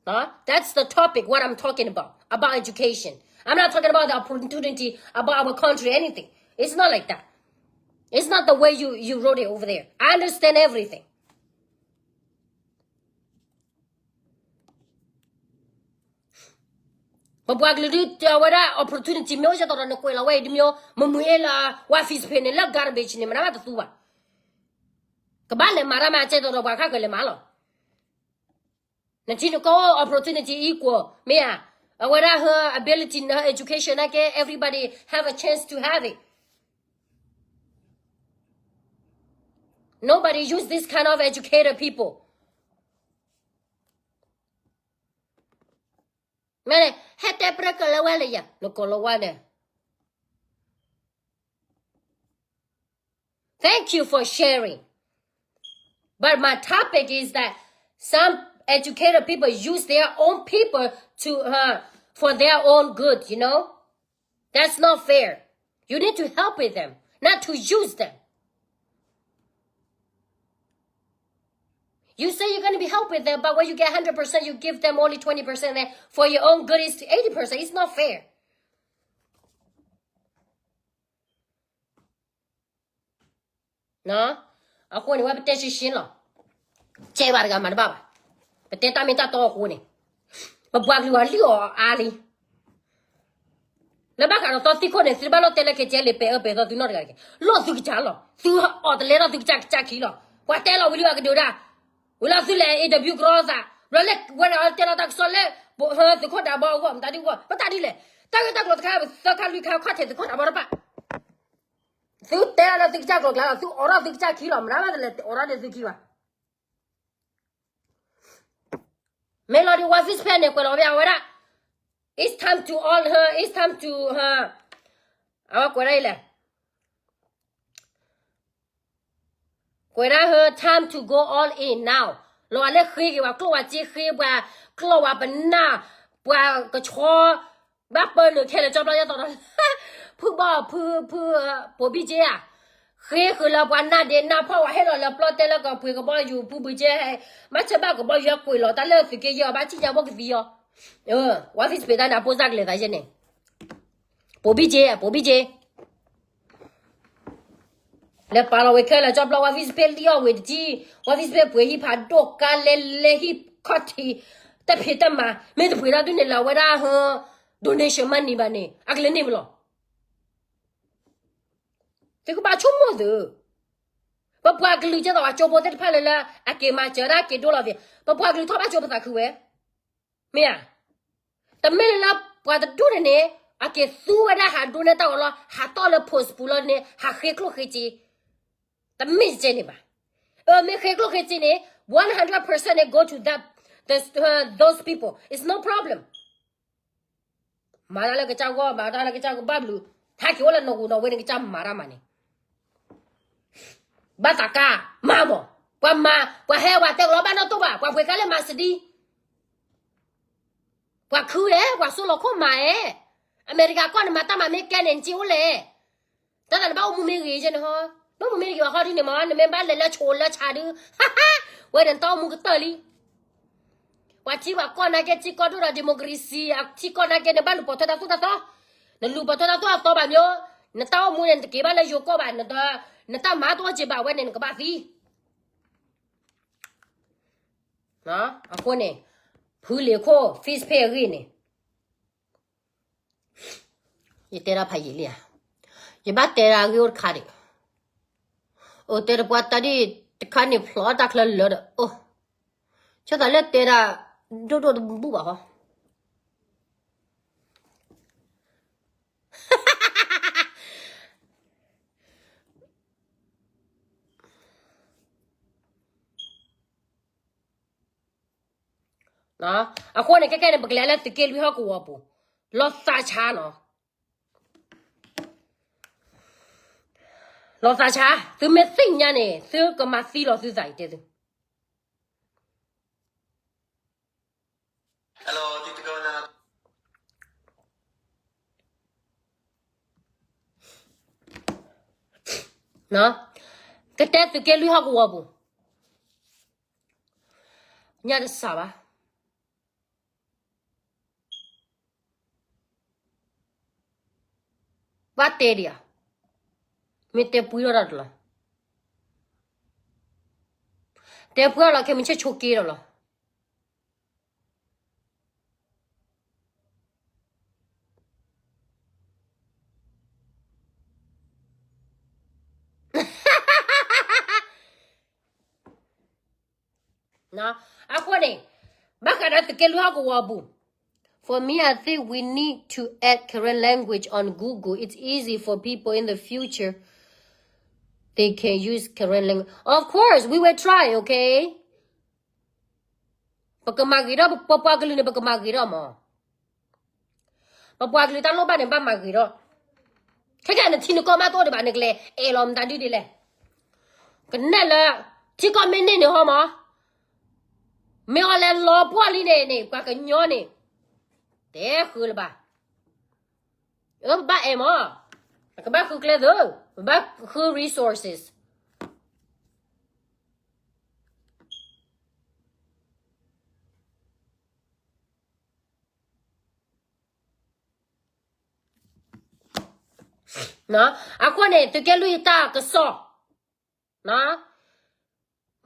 Huh? That's the topic, what I'm talking about, about education. I'm not talking about the opportunity, about our country, anything. It's not like that. It's not the way you, you wrote it over there. I understand everything. ပပှၤကလုာ်ဒုးတဲဝဲဒၣ် opportunity မ့ၢ်အိၣ်ကဲသိးဒီးနကွဲးလီၤဝဲအံၤဒုးမ့ၢ် မမှံၤအ့လၢ ဝါ face ဖဲန့ၣ် လၢ garbage န့ၣ် မနုၤမးတသူဘၣ်, ကဘၣ်လဲၤမၤတၢ်မၤကဲသိးဒီးပှၤခါကလဲၤမၤလီၤ, နထံနကီၢ် opportunity equal မ့ၢ်ဧါ, အဝဲဒၣ် her ability န education နာ်က့ everybody have a chance to have it. Nobody use this kind of educated people. မ့ၢ်န့ၣ် ဟဲတဲပြဲကလၢဝဲလၢယၤ နကိးလီၤဝါန့ၣ် Thank you for sharing. But my topic is that some educated people use their own people to, uh, for their own good, you know? That's not fair. You need to help with them, not to use them. You say you're gonna be helping them, but when you get hundred percent, you give them only twenty percent, and for your own good, it's eighty percent. It's not fair. အဃိန့ၣ် ဝဲပတဲရှင်းရှင်းလီၤ. ကဲဘၣ်တဂၤမၤတဘၣ်ဘၣ်. ပတဲတၢ်မ့ၢ်တၢ်တီအဃိန့ၣ်, ပပှၤကလုာ်အီၤလံၣ်အီၤအါလံ. လၢဘၣ်ဃးဒီးသီသံခိၣ်န့ၣ် သုတဘၣ်လိၣ်တဲလၢ ကဲကဲလံ ပဲၤအၢပဲၤသီသုနီတဂၤတက့ၢ်. လိၣ်သုကစၢ်လီၤ. သုအီၣ်တလဲထီၣ်သုကစၢ်ကစၢ်ခံလီၤ. ပှၤတဲလီၤဝံၤလံဘၣ်ကဒုးဒၣ်, ဝံၤလီၤသုလဲၤ interview ကရီသး, ဘျီလၢဝဲဒၣ်တဲလီၤတၢ်ကစီၣ်လၢ သုးခိၣ်ဒးဘီအဂီၢ် မတၤဒ်အဂီၢ် မတၤဒ်လဲၣ်. တၢ်ဂ့ၢ်တၢ်ကျိၤတခါ သၢခါလွံၢ်ခါခီၣ်ထံးသုးခိၣ်ဒးဘီတဖၣ်, သုတဲလၢသုကစၢ်ကျိၤကျါလီၤ. သုအိးထီၣ်သုကစၢ်ခံလီၤ. မတၤမးတလဲၤအိးထီၣ်ဒီးသုခံဘၣ်. မ့ၢ်လီၤဒီး ဝါ Facebook န့ၣ် ကွဲးလီၤဝဲဒၣ်, it's time to all her, it's time to her, အဝဲကွဲးဒၣ်အံၤလဲၣ်, ကွဲးဒၣ် her time to go all in now. လီၤလၢဃ့က့ၤပှၤကျိၣ်ဝဲစ့ ဃ့ပှၤကျီၢ်ဝဲပနၢ်, ပှၤကဆှီ ဘၣ်ပၢနုာ်ခဲလၢာ်ကၠီပျီယဲၢ်တီၤဒီး, ဖုဘီၣ်ဖု ဖု ပိာ်ဘံၣ်က့ဧါ, ဃ့ဃုာ်လၢပှၤနၢ်ဒ့နၢ်ဖီၣ်ဝဲ ဟဲလီၤလၢပျီတဲလၢကပှ့ၤကဘီယူၤ ဖုဘံၣ်က့, မ့ၢ်ဆၢဘၣ်ကဘီယူၤကွံာ်လီၤ တၢ်လၢသုးက့ယဲၢ်အီၤ ဘၣ်စံၣ်ညါဘိၣ်ကသံအီၤ, ဝါ Facebook တၢ်န့ၣ် အပိၢ်စၢ်ကလဲၤသးယဲၢ်န့ၣ်, ပိာ်ဘံၣ်က့ ပိာ်ဘံၣ်က့ လဲၤပာ်လီၤဝဲခဲလၢာ်ကၠီပျီ ဝါ Facebook လံၣ်အီၣ်ဝံၤတကံၢ်, ဝါ Facebook ပှ့ၤဟံၣ်ဖးဒိၣ်ကါလဲလဲဟံၣ်ခီၣ်ထံး, တဖံးတမၤ မ့ၢ်တပှ့ၤတၢ်ဒုးန့ၣ်လၢအဝဲဒၣ်ဟၢ donation money ဘၣ်န့ၣ် အကလဲၤန့ၢ်ပလီၢ်, သုကဘၣ်ဆိကမိၣ်သု, ပပှၤကလုာ်ကဲသိးပှၤကၠိဖိသ့ၣ်တဖၣ်လၢလၢ အက့ၤမၤစၢၤဒၣ်က့ၤဒိလီၤသ့ၣ် ပပှၤကလုာ်ထီၣ်ဘၣ်ကၠိပသးခုဝဲ မ့ၢ်ဧါ, တမ့ၢ်လၢပှၤတဒူၣ်န့ၣ်န့ၣ် အက့ၤသူဝဲဒၣ်ဟးဒိနဲၣ်တၢ်ဂီၤလီၤ ဟးတီၢ်လၢ post ပူၤလီၤန့ၣ် ဟးဃ့ကျိၣ်ဃ့စ့, တမ့ၢ်ကဲန့ၣ်ဘၣ်, အမ့ၢ်ဃ့ကျိၣ်ဃ့စ့န့ၣ် one hundred percent န့ၣ် go to that, the, those people, it's no problem. မၤတၢ်လၢကစၢ်ဂီၢ် မၤတၢ်လၢကစၢ်ဂီၢ်ဘၣ်ဘျုး, ဟဲက့ၤအိၣ်လၢနီၢ်ဂူာ်နီၢ်ဝ့န့ၣ် ကစၢ်မၤတၢ်မၤန့ၣ် ဘၣ်သးကါ, မၤမး, ပှၤမၤ, ပှၤဟဲဝဲတဲကလီၤဘၣ်နီၢ်တိၢ်ဘၣ်, ပှၤပှ့ၤကါလၢ Mercedes, ပှၤခုဝဲ, ပှၤစိလီၤခိၣ်မၤဧဲ, အမဲရကၤကီၢ်န့ၣ် မၤတၢ်မၤမ့ၢ်ကဲန့ၣ် နစ့အိၣ်လဲၣ်, တၢ်သးနဘၣ်အိၣ်မူမ့ၢ်ဂ့ၤယဲၢ်န့ၣ်ဟီ, နအိၣ်မူမ့ၢ်ဂ့ၤအီၤဟီဒ်န့ၣ်မး နမ့ၢ်ဘၣ်လဲၤလၢဆိးလၢဆးဒု, ဝဲန့ၣ်နတၢ်အိၣ်မူကတၢၢ်လံ ပှၤထံပှၤကီၢ်နာ်က့ ထံကီၢ်ဒိၣ်ဒီး democracy အထံကီၢ်နာ်က့န့ၣ် ဘၣ်လူၤပိာ်ထွဲတၢ်သိၣ်တၢ်သီ, နလူၤပိာ်ထွဲတၢ်သိၣ်တၢ်သီဘၣ်မ့ၢ်, နတၢ်အိၣ်မူန့ၣ် နတက့ၤဘၣ်လၢယိၤကီၢ်ဘၣ်, နတၢ်မၤတအိၣ်က့ၤဘၣ်ဝဲန့ၣ် နကဘၣ်သံ. အဃိန့ၣ် ဖုလ့ၤခိၣ် Facebook အဂ့ၢ်န့ၣ် ယတဲဒၣ်ဖးယံာ်လံဧါ, ယဘၣ်တဲဒၣ်အဂ့ၢ်အိၣ်တခါဒံး, အိၣ်တဲတပှၢ်တၢ်ဒ်တခါန့ၣ် ဖျိးတၢ်ချၢလၢာ်ဒီး, အိၣ်, ဆိသးလၢတဲဒၣ် ဒိၣ်ဒိၣ်တဘူၣ်ဘၣ်ဟီ. အဃိန့ၣ် ခဲကဲန့ၣ် ပကလဲၤလၢသုးက့လွံၢ်ဟီၣ်ကဝီၤပူၤ, လီၤသးဆါနီၤ, လီၤသးဆါ, သုမ့ၢ်သ့ၣ်ညါန့ၣ် သုကမၤသံလီၤသုသးအံၤတဲသု ကတဲသုးက့လွံၢ်ဟီၣ်ကဝီၤပူၤ, ညါတစှၤဘၣ်, ဘၣ်တဲဒံးဧါ, မ့ၢ်တဲပှံထီၣ်တၢ်တလီၤ, တဲပှံထီၣ်လီၤ ခဲမုၢ်ဆ့ၣ်ဆိးက့ဒီးလီၤ. အဃိန့ၣ် ဘၣ်ဃးဒီးသုးက့လွံၢ်ဟီၣ်ကဝီၤအပူၤ, for me, I think we need to add Karen language on Google. It's easy for people in the future. They can use Karen language. Of course, we will try, okay? ပကမၤဂ့ၤထီၣ် ပပှၤကလုာ်န့ၣ် ပကမၤဂ့ၤထီၣ်မး. ပပှၤကလုာ်တၢ်လိၣ်ဘၣ်န့ၣ် ဘၣ်မၤဂ့ၤထီၣ်. ခဲကနံၣ်အံၤ နထံနကီၢ်မးတအိၣ်ဒံးဘၣ် နကလဲၤအဲၣ်လီၤမတၤဒ်လဲၣ်. ကနဲၣ်လၢ ထံကီၢ်မ့ၢ်န့ၢ်န့ၣ်ဟီမး, မ့ၢ်အီၤလဲၤလီၤပှီၢ်လံန့ၣ်န့ၣ် ပှၤကညီန့ၣ် တဲဃုာ်လၢၤဘၣ်. အၢ ပဘၣ်အဲၣ်မး, ပကဘၣ်ဃုကျဲသၢ, ပဘၣ်ဃု resources. အဃိန့ၣ် သုးက့လွံၢ်တၢ်ကစီၣ်,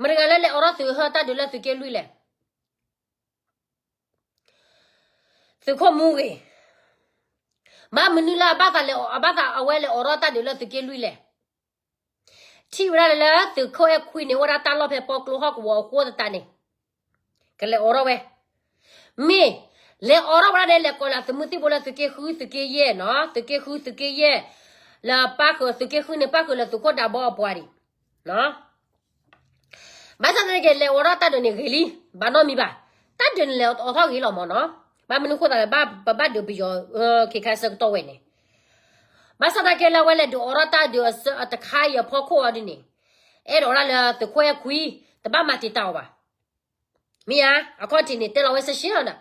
မတၤတဂၤလၢလဲၤအိးထီၣ်သုးဟၢတၢ်ဒုးလၢသုးက့လွံၢ်လဲၣ်. သုးခိၣ်မူဂ့ၤ, ဘၣ်မနုၤလၢအဘၣ်သးလဲၤအီၤ အဘၣ်သးအဝဲလဲၤအိးထီၣ်တၢ်ဒုးလၢသုးက့လွံၢ်လဲၣ်. ထံၣ်ဝဲဒၣ်လၢသုးခိၣ်အဲၣ်ခွံန့ၣ် အိၣ်ဝဲဒၣ်တၢ်လီၢ်ဖဲပီကျိဟီၣ်ကဝီၤအဃိသတးန့ၣ် ကလဲၤအိးထီၣ်ဝဲ. မ့ၢ်လဲၤအိးထီၣ်ဝဲဒၣ်န့ၣ် လဲၤကိးလၢသုးမုၢ်သံၣ်ဘိလၢသုးက့ဃု သုးက့ယဲၢ်နီၤ, သုးက့ဃု သုးက့ယဲၢ်, လၢပၣ်ဃုာ် သုးက့ဃုန့ၣ် ပၣ်ဃုာ်လၢသုးခိၣ်ဒးဘီအပှၤဒံး ဘၣ်ဆၣ်သနာ်က့ လဲၤအိးထီၣ်တၢ်ဒုးန့ၣ်ဂ့ၤလံ, ဘၣ်နီတမံၤဘၣ်. တၢ်ဒုးန့ၣ်လဲၤအိးထီၣ်ဂ့ၤလီၤမၢ်နီၤ. ဘၣ်မနုၤဃိသးလဲၣ်, ပဘၣ်ဒုးပယီၤ ခဲခါဆၢကတီၢ်ဝဲန့ၣ်, ဘၣ်ဆၣ်သနာ်က့လၢအဝဲလဲၤဒုးအိးထီၣ်တၢ်ဒုးတခါအံၤအဖီခိၣ်အီၤဒ်န့ၣ်, အဲၣ်ဒိးဝဲဒၣ်လၢသုးခိၣ်အဲၣ်ခွံ တဘၣ်မၤတံာ်တာ်အီၤဘၣ်. မ့ၢ်ဧါ, အခီၣ်ထံးန့ၣ် တဲလီၤဝဲစ့ၢ်ကီးလီၤဒီး,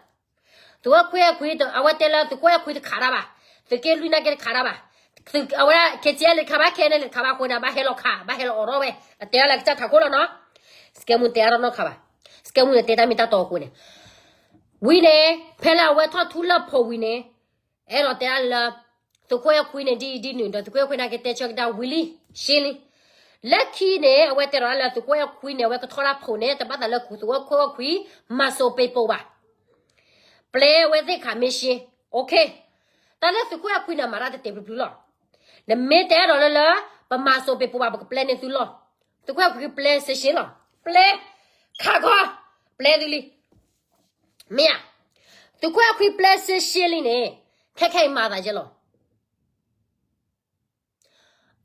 သုးခိၣ်အဲၣ်ခွံ အဝဲတဲလၢသုးခိၣ်အဲၣ်ခွံတခးတၢ်ဘၣ်, သုးက့လွံၢ်နာ်က့တခးတၢ်ဘၣ်, အဝဲဒၣ် ခဲကဲလၢတခးဘၣ် ခဲန့ၣ်လၢတခးဘၣ်အဃိန့ၣ် ဘၣ်ဟဲလီၤခး ဘၣ်ဟဲလီၤအိးထီၣ်ဝဲ, အတဲဒၣ်လၢကစၢ်ထးခိၣ်လီၤနီၤ. စကဲမူန့ၣ်တဲအါထီၣ်နီတခါဘၣ်, စကဲမူန့ၣ်တဲတၢ်မ့ၢ်တၢ်တီအဃိန့ၣ်, ဝံၤန့ၣ် ဖဲလၢအဝဲထီၣ်ထူလၢၢ်ဖိးဝံၤန့ၣ်, အဲၣ်ဒိးတဲဒၣ်လၢ သုးခိၣ်အဲၣ်ခွံန့ၣ် ဒ်အံၤဒ်နုၤဒီး သုးခိၣ်အဲၣ်ခွံနာ်က့တဲဆၢကဒါဝံၤလံ ရှ့လံ. လၢခံန့ၣ် အဝဲတဲဒၣ်လၢသုးခိၣ်အဲၣ်ခွံန့ၣ် အဝဲကထီၣ်တၢ်ဖိးန့ၣ် တဘၣ်သးလၢသုးခိၣ်အဲၣ်ခွံ မၤစိးပ့းပိးဘၣ်, ပျဲဝဲသ့ၣ်ခးမ့ၢ်ရှ့, OK. တၢ်လၢသုးခိၣ်အဲၣ်ခွံန့ၣ် မၤတၢ်တတဲာ်ပျုၤပျုၤလီၤ. နမ့ၢ်တဲဒိးလၢလၢ ပမၤစိးပ့းပိးဘၣ် ပကပျဲန့ၢ်သုလီၢ်, သုးခိၣ်အဲၣ်ခွံပျဲစ့ၢ်ကီးလီၤ, ပျဲ, ခးခီ, ပျဲသုလံ. မ့ၢ်ဧါ, သုးခိၣ်အဲၣ်ခွံပျဲစ့ၢ်ကီးလံန့ၣ်, ခဲခဲအံၤမၤသးယဲလီၤ.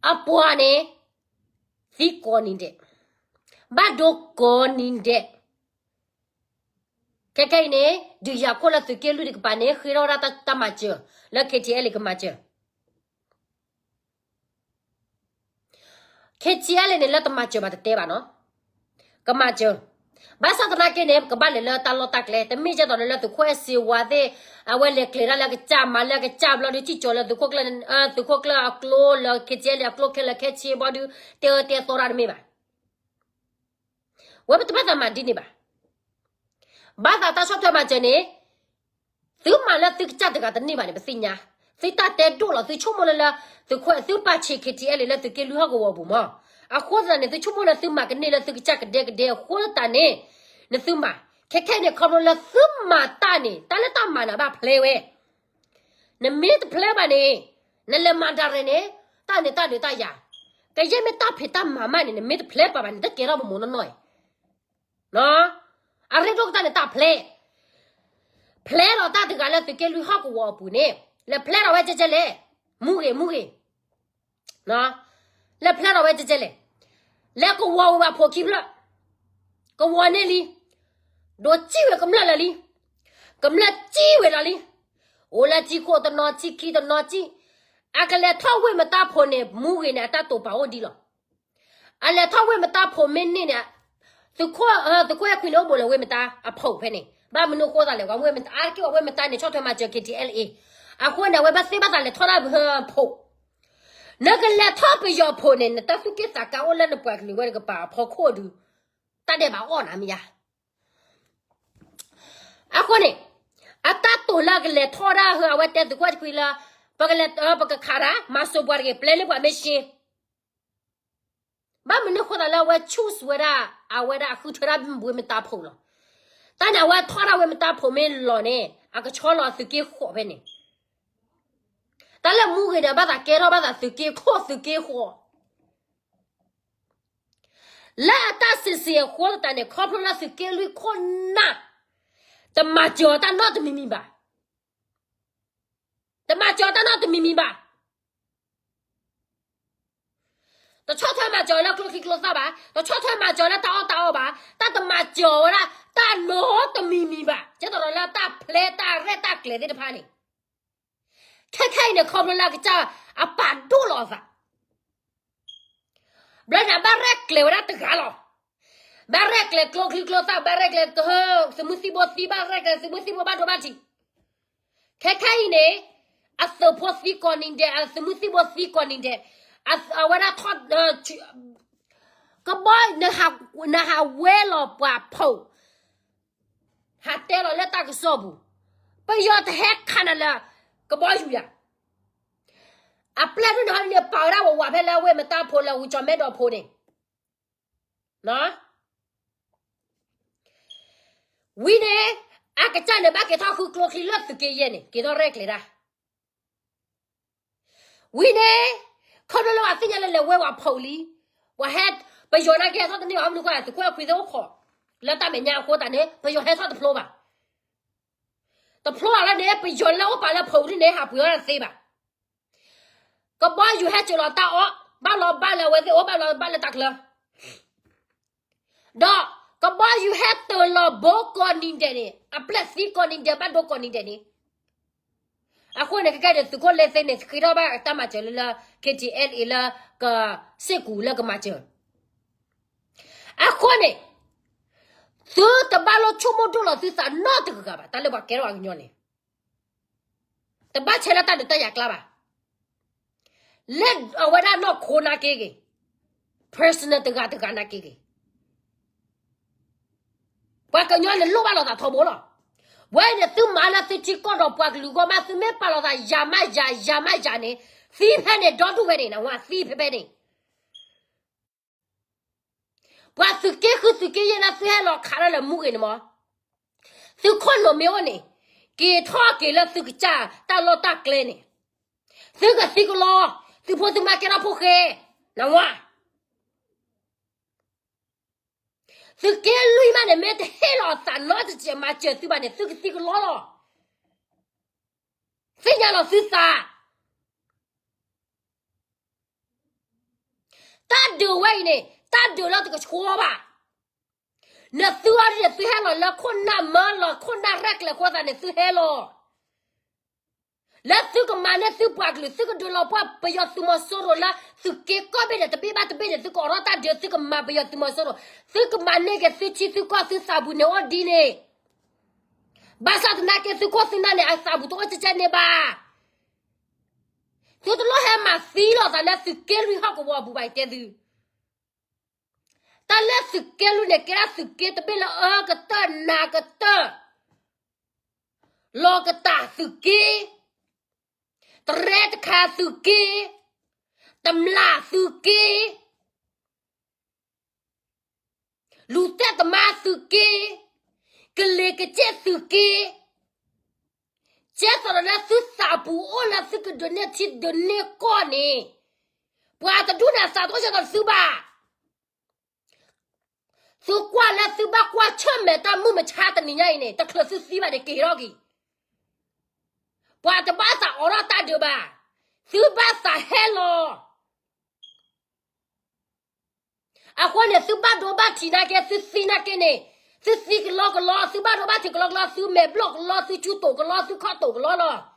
အပှၤန့ၣ် သံကိးနံၤဒဲး, ဘၣ်ဒိကိးနံၤဒဲး, ခဲခဲအံၤန့ၣ် ဒုးယၤခိၣ်လၢသုးက့လွံၢ်တကပၤန့ၣ် ဃ့ထီၣ်ဝဲဒၣ်တၢ်မၤစၢၤ လၢ KTLA ကမၤစၢၤ KTLA န့ၣ် လၢတမၤစၢၤဘၣ်တတဲဘၣ်နီၤ, ကမၤစၢၤ, ဘၣ်ဆၣ်သနာ်က့န့ၣ် ကဘၣ်လဲၤလၢတၢ်လီၢ်တၢ်ကျဲ, တမ့ၢ်ကဲသိးန့ၣ်လၢသုးခိၣ်အဲၣ်စ့ဝါသ့ၣ်, အဝဲလဲၤကျဲၤတၢ်လၢအကစၢ် မၤလၢအကစၢ်ဘျီဒုး စံၣ်ကၠီၤလၢသုးခိၣ်ကျၢၢ်, သုးခိၣ်ကျၢၢ်အကျိလၢ KTLA အကျိခဲလၢာ်ခဲဆ့ဘျီဒုး တဲအၢတဲသီတၢ်တမ့ၢ်ဘၣ်. ဝဲပတဘၣ်သးမၤဒ်န့ၣ်ဘၣ်. ဘၣ်သးတၢ်ဆီၣ်ထွဲမၤစၢၤန့ၣ် သုမၤလၢသုကစၢ်တဂၤတန့ၢ်ဘၣ်န့ၣ် ပသ့ၣ်ညါ, သုတၢ်တဲဒိၣ်လီၤ သုဆိကမိၣ်လၢလၢ သုးခိၣ် သုပာ်ဆံး KTLA လၢသုးက့လွံၢ်ဟီၣ်ကဝီၤပူၤမး, အဃိသတးန့ၣ် သုဆိကမိၣ်လၢသုမၤကန့ၢ်လၢသုကစၢ်ကဒဲကဒဲအဃိသတးန့ၣ်, နသုမၤ, ခဲခဲအံၤန့ၣ် ခီဖျိလၢသုမၤတၢ်န့ၣ် တၢ်လၢတၢ်မၤန့ၣ်ဘၣ်ဖျဲးဝဲ နမ့ၢ်တဖျဲးဘၣ်န့ၣ်, နလဲၤမၤဒၣ်ရဲၣ်န့ၣ်, တၢ်န့ၣ်တၢ်ဒုးတၢ်ယၤ, ကယဲၢ်မ့ၢ်တၢ်ဖံးတၢ်မၤမးန့ၣ် နမ့ၢ်တဖျဲးပာ်ဘၣ်န့ၣ် တကဲထီၣ်ပမိၢ်နီၢ်နီၢ်အံၤ, အရ့ဒိၣ်ကတၢၢ်န့ၣ်တၢ်ဖျဲး, ဖျဲးဒီးတၢ်တဂၤလၢသုးက့လွံၢ်ဟီၣ်ကဝီၤအပူၤန့ၣ်, လဲၤဖျဲးဒီးဝဲကဲကဲလဲၣ်, မူဂ့ၤ မူဂ့ၤ လဲၤဖျဲးဒီးဝဲကဲကဲလဲၣ်, လဲၤကဝီၤဝဲဘၣ်ဖိခံဖျၢၣ်, ကဝီၤန့ၢ်လံ, ဒိးစံၣ်ဝဲကမျၢၢ်လၢာ်လံ, ကမျၢၢ်စံၣ်ဝဲလၢာ်လံ, အိၣ်လၢထံခိၣ်တနီၤ ထံခံတနီၤစံၣ်, အကလဲၤထီၣ်ဝ့ၢ်မတါဖိန့ၣ် မူဂ့ၤန့ၣ် အတၢ်တိာ်ပာ်အိၣ်ဒံးလီၤ. အလဲၤထီၣ်ဝ့ၢ်မတါဖိမ့ၢ်န့ၢ်န့ၣ်, သုးခိၣ်အဲၣ်ခွံန့ၣ်အိၣ်ဘူးလၢဝ့ၢ်မတါအဖိဖဲန့ၣ်, ဘၣ်မနုၤအဃိသးလဲၣ်, ဝဲမတါအါတက့ၢ်ဝဲမတါန့ၣ် ဆီၣ်ထွဲမၤစၢၤ KTLA, အဃိန့ၣ် အဝဲဘၣ်သ့ဘၣ်သးလဲၤထီၣ်ဒၣ်ဖိ နကလဲၤထီၣ်ပယီၤဖိန့ၣ် နတၢ်သူၣ်က့ၣ်သးကါအိၣ်လၢနပှၤကလုာ်ဝဲတကပၤအဖီခိၣ်ဒုး, တၢ်ဒဲးဘးအီၣ်နၤမ့ၢ်ယါ. အဃိန့ၣ်, အတၢ်တိာ်လၢကလဲၤထီၣ်ဒၣ်ဟၢအဝဲတဲသုးခိၣ်အဲၣ်ခွံလၢ, ပကလဲၤ, ပကခးဒၣ် မၤစိးပှၤတဂ့ၤ ပျဲန့ၢ်ပှၤမ့ၢ်ရှ့ ဘၣ်မနုၤဃိသးလၢအဝဲ choose ဝဲဒၣ်, အဝဲဒၣ်အဃုထၢဒၣ်ဝ့ၢ်မတါဖိလီၤ. တၢ်န့ၣ် အဝဲထီၣ်ဒၣ်ဝ့ၢ်မတါဖိမ့ၢ်လီၤန့ၣ် အကဆီလီၤအသုးက့ဃိးဖဲန့ၣ်, တၢ်လၢမူဂ့ၤန့ၣ် ဘၣ်သးကဲထီၣ်ဘၣ်သးသုးက့ခိၣ်သုးက့ဃိး လၢအတၢ်စံးစ့ၢ်အဃိသတးန့ၣ် ခီဖျိလၢသုးက့လွံၢ်ခိၣ်နၢ် တမၤစၢၤအီၤတၢ်နီတမံၤမံၤဘၣ်. တမၤစၢၤအီၤတၢ်နီတမံၤမံၤဘၣ်. တဆီၣ်ထွဲမၤစၢၤအီၤလၢကျိချံကျိသၣ်ဘၣ်, တဆီၣ်ထွဲမၤစၢၤအီၤလၢတၢ်အီၣ်တၢ်အီဘၣ်, တၢ်တမၤစၢၤဝဲဒၣ်တၢ်နီတမံၤမံၤဘၣ်. ကဲသိးဒီးလၢတၢ်ဖျဲးတၢ်ရဲၣ်တၢ်ကျဲၤသ့ၣ်တဖၣ်န့ၣ် ခဲခဲအံၤန့ၣ် ခီဖျိလၢအကစၢ်အပာ်ဒိၣ်လီၤအသး ဘျီန့ၣ် ဘၣ်ရဲၣ်ကျဲၤဝဲဒၣ်တဂၤလီၤ. ဘၣ်ရဲၣ်ကျဲၤကျိချံကျိသၣ်, ဘၣ်ရဲၣ်ကျဲၤသုးမုၢ်သံၣ်ဘိသံ, ဘၣ်ရဲၣ်ကျဲၤသုးမုၢ်သံၣ်ဘိဘၣ်ဒိဘၣ်ထံး. ခဲခဲအံၤန့ၣ် အသုးဖိသံကိးနံၤဒဲး, အသုးမုၢ်သံၣ်ဘိသံကိးနံၤဒဲး, အဝဲဒၣ်ထီၣ်, ကဘီ, နဟးဝဲလီၤပှၤဖိး ဟးတဲလီၤလၢတၢ်ကစီၣ်ပူၤ, ပယီၤတဟဲခးနၤလၢကဘီယူၤယၤ. အပျဲၢ်ဒိၣ်န့ၣ်ဟီန့ၣ် ပာ်ဝဲဒၣ်ဝးဝးဖဲလၢဝ့ၢ်မတါဖိလၢဝံၤကၠီၤမဲဒီးဖိန့ၣ် ဝံၤန့ၣ် အကစၢ်န့ၣ်ဘၣ်က့ၤထီၣ်ဃုကျိချံလၢသုးက့ယဲၢ်န့ၣ် က့ၤထီၣ်ရဲၣ်ကျဲၤတၢ် ဝံၤန့ၣ် ခီဖျိလၢပှၤသ့ၣ်ညါလၢလဲၤဝဲပှၤဖီၣ်လံ, ပှၤဟဲ ပယီၤနာ်က့ဟဲထီၣ်တန့ၢ်ဘၣ် မနုၤဃိ သုးခိၣ်အဲခွံသ့ၣ်အိၣ်ခိး လၢတၢ်မဲာ်ညါအဃိသတးန့ၣ် ပယီၤဟဲထီၣ်တဖျိဘၣ်. တဖျိလၢန့ၣ် ပယီၤလၢအိၣ်ပာ်လၢဖီၣ်ဒ်န့ၣ် ဟးပှ့ၤအီၣ်တသ့ဘၣ်. ကဘီယူၤဟဲစၢၤလီၤတၢ်အီၣ် ဘၣ်လီၤဘၣ်လၢအဝဲသ့ၣ်အိၣ် ဘၣ်လီၤဘၣ်လၢတၢ်ချၢ ဒီးကဘီယူၤဟဲတၢၤလီၤဘိကိးနံၤဒဲးန့ၣ် အပျဲၢ်သံကိးနံၤဒဲး ဘၣ်ဒိကိးနံၤဒဲးန့ၣ်. အဃိန့ၣ် ခဲကဲန့ၣ် သုးခိၣ်လၢသ့န့ၣ် ဃ့ထီၣ်ဘၣ်တၢ်မၤစၢၤလၢလၢ ခ့ထံအဲလ်အ့ လၢကစ့ၢ်ကီးလၢကမၤစၢၤ အဃိန့ၣ် သုတဘၣ်လိၣ်ဆိကမိၣ်ဒိၣ်လီၤသုသးနီတဂၤဘၣ် တၢ်လၢပှၤကဲထီၣ်အကညီန့ၣ် တဘၣ်ဆဲးလၢတၢ်ဒုးတၢ်ယၤကျါဘၣ်. လၢအဝဲဒၣ်နီၢ်ခိနာ်က့ဂ့ၤ personal တဂၤတဂၤနာ်က့ဂ့ၤ ပှၤကညီန့ၣ်လိၣ်ဘၣ်လိာ်သးထီဘိလီၤ. ဝဲအံၤန့ၣ် သုမၤလၢသုထံကီၢ်ဒီးပှၤကလုာ်အဂီၢ်မး သုမ့ၢ်ပာ်လီၤသးယၤမးယၤ ယၤမးယၤန့ၣ် သံဖဲန့ၣ် ဒီဒူၣ်ဝဲန့ၣ် နဝၤသံဖဲဖဲန့ၣ် ပှၤသုးက့ဃုသုးက့ယဲၢ်လၢသုဟဲလီၤခးတၢ်လၢမူဂ့ၤန့ၣ်မး, သုခိၣ်နူာ်မ့ၢ်အိၣ်န့ၣ် က့ၤထီၣ်က့ၤလၢသုကစၢ်တၢ်လီၢ်တၢ်ကျဲန့ၣ်, သုကသံကလီ, သုဖိသုမါကဲထီၣ်ဖိဃဲ, နဝၤ သုးက့လွံၢ်မးန့ၣ် မ့ၢ်တဟ့ၣ်လီၤအသးနီတစဲး မၤစၢၤသုဘၣ်န့ၣ် သုကသံကလီလီၤ. သ့ၣ်ညါလီၤသုသး တၢ်ဒုးဝဲအံၤန့ၣ် တၢ်ဒုးလၢတကဆှီဘၣ်. နသုအီၤဒ်န့ၣ် သုဟဲလီၤလၢခိၣ်နၢ်မၢလီၤ ခိၣ်နၢ်ရဲၣ်ကျဲၤဃိသးန့ၣ် သုဟဲလီၤ လၢသုကမၤန့ၢ်သုပှၤကလုာ် သုကဒုးလီၤပှၢ်ပယီၤသုးမီၤစိရိၤလၢ သုးက့ကီၢ်ဘ့ၣ်န့ၣ် တဘ့ၣ်ဘၣ်တဘ့ၣ်န့ၣ် သုကအိးထီၣ်တၢ်ဒုး သုကမၤပယီၤသုးမီၤစိရိၤ သုကမၤန့ၢ်က့ၤသုထံသုကီၢ်သုသးပူၤန့ၣ်အိၣ်ဒ်န့ၣ် ဘၣ်ဆၣ်သနာ်က့သုခိၣ်သုနၢ်န့ၣ် အသးပူၤတအိၣ်ကဲကဲန့ၣ်ဘၣ်. သုတလိၣ်ဟဲမၤသံလိာ်သးလၢသုးက့လွံၢ်ဟီၣ်ကဝီၤအပူၤဘၣ် ယတဲသု တၢ်လၢသုးက့လွံၢ်န့ၣ် ကဲဒၣ်သုးက့တဘ့ၣ်လၢအၢကတၢၢ်နးကတၢၢ်, လီၤကတၢ်သုးက့, တရဲတခါသုးက့, တမျၢ်သုးက့, လူၤတဲတမါသုးက့, ကလ့ၤကစဲၣ်သုးက့, ကဲသိးဒီးလၢသုသးပူၤအိၣ်လၢသုကဒုးန့ၢ်ထံဒုးန့ၢ်ကီၢ်န့ၣ်, ပှၤတဒူၣ်န့ၣ်အသးတအိၣ်ကဲသိးသုဘၣ်. သုကွၢ်လၢသုဘၣ်ကွၢ်ဆၢၣ်မဲာ်တၢ်မုၢ်မဆါတနံၤညါအံၤန့ၣ် တချုးသုသံဘၣ်န့ၣ် က့ၤထီၣ်က့ၤ, ပှၤတဘၣ်သးအိးထီၣ်တၢ်ဒုးဘၣ်, သုဘၣ်သးဟဲလီၤ. အဃိန့ၣ် သုဘၣ်ဒိဘၣ်ထံးနာ်က့ သုသံနာ်က့န့ၣ်, သုသံကလီကလီ, သုဘၣ်ဒိဘၣ်ထံးကလီကလီ, သုမဲာ်ဘျီၣ်ကလီ, သုဆူၣ်တိာ်ကလီ, သုခီၣ်တိာ်ကလီလီၤ.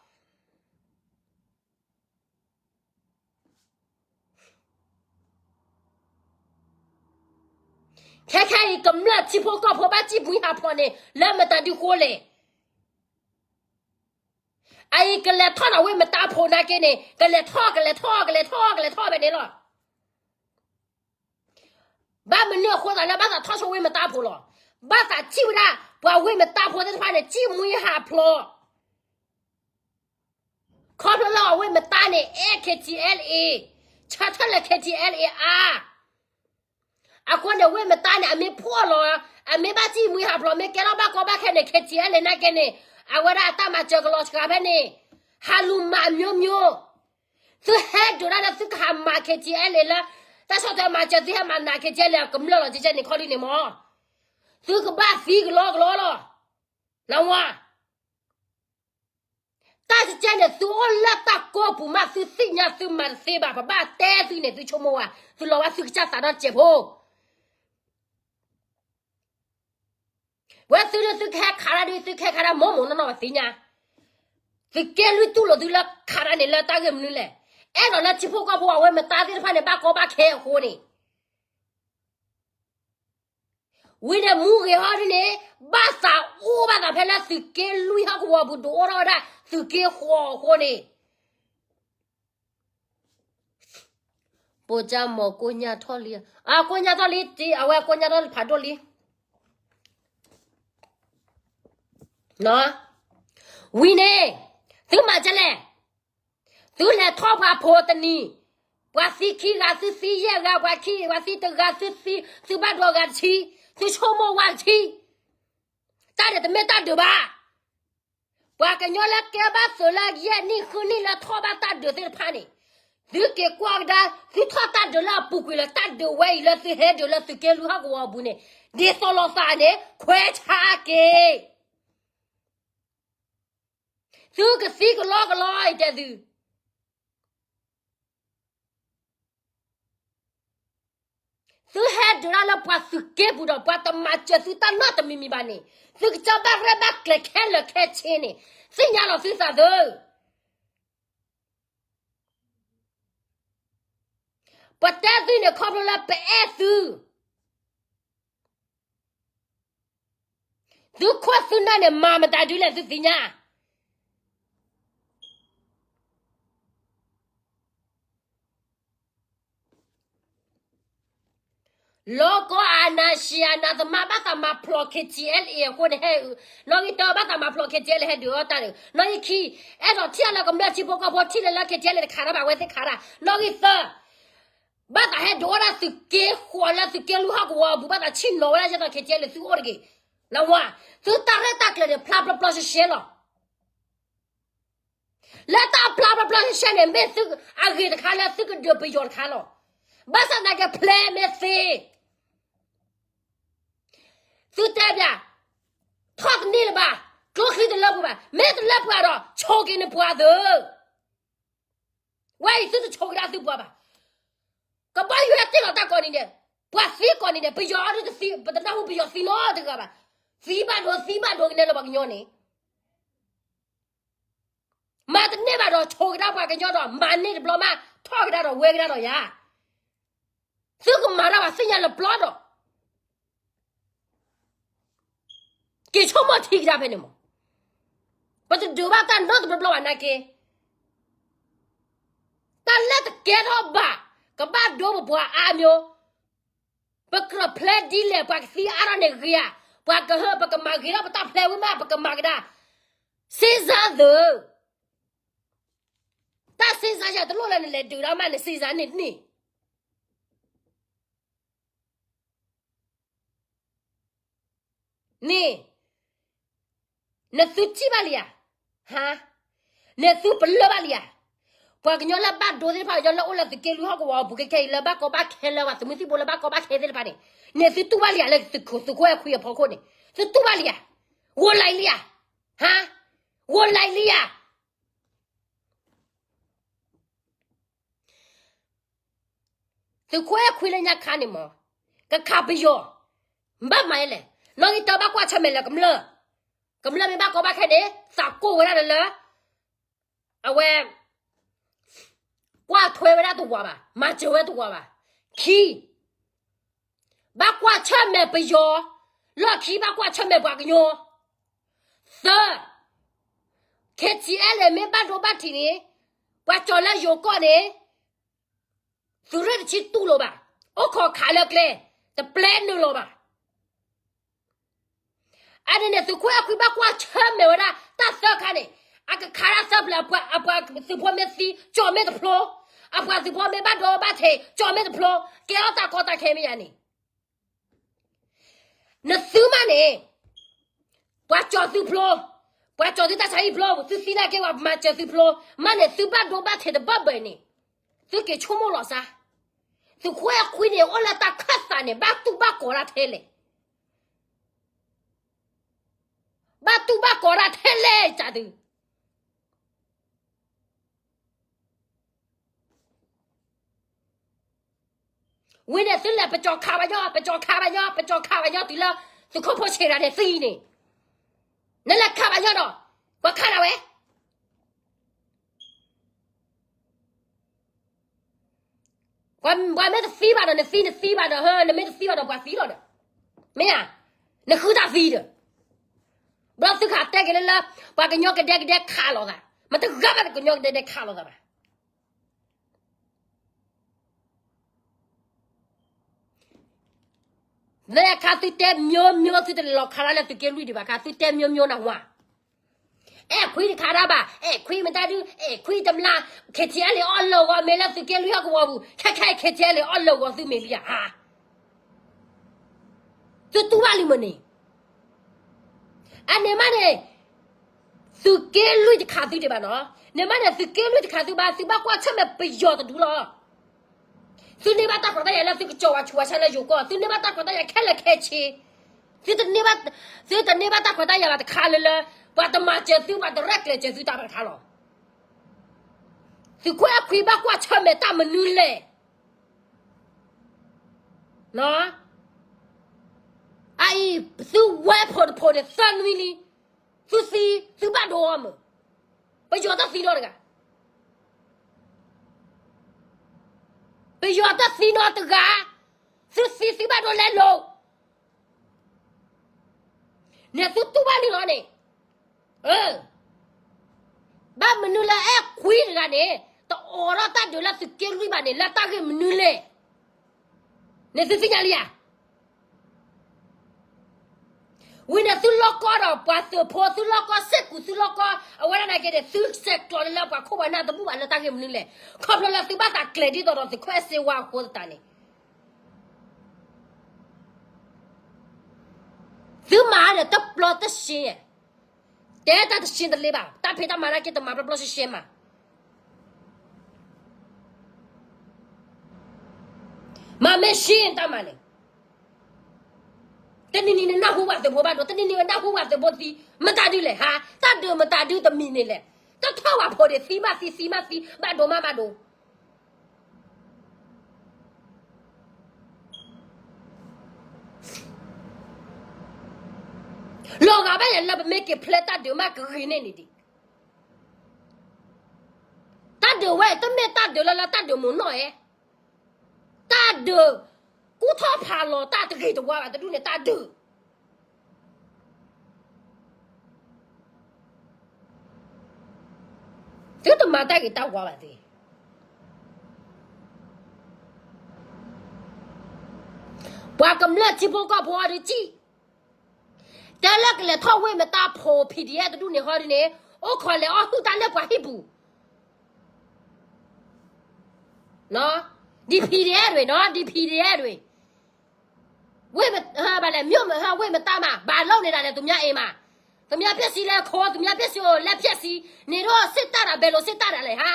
ခဲခဲအံၤ ကမျၢၢ်ထံဖိကီၢ်ဖိဘၣ်စံၣ်မှံဟးဖျိးန့ၣ် လၢမတၤဒုးဃိလဲၣ်. အအံၤကလဲၤထီၣ်ဒီးဝ့ၢ်မတါဖိနာ်က့န့ၣ် ကလဲၤထီၣ် ကလဲၤထီၣ် ကလဲၤထီၣ် ကလဲၤထီၣ်ဖဲန့ၣ်လီၤ. ဘၣ်မနုၤအဃိသးလၢဘၣ်သးထီၣ်ဆိဝ့ၢ်မတါဖိလီၤ. ဘၣ်သးထံၣ်ဝဲဒၣ် ပှၤဝ့ၢ်မတါဖိသ့ၣ်တဖၣ်န့ၣ် စံၣ်မှံဟးဖျိး ခီဖျိလၢအဝ့ၢ်မတါန့ၣ် အဲၣ် KTLA, ဆၢထၢၣ်လၢ KTLA အါ. အဃိန့ၣ် ဝ့ၢ်မတါန့ၣ် အမ့ၢ်ဖှီၣ်လီၤ, အမ့ၢ်ဘၣ်စံၣ်မှံဟးဖျိး မ့ၢ်ကဲထီၣ်ဘၣ်ကီဘၣ်ခဲန့ၣ် KTLA နာ်က့န့ၣ် အဝဲဒၣ်အတၢ်မၤစၢၤကလီၤစှၤဖဲန့ၣ်, ဟးလူၤမၤအမျိုးမျိုး. သုဟဲဒုးတၢ်လၢသုကဟးမၤ KTLA လၢ တၢ်ဆီၣ်ထွဲမၤစၢၤ သုဟဲမၤနး KTLA ကမျၢၢ်လီၤ ကဲကဲန့ၣ်ခီဒ်န့ၣ်မး, သုကဘၣ်သံကလီကလီလီၤ. နဝၤ တၢ်ကကဲန့ၣ် သုအိၣ်လၢတၢ်ကိးပူၤမး သုသ့ၣ်ညါသုမၤတသ့ဘၣ်, ပဘၣ်တဲသုန့ၣ် သုဆိကမိၣ်ဝဲ, သုလီၤဝဲသုကစၢ်သးဒီစဲးဖိ. ဝဲသုန့ၣ်သုကဟဲခးတၢ်ဒ် သုကဟဲခးတၢ်မိၢ်မိၢ်နီၢ်နီၢ်ပသ့ၣ်ညါ, သုးက့လွံၢ်တူၢ်လိာ်သုလၢခးတၢ်န့ၣ် လၢတၢ်ဂ့ၢ်မနုၤလဲၣ်. အဲၣ်ဒိးလၢထံဖိကီၢ်ဖိအဝဲမတါသ့ၣ်တဖၣ်န့ၣ် ဘၣ်ကီဘၣ်ခဲအဃိန့ၣ် ဝံၤန့ၣ်မူဂ့ၤဟီဒ်န့ၣ် ဘၣ်သးအိၣ်ဘၣ်သးဖဲလၢသုးက့လွံၢ်ဟီၣ်ကဝီၤပူၤ ဒုးအိၣ်ထီၣ်ဝဲဒၣ်သုးက့ဃိးအဃိန့ၣ်, ပိကၢ်မီၤကိၣ်ညါထီၣ်လံ, အကိၣ်ညါထီၣ်လံ, အဝဲကိၣ်ညါထီၣ်ဖးဒိၣ်လံ. ဝံၤန့ၣ် သုမၤဒ်လဲၣ်, သုလဲၤထီၣ်ပှၤဖိတနံၤ, ပှၤသံခံဂၤ သုသံယဲၢ်ဂၤ, ပှၤခံ ပှၤသံတဂၤ သုသံ, သုဘၣ်ဒိဂၤတဆံ, သုဆိကမိၣ်ဝဲတဆံ, တၢ်ဒုးတမ့ၢ်တၢ်ဒုးဘၣ်. ပှၤကညီလၢကဲဘၣ်သုးလၢယဲၢ်နံၣ်ဃုနံၣ်လၢထီၣ်ဘၣ်တၢ်ဒုးသ့ၣ်တဖၣ်န့ၣ်, သုက့ၤကွၢ်ကဒါ, သုထီၣ်တၢ်ဒုးလၢအပူၤကွံာ်လၢတၢ်ဒုးဝဲအံၤလၢသုဟဲဒုးလၢသုးက့လွံၢ်ဟီၣ်ကဝီၤအပူၤန့ၣ်, ဒ်သိးလိာ်သးန့ၣ် ခွဲးဆါက့ၤ သုကသံကလီကလီ ယတဲသု, သုဟဲဒုးတၢ်လၢပှၤသုးက့ပူၤဒီး ပှၤတမၤစၢၤသုတၢ်နီတမံၤမံၤဘၣ်န့ၣ်, သုကစၢ်ဘၣ်ရဲၣ်ဘၣ်ကျဲၤခဲလၢာ်ခဲဆ့န့ၣ်, သ့ၣ်ညါလီၤသုသးသု ပတဲသုန့ၣ် ခီဖျိလၢပအဲၣ်သု, သုခိၣ်သုနၢ်န့ၣ် မၤမတၤဒုလဲၣ်သုသ့ၣ်ညါ လီၤကီအနၤရှံးအနၤသမါဘၣ်သးမၤဖျိး KTLA အဃိန့ၣ်ဟဲ, နီၣ်ဂံၢ်တၢ ဘၣ်သးမၤဖျိး KTLA ဟဲဒုးအီၣ်တၢ်န့ၣ်, နီၣ်ဂံၢ်ခံ, အဲၣ်ဒိးထံၣ်အီၤလၢကမျၢၢ်ထံဖိကီၢ်ဖိထံၣ်လၢလၢ KTLA တခးတၢ်ဘၣ်ဝဲသ့ၣ်ခးတၢ်, နီၣ်ဂံၢ်သၢ, ဘၣ်သးဟဲဒုးအီၣ်ဒၣ်သုးက့ဃိးလၢသုးက့လွံၢ်ဟီၣ်ကဝီၤအပူၤ ဘၣ်သးဆ့ၣ်နီၤဝဲဒၣ်ယဲၢ်သီ KTLA သုအိၣ်တဂ့ၤ, နဝၤ, သုတၢ်ရဲၣ်တၢ်ကျဲၤန့ၣ် ဖျါပျီပျီရှဲရှဲလီၤ လၢတၢ်ဖျါပျီပျီရှဲရှဲန့ၣ် မ့ၢ်သုအဂ့ၢ်တခါလၢသုကဒုးပယီၤတခါလီၤ. ဘၣ်ဆၣ်သနာ်က့ဖျဲးမ့ၢ်သ့, သုတဲဘၣ်, ထီၣ်တန့ၢ်လၢၤဘၣ်, ကျိချံတလၢပှဲၤဘၣ်, မ့ၢ်တလၢပှဲၤဒီး ဆိးက့ၤနပှၤသၢ ဝဲအံၤသုတဆိးက့ၤဒၣ်သုပှၤဘၣ်. ကဘီယူၤဟဲတ့ၢ်လီၤတၢ်ကိးနံၤဒဲး, ပှၤသံကိးနံၤဒဲး, ပယီၤအဒုတသံ, ပတနၢ်ဟူပယီၤသံနီတဂၤဘၣ်. သံဘၣ်ဒိသံဘၣ်ဒိကနဲလၢပှၤကညီန့ၣ် မၤတန့ၢ်ဘၣ်ဒီး ဆိးကဒါပှၤကညီဒီး မၤန့ၢ်တဘျီမး ထီၣ်ကဒါဒီးဝဲကဒါဒီးယၤ, သုကမၤတၢ်ဘၣ်သ့ၣ်ညါလၢပျီဒီး က့ၤဆိကမိၣ်ထံကဒါဖဲန့ၣ်မး, ပတဒုးဘၣ်တၢ်နီတဘျီဘျီဘၣ်နာ်က့, တၢ်လၢတကဲထီၣ်ဘၣ်, ကဘၣ်ဒိပပှၤအါမျိုး, ပကြၢးဖျဲးဒ်လဲၣ် ပှၤကသံအါထီၣ်န့ၣ်ဂ့ၤဧါ, ပှၤကဟၢ ပကမၤဂ့ၤထီၣ်ပတၢ်ဖျဲးဝံၤမး ပကမၤကဒါ, စ့စၢ်သု, တၢ်စ့စၢ်ယၤတလိၣ်လၢနလဲၤဒုးဒၣ်မး နစ့စၢ်န့ၣ်န့ၣ် န့ၣ်, နသုထံၣ်ဘၣ်လံဧါ, ဟါ, နသုပလၢၢ်ဘၣ်လံဧါ, ပှၤကညီလၢဘၣ်ဒိသ့ၣ်တဖၣ် ကညီလၢအိၣ်လၢသုးက့လွံၢ်ဟီၣ်ကဝီၤအပူၤခဲခဲအံၤ လၢဘၣ်ကီဘၣ်ခဲလၢပှၤသုးမုၢ်သံၣ်ဘိလၢဘၣ်ကီဘၣ်ခဲသ့ၣ်တဖၣ်န့ၣ်, နသုတူၢ်ဘၣ်လံဧါ လၢသုးခိၣ်အဲၣ်ခွံအဖီခိၣ်န့ၣ်, သုတူၢ်ဘၣ်လံဧါ, ဂိၢ်လၢ်လံဧါ, ဟါ, ဂိၢ်လၢ်လံဧါ သုးခိၣ်အဲၣ်ခွံလၢညါခါန့ၣ်မး, ကခးပယီၤ, ဘၣ်မၤယဲလဲၣ်, နီၣ်ဂံၢ်တၢဘၣ်ကွၢ်ဆၢၣ်မဲာ်လၢကမျၢၢ်, ကမျၢၢ်မ့ၢ်ဘၣ်ကီဘၣ်ခဲန့ၣ် သးကိၢ်ဝဲဒၣ်လၢ အဝဲ ကွၢ်ထွဲဝဲဒၣ်တဝၤဘၣ်, မၤစၢၤဝဲတဝၤဘၣ်. ခံ, ဘၣ်ကွၢ်ဆၢၣ်မဲာ်ပယီၤ, လီၢ်ခံဘၣ်ကွၢ်ဆၢၣ်မဲာ်ပှၤကညီ. သၢ, KTLA မ့ၢ်ဘၣ်ဒိဘၣ်ထံးန့ၣ်, ပှၤကၠီၤလၢယိၤကီၢ်န့ၣ်, သုးရ့ၣ်တဆံတူၢ်လိာ်ဘၣ်, အိၣ်ခိးခးလၢကျဲ, တပျဲနုာ်လီၤဘၣ်. အန့ၣ်န့ၣ် သုးခိၣ်အဲၣ်ခွံဘၣ်ကွၢ်ဆၢၣ်မဲာ်ဝဲဒၣ် တၢ်သၢခါန့ၣ်, အကခးတၢ်သၢဖျၢၣ်, အပှၤသုးဖိမ့ၢ်သံ, ကၠီၤမ့ၢ်တဖျိ, အပှၤသုးဖိမ့ၢ်ဘၣ်ဒိဘၣ်ထံး, ကၠီၤမ့ၢ်တဖျိ, ကဲထီၣ်တၢ်ကီတၢ်ခဲမ့ၢ်ယၤန့ၣ် နသုမးန့ၣ်, ပှၤကၠီၤသုဖျိ, ပှၤကၠီၤသုတၢ်ဆါဟံၣ်ဖျိ, သုသံနာ်က့ၤဝဲ ပမၤစၢၤသုဖျိ, မးန့ၣ်သုဘၣ်ဒိဘၣ်ထံးတဘၣ်ဘၣ်န့ၣ်, သုက့ၤဆိကမိၣ်လီၤစၢ်. သုးခိၣ်အဲၣ်ခွံန့ၣ် အိၣ်လၢတၢ်ခၢၣ်သးန့ၣ် ဘၣ်တူၢ်ဘၣ်ကီးတၢ်ထဲလဲၣ် ဘၣ်တူၢ်ဘၣ်ကီးတၢ်ထဲလဲၣ် ကးသု ဝံၤန့ၣ်သုလဲၤပကၠီၤခးပှၤညီ, ပကၠီၤခးပှၤညီ, ပကၠီၤခးပှၤညီတုၤလၢ သုးခိၣ်ဖိဆံးတဂၤန့ၣ်သံန့ၣ်, နလဲၤခးပှၤညီဒီး, ပှၤခးနၤဝဲ ပှၤမ့ၢ်တသံဘၣ်ဒီး နသံနသံဘၣ်ဒီး ဟၢ နမ့ၢ်တသံဘၣ်ဒီးပှၤသံလီၤဒီး, မ့ၢ်ဧါ, နဃုတၢ်သံဒီး, ဘျီသုခးတဲက့ၤလၢလၢ, ပှၤကညီကဒဲကဒဲခးလိာ်သး, မတဂၤဘၣ်ကညီကဒဲကဒဲခးလိာ်သးဘၣ်. လၢခါသုတဲမျိုးမျိုး သုတလဲၤလီၤခးလၢသုးက့လွံၢ်ဒံးဘၣ်ခါ သုတဲမျိုးမျိုးနဝၤ, အဲၣ်ခွံတခးတၢ်ဘၣ်, အဲၣ်ခွံမတၤဒု, အဲၣ်ခွံတမျၢ်, KTLA အီၣ်လၢာ်ဂီၤမ့ၢ်လၢသုးက့လွံၢ်ဟီၣ်ကဝီၤပူၤ, ခဲခဲအံၤ KTLA အီၣ်လၢာ်ဂီၤသုမ့ၢ်လံဧါ. သုတူၢ်ဘၣ်လံမ့ၢ်န့ၣ်, အန့ၣ်မးန့ၣ် သုးက့လွံၢ်တခးသုဒံးဘၣ်နီၤ. န့ၣ်မးန့ၣ် သုးက့လွံၢ်တခးသုဘၣ်, သုဘၣ်ကွၢ်ဆၢၣ်မဲာ်ပယီၤတဒူလီၤ. သုန့ၢ်ဘၣ်တၢ်ခွဲးတၢ်ယာ်လၢသုကကၠီၤဝဲဆူးဝဲဆါလၢယိၤကီၢ်, သုန့ၢ်ဘၣ်တၢ်ခွဲးတၢ်ယာ်ခဲလၢာ်ခဲဆ့, သုတန့ၢ်ဘၣ်, သုတန့ၢ်ဘၣ်တၢ်ခွဲးတၢ်ယာ်ဘၣ်တခါလၢလၢ ပှၤတမၤစၢၤသု ပှၤတရဲၣ်ကျဲၤစၢၤသုတၢ်ဘၣ်တခါလီၤ. သုးခိၣ်အဲၣ်ခွံဘၣ်ကွၢ်ဆၢၣ်မဲာ်တၢ်မနုၤလဲၣ်. အအံၤ သုဝဲဖိတဖိန့ၣ် သၢနွံလံ, သုသံ သုဘၣ်ဒိအီၤမုာ်, ပယီၤတသံနီတဂၤ, ပယီၤတသံနီတဂၤ, သုသံသုဘၣ်ဒိလဲလိာ် န့ၣ်သုတူၢ်ဘၣ်န့ၣ်လီၤန့ၣ်, ဘၣ်မနုၤလၢအဲၣ်ခွံတဂၤန့ၣ် တအိးထီၣ်တၢ်ဒုးလၢသုးက့လွံၢ်ဘၣ်န့ၣ် လၢတၢ်ဂ့ၢ်မနုၤလဲၣ်, န့ၣ်သုသ့ၣ်ညါလံဧါ. ဝံၤန့ၣ်သုလီၢ်ကီဒီးပှၤသုးဖိ သုလီၢ်ကီ စ့ၢ်ကီးသုလီၢ်ကီ အဝဲဒၣ်နာ်က့န့ၣ် သုဆဲးကျိးလၢလၢပှၤခိၣ်ပှၤနၢ်တဘူၣ်ဘၣ်လၢတၢ်ဂ့ၢ်မနုၤလဲၣ်, ခီဖျိလၢသုဘၣ်သးကျဲၤဒ်သိးဒီးသုးခိၣ်အဲၣ်စ့ဝါအဃိသတးန့ၣ် သုမၤဒီးတပျီတရှဲ, တဲတၢ်တရှဲတလ့ဘၣ်, တၢ်ဖံးတၢ်မၤနာ်က့တမၤပျီပျီရှဲရှဲမး, မၤမ့ၢ်ရှဲတၢ်မၤန့ၣ်, တနံၤနံၤနနၢ်ဟူပှၤသုးဖိဘၣ်ဒိ, တနံၤနံၤနၢ်ဟူပှၤသုးဖိသံ, မတၤဒုလဲၣ်ဟါ, တၢ်ဒုးမတၤဒုတမံၤန့ၣ်လဲၣ်, တထီၣ်ပှၤဖိန့ၣ် သံမးသံ သံမးသံ ဘၣ်ဒိမးဘၣ်ဒိ လီၤဂာ်ဘၣ်ယၤလၢပမ့ၢ်က့ၤဖျဲးတၢ်ဒုးမးကဂ့ၤန့ၢ်န့ၣ်ဒံး, တၢ်ဒုးဝဲတမ့ၢ်တၢ်ဒုးလၢလၢတၢ်ဒုးမုာ်နီၢ်ဧဲ, တၢ်ဒုး ကူၣ်ထီၣ်ဖးလီၤတၢ်တဂ့ၤတဝါဘၣ်တဒူၣ်န့ၣ် တၢ်ဒုး သုတမၤတၢ်ဂ့ၤတၢ်ဝါဘၣ်သ့ၣ်, ပှၤကမျၢၢ်ထံဖိကီၢ်ဖိအီၤဒုးကံၣ်, တဲလၢကလဲၤထီၣ်ဝ့ၢ်မတါဖိ PDF တဒူၣ်န့ၣ်ဟီဒုးန့ၣ်, အိၣ်ခိးလဲၤအီၣ်ဟုၣ်တၢ်လၢပှၤဟံၣ်ပူၤ, ဒ် PDF တဂ့ၤနီၤ, ဒ် PDF တဂ့ၤ, ဝ့ၢ်မတါဘၣ်လဲၣ်, မ့ၢ်ဝ့ၢ်မတါမး ဘၣ်လိၣ်န့ၢ်ဒၣ်လဲာ် သူများအိမ်မှာ, သူများပစ္စည်းလဲၤခိး, သူများပစ္စည်းအိၣ်လဲၤဖျက်ဆီး, န့ၣ်ဒိၣ်စစ်တပ်ဒၣ် ဘယ်လိုစစ်တပ်ဒၣ်လဲာ်ဟါ,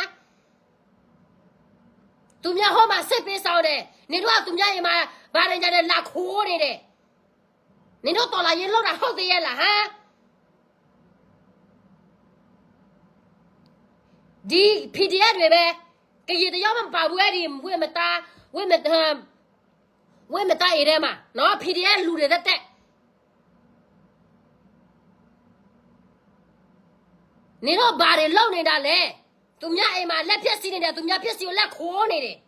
သူများဟိုမှာစစ်ပေးဆောင်တယ်, န့ၣ်ဒိၣ်သူများအိမ်မှာ ဘာညာညာနဲ့ လာခိုးနေတယ်, နင်တို့တော်လှန်ရေးလုပ်တာဟုတ်သေးရဲ့လားဟါ, ဒ် PDF တွေပဲ, ကရင်တယောက်မှမပါဘူး အဲ့ဒီ ဝ့ၢ်မတါ, ဝ့ၢ်မတါ, ဝ့ၢ်မတါ area မှာနော်, PDF လူတွေသက်သက်, နင်တို့ဘာတွေလုပ်နေတာလဲ, သူများအိမ်မှာလက်ဖျက်ဆီးနေတယ်, သူများပစ္စည်းကိုလက်ခိုးနေတယ်,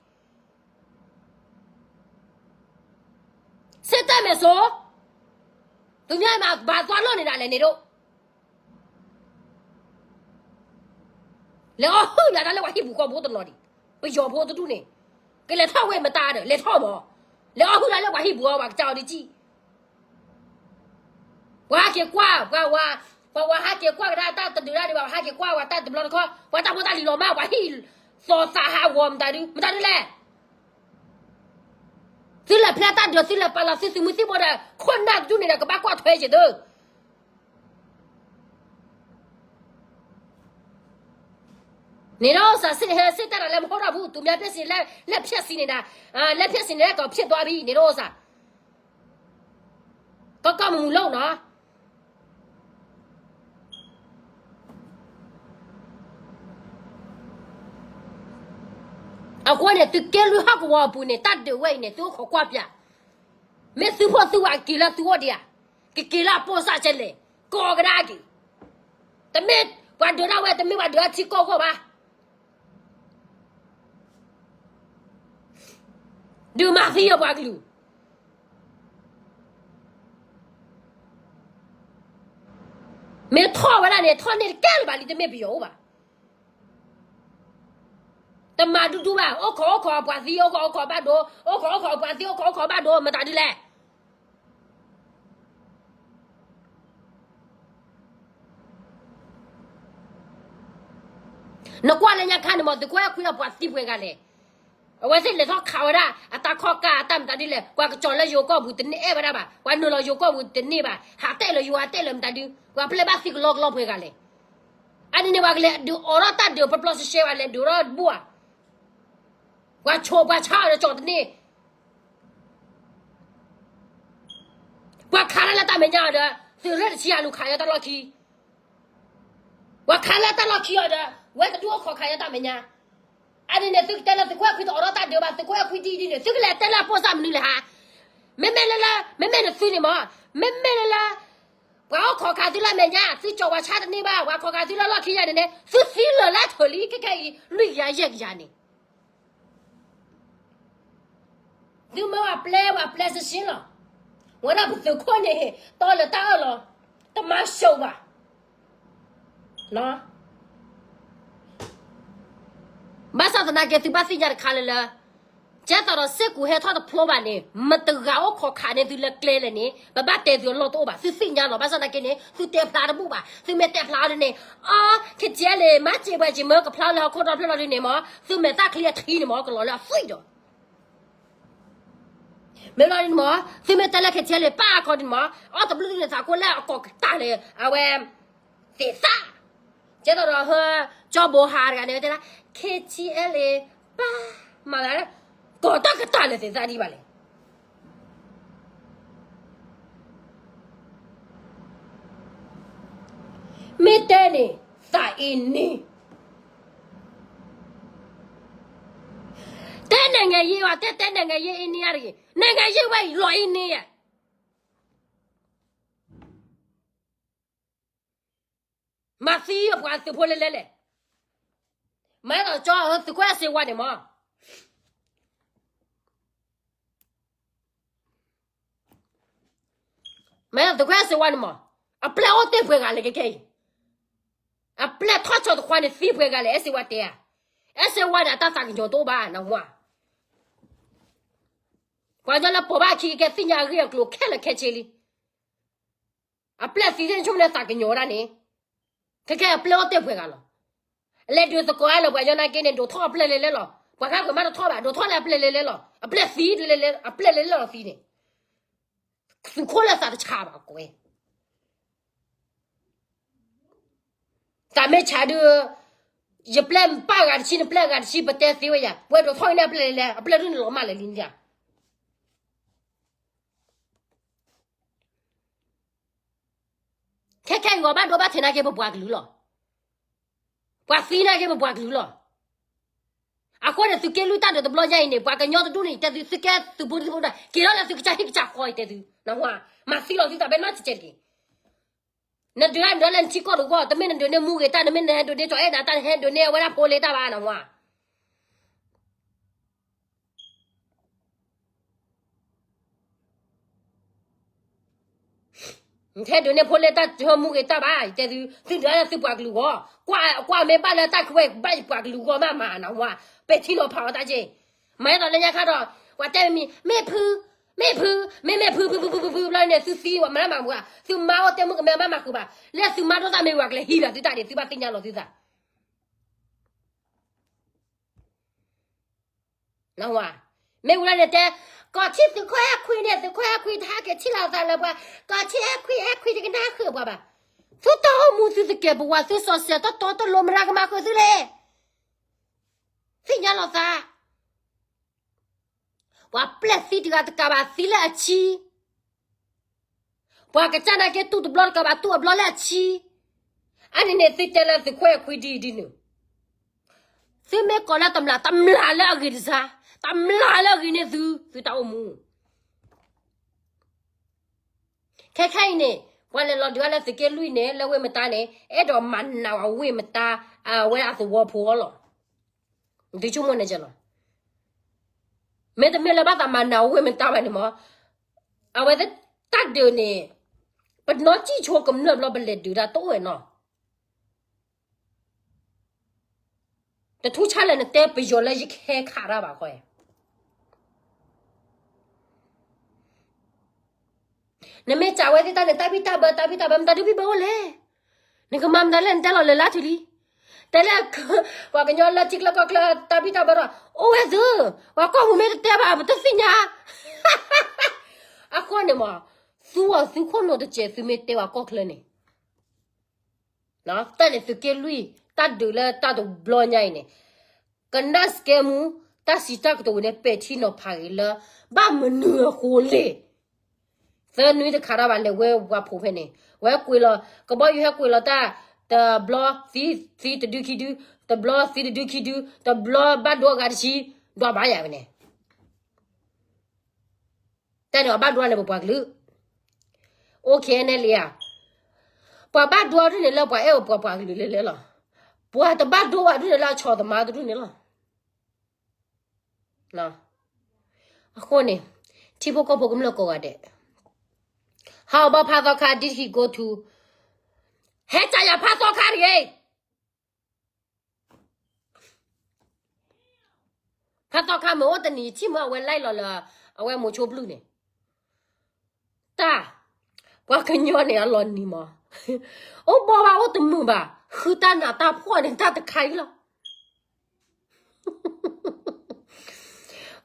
စစ်တပ်မယ်ဆို, သူများအိမ်မှာဘာသွားလုပ်နေတာလဲ နင်တို့ လဲၤအီၣ်ဟုၣ်လၢတၢ်လၢပှၤဟံၣ်ပူၤဃီဖိတနီၤဒံး, ပယီၤဖိတဒူၣ်န့ၣ်, ကလဲၤထီၣ်ဝ့ၢ်မတါဒီး လဲၤထီၣ်မး, လဲၤအီၣ်ဟုၣ်လၢပှၤဟံၣ်ပူၤအီၤ ပှၤကစၢ်အီၤဒံးကံၣ်, ပှၤဟးက့ၤကွၢ်, ပှၤဝၤ, ပှၤဝၤဟးက့ၤကွၢ်ကဒါတၢ်တဒုးတၢ်ဒံးဘၣ်, ပှၤဟးက့ၤကွၢ်ဝဲတၢ်တဘျီတခီၣ်, ပှၤတၢ်ဖိတၢ်လံၤလီၤမး, ပှၤဟံၣ်သီသးဟးဂီၤမတၤဒု, မတၤဒုလဲၣ်, သုလဲၤဖျဲးတၢ်ဒုး သုလဲၤပာ်လီၤသုသုးမုၢ်သံၣ်ဘိဒီး ခိၣ်နၢ်တဒူၣ်န့ၣ်ဒီး ကဘၣ်ကွၢ်ထွဲက့ၤသု နင်တို့ဥစ္စာ စစ်, စစ်တပ်တာလည်း မဟုတ်တော့ဘူး, သူများပစ္စည်း လက်, လက်ဖျက်ဆီးနေတာ, လက်ဖျက်ဆီးနေတဲ့ကောင် ဖြစ်သွားပြီ, နင်တို့ဥစ္စာ, ကောက်ကောက်မူမူလုပ်နော်. အဃိန့ၣ် သုးက့လွံၢ်ဟီၣ်ကဝီၤအပူၤန့ၣ် တၢ်ဒုးဝဲအံၤန့ၣ် သုအိၣ်ခိးကွၢ်ပၠး, မ့ၢ်သုဖိသုဝၤကက့ၤလၢသုအိၣ်ဒံးဧါ, ကက့ၤလၢအပိၢ်စၢ်ကလဲၣ်, ကိးကဒါက့ၤ, တမ့ၢ်ပှၤဒုးဒၣ်ဝဲ တမ့ၢ်ပှၤဒုးအထံကီၢ်အဂီၢ်ဘၣ်. ဒုးမၤသံအီၤပှၤကလုာ်, မ့ၢ်ထီၣ်ဝဲဒၣ်န့ၣ် ထီၣ်န့ၢ်တကဲလၢၤဘၣ်လံ, တမ့ၢ်ပယီၤအိၣ်ဘၣ်. တမၤဒူဒူဘၣ်, အိၣ်ခိးအိၣ်ခိးပှၤသံ, အိၣ်ခိးအိၣ်ခိးဘၣ်ဒိ, အိၣ်ခိးအိၣ်ခိးပှၤသံ, အိၣ်ခိးအိၣ်ခိးဘၣ်ဒိ, မတၤဒ်လဲၣ်. နကွၢ်လၢညါခါန့ၣ်မး သုးခိၣ်အဲၣ်ခွံဒီးပှၤသံပှဲၤဂၤလဲၣ်. အဝဲသ့ၣ်လဲၤထီၣ်ခးဝဲဒၣ် အတၢ်ခီၣ်ကၢ်အတၢ်မတၤဒ်လဲၣ်, ပှၤကကၠီၤလၢယိၤကီၢ်ပူၤတန့ၢ်အဲၣ်ဝဲဒၣ်ဘၣ်, ပှၤနုာ်လီၤယိၤကီၢ်ပူၤတန့ၢ်ဘၣ်, ဟးတဲာ်လၢယိၤ ဟးတဲာ်လၢမတၤဒု, ပှၤပျဲၢ်ဘၣ်သံကလီကလီပှဲၤဂၤလဲၣ်. အန့ၣ်န့ၣ် ပှၤကလဲၤဒုးအိးထီၣ်တၢ်ဒုး ပျီပျီရှဲရှဲဘၣ် လဲၤဒုးထီၣ်တဘူၣ်ဧါ. ပှၤဆိးပှၤဆါအီၤဒီးကၠီၤတန့ၢ်, ပှၤခးတၢ်လၢတၢ်မဲာ်ညါအီၤဒီး သုးရ့ၣ်တဆံအလူၤခးယၤတၢ်လီၢ်ခံ, ပှၤခးလၢတၢ်လီၢ်ခံအီၤဒီး ဝဲတဒူၣ်အိၣ်ခိးခးယၤတၢ်မဲာ်ညါ. အန့ၣ်န့ၣ် သုကတဲလၢ သုးခိၣ်အဲၣ်ခွံတအိးထီၣ်တၢ်ဒုးဘၣ်, သုးခိၣ်အဲၣ်ခွံဒ်အံၤဒ်န့ၣ် သုကလဲၤတဲလၢအပိၢ်စၢ်မနုၤလဲၣ်ဧါ. မ့မ့ၢ်လၢလၢ မ့မ့ၢ်နသုန့ၣ်မး, မ့မ့ၢ်လၢလၢ ပှၤအိၣ်ခိးခးသုလၢအမဲာ်ညါ, သုကၠီၤပှၤဆါတန့ၢ်ဘၣ်, ပှၤခိးခးသုလၢလီၢ်ခံယၤန့ၣ်န့ၣ် သုသံလၢာ်လၢထၢၣ်လံ ခဲခဲအံၤ လွံၢ်ကယၤယဲၢ်ကယၤန့ၣ် သုမ့ၢ်ပှၤပျဲ ပှၤပျဲစ့ၢ်ကီးလီၤ. ဝဲဒၣ်ပသုးခိၣ်န့ၣ် တီလၢတၢ်အၢၣ်လီၤ, တမၤစၢၤဘၣ်. ဘၣ်ဆၣ်သနာ်က့ သုဘၣ်သ့ၣ်ညါတခါလၢလၢ ကဲသိးဒီးစ့ၢ်ကီးဟဲထီၣ်တဖျိဘၣ်န့ၣ် မတဂၤအိၣ်ခိးခးန့ၢ်သုလၢကျဲလဲၣ်န့ၣ် ပဘၣ်တဲသုအလီၢ်တအိၣ်ဘၣ်. သုသ့ၣ်ညါလီၤ. ဘၣ်ဆၣ်သနာ်က့န့ၣ် သုတဲဖျါတဘူၣ်ဘၣ်. သုမ့ၢ်တဲဖျါဒ်န့ၣ် အီ KTLA မၤစၢၤပှၤစ့ၢ်မၢကဖျါလၢဟီၣ်ခိၣ်ဒီဖျၢၣ်လီၤဒ်န့ၣ်မး သုမဲာ်သၣ်ချံအချံန့ၣ်မး ကလီၤလၢအသွံၣ်ဒီး မ့ၢ်လီၤဒ်န့ၣ်မး သုမ့ၢ်တဲလၢ KTLA ပၢ်အခီဒ်န့ၣ်မး အီၣ်တဘျုးန့ၣ်သးကိးလၢအကိးကတၢၢ်လၢ အဝဲ သ့ၣ်သၣ် ကဲသိးဒီးဟၢ ကၠီဘိဟးတဂၤန့ၣ် ဝဲတဲလၢ KTLA ပၢ် မၤသးလၢ ကိးတၢ်ကတၢၢ်လၢသ့ၣ်သၣ်ဒံးဘၣ်လဲၣ်. မ့ၢ်တဲန့ၣ် သးအ့န့ၢ် တဲနိုင်ငံရေးဝဲ တဲတဲနိုင်ငံရေးအ့န့ၢ်ဧါတဂ့ၤ, နိုင်ငံရေးဝဲအံၤလီၤအ့န့ၢ်ဧါ. မၤသံအပှၤသုးဖိလဲၣ်လဲၣ်လဲၣ်. မ့ၢ်ဒီးကၠီသုးခိၣ်အဲၣ်စ့ဝါန့ၣ်မး မ့ၢ်သုးခိၣ်အဲၣ်စ့ဝါန့ၣ်မး အပျဲၢ်အိၣ်တ့ၢ်ပှဲၤဂၤလဲၣ်ခဲခဲအံၤ, အပျဲၢ်ထီၣ်ကၠီတခွါန့ၣ်သံပှဲၤဂၤလဲၣ် အဲၣ်စ့ဝါတဲဧါ. အဲၣ်စ့ဝါန့ၣ် အတၢ်သးကညီၤတအိၣ်ဘၣ်နဝါ. ပှၤကညီလၢပိာ်ဘၣ်ခံကဲ သ့ၣ်ညါအဂ့ၢ်အကျိၤခဲလၢာ်ခဲဆ့လံ. အပျဲၢ်သံသ့ၣ်ဆိကမိၣ်န့ၣ်သးကညီၤဒၣ်န့ၣ်, ခဲခဲအပျဲၢ်အိၣ်တ့ၢ်ပှဲၤဂၤလီၤ. လဲၤဒုးသကိးအါလၢပှၤကညီနာ်က့န့ၣ် ဒိးထီၣ်အပျဲၢ်လဲၤလဲၤလီၤ. ပှၤဂၤကွဲးမးတထီၣ်ဘၣ် ဒိးထီၣ်လၢအပျဲၢ်လဲၤလဲၤလီၤ. အပျဲၢ်သံ အပျဲၢ်လဲၤလဲၤလီၤသံန့ၣ် သုးခိၣ်လၢသးတဆါဘၣ်ကွဲး တၢ်မ့ၢ်ဆါဒုး, ယပျဲၢ်ပၢ်ဂၤတဆံ နပျဲၢ်ဂၤတဆံ ပတဲသ့ဝဲယၤ, ပှဲၤဒိးထီၣ်အံၤန့ၣ် အပျဲၢ်လဲၤလဲၤ အပျဲၢ်ဒုးန့ၣ်လီၤမၢ်လၢာ်လံန့ၣ်ယၤ. ခဲခဲအံၤဂီၤဘၣ်ဒိဘၣ်ထံးနာ်က့ ပပှၤကလုာ်လီၤ. ပှၤသံနာ်က့ ပပှၤကလုာ်လီၤ. အဃိန့ၣ် သုးက့လွံၢ်တၢ်ဒုးတဘျီညါအံၤန့ၣ် ပှၤကညီတဒူၣ်န့ၣ် တဲသု သုကဲသုးဖိသုးဖိဒၣ် က့ၤထီၣ်လၢသုကစၢ်ဟံၣ်ကစၢ်ဃီအံၤတဲသု, နဟါ, မၤသံလီၤသုသးဖဲနီတစဲးတက့ၢ်. နဒုးတၢ်ဒုးလၢနထံကီၢ်တဂီၢ် တမ့ၢ်နဒုးန့ၢ်မူဂ့ၤတၢ် တမ့ၢ်နဟဲဒုးန့ၢ်ကၠီၤအဲၣ်ဒၣ်တၢ် နဟဲဒုးန့ၢ်အဝဲဒၣ်ဖိလ့တၢ်ဘၣ် နဟါ. နဟဲဒုးန့ၢ်ဖိလ့တၢ် တဟဲမူဂ့ၤတၢ်ဘၣ် ယတဲသု, သုဒုးတၢ်လၢသုပှၤကလုာ်ဂီၢ်, ကွၢ်ကွၢ်မ့ၢ်ဘၣ်လၢတၢ်ကဝဲၢ်ဘၣ်ယပှၤကလုာ်ဂီၢ်မးမး နဟါ, ပဲာ်ထံနီၤဖးအီၤတၢ်က့ၢ်. မၤဒ်သိးလၢညါခါဒီး ပှၤတဲမံၤ မ့ၢ်ဖု, မ့ၢ်ဖု, မ့မ့ၢ်ဖု ဖု ဖု ဖု ဖု ဖု ဖု ဘျီန့ၣ် သုသံဝဲ မၤတၢ်မၤမူဘၣ်, သုမါအိၣ်တဲမုၢ်ကမဲဘၣ်မၤဃုာ်ဘၣ်, လၢသုမါဒိၣ်တၢ်မ့ၢ်ဝဲကလဲၤဟံးလီၤသုတၢ်ဒံး သုဘၣ်သ့ၣ်ညါလီၤသုသး နဝါ, မ့ၢ်ဝံၤလီၤန့ၣ်တဲ, ကီၢ်ထံသုးခိၣ်အဲၣ်ခွံန့ၣ် သုးခိၣ်အဲၣ်ခွံတဟးက့ၤထံၣ်လီၤသးလၢပှၤ, ကီၢ်ထံအဲၣ်ခွံ အဲၣ်ခွံတကနၣ်ဃုာ်ပှၤဘၣ်. သုတၢ်အိၣ်မူသုတကဲပဝး သုစီၤစဲးတီတီတလိၤ မတၤကမၤဃုာ်သုလဲၣ်. သ့ၣ်ညါလီၤသး ပှၤပျဲၢ်သံတဂၤတကးဘၣ်သံလၢအဆံ, ပှၤကစၢ်နာ်က့တူၢ်တဘျီတကးဘၣ်တူၢ်အဘျီလၢအဆံ, အါန့ၣ်န့ၣ် သုတဲလၢသုးခိၣ်အဲၣ်ခွံဒ်အံၤဒ်နုၤ, သုမ့ၢ်ကိးလၢတမျၢ် တမျၢ်လၢအဂ့ၤတစှၤ, တမျၢ်လၢအဂ့ၤန့ၢ်သု, သုတၢ်အိၣ်မူ ခဲခဲအံၤန့ၣ် ပှၤလဲၤလီၤဒုးအါလၢသုးက့လွံၢ်န့ၣ် လၢဝ့ၢ်မတါန့ၣ် အဲၣ်ဒိးမၤနးဝဲဝ့ၢ်မတါ အဝဲအသဝီဖိအီၤလီၤ. သုဆိကမိၣ်န့ၣ်ကလီၤ. မ့တမ့ၢ်လၢဘၣ်သးမၤနးဝ့ၢ်မတါဘၣ်န့ၣ်မး, အဝဲတၢ်ဒုးန့ၣ် ပနီၢ်စံၣ်ဆိကမျၢၢ်ဘျီ ပလဲၤဒုးတၢ်တအိၣ်ဝဲနီၤ. တထူၣ်ဆါလဲၣ်နတဲပယီၤလၢယကဟဲခးတၢ်ဘၣ်ဃီ, နမ့ၢ်စံးဝဲသ့ၣ်တၢ်န့ၣ် တၢ်ဘံၣ်တၢ်ဘၢ တၢ်ဘံၣ်တၢ်ဘၢ မတၤဒုးဘံၣ်ဘၢအိၣ်လဲၣ်. နကမၤမတၤလဲၣ် နတဲလီၤလၢလၢထူလံ. တဲလၢ ပှၤကညီလၢထံချၢကီၢ်ချၢတၢ်ဘံၣ်တၢ်ဘၢဒီး အိၣ်ဝဲသု, ပှၤကီၢ်ပူၤမ့ၢ်တတဲဘၣ် ပတသ့ၣ်ညါ. အဃိန့ၣ်မး, သူအီၤသုခိၣ်နူာ်တစဲး သုမ့ၢ်တဲပှၤကီၢ်ချၢန့ၣ် တၢ်န့ၣ်သုးက့လွံၢ် တၢ်ဒုးလၢတၢ်တဘျီညါအံၤန့ၣ်, ကနၣ်စကဲမူ, တၢ်စံးတၢ်ကတိၤဝဲန့ၣ် ပဲာ်ထံနီၤဖးဂ့ၤလၢ ဘၣ်မနုၤအဃိလဲၣ်. သၢနွံတခါတၢ်ဘၣ်လဲၤဝဲပှၤဖိးဖဲန့ၣ်, ဝဲကွံာ်လီၤ ကဘီယူၤဟဲကွံာ်လီၤတၢ်, တဘျီသံ, သံတဒုခံဒု, တဘျီသံတဒုခံဒု, တဘျီဘၣ်ဒိအဂၤတဆံ, ဒွးဘၣ်ယၤဝဲန့ၣ် တၢ်န့ၣ်အဘၣ်ဒိန့ၣ်ပပှၤကလုာ်, အိၣ်ခဲန့ၣ်လံဧါ. ပှၤဘၣ်ဒိဒ်န့ၣ်လၢပှၤအဲၣ်ပှၤပှၤကလုာ်လဲၤလဲၤလီၤ. ပှၤတဘၣ်ဒိဘၣ်ဒ်န့ၣ်လၢအဆီၣ်သမါတဒူၣ်န့ၣ်လီၤ. အဃိန့ၣ်, ထံဖိကီၢ်ဖိကမျၢၢ်ကိးဂၤဒဲး, ဟးအီၤဘၣ်ဖးသီခါ did he go to, ဟဲကယၤဖးသီခါတဂ့ၤ. ဖးသီခါမ့ၢ်အိၣ်တနံၤ ယထံၣ်မ့ၢ်အဝဲလဲၤလီၤလၢ အဝဲမိၤဆိဘျုၣ်န့ၣ်, တၢ်, ပှၤကညီန့ၣ်အလီၤနံၤမး, အိၣ်ဘီဘၣ်အိၣ်တမုာ်ဘၣ် ဃုတၢ်နးတၢ်ဖှီၣ်န့ၣ် တၢ်တခါအံၤလီၤ.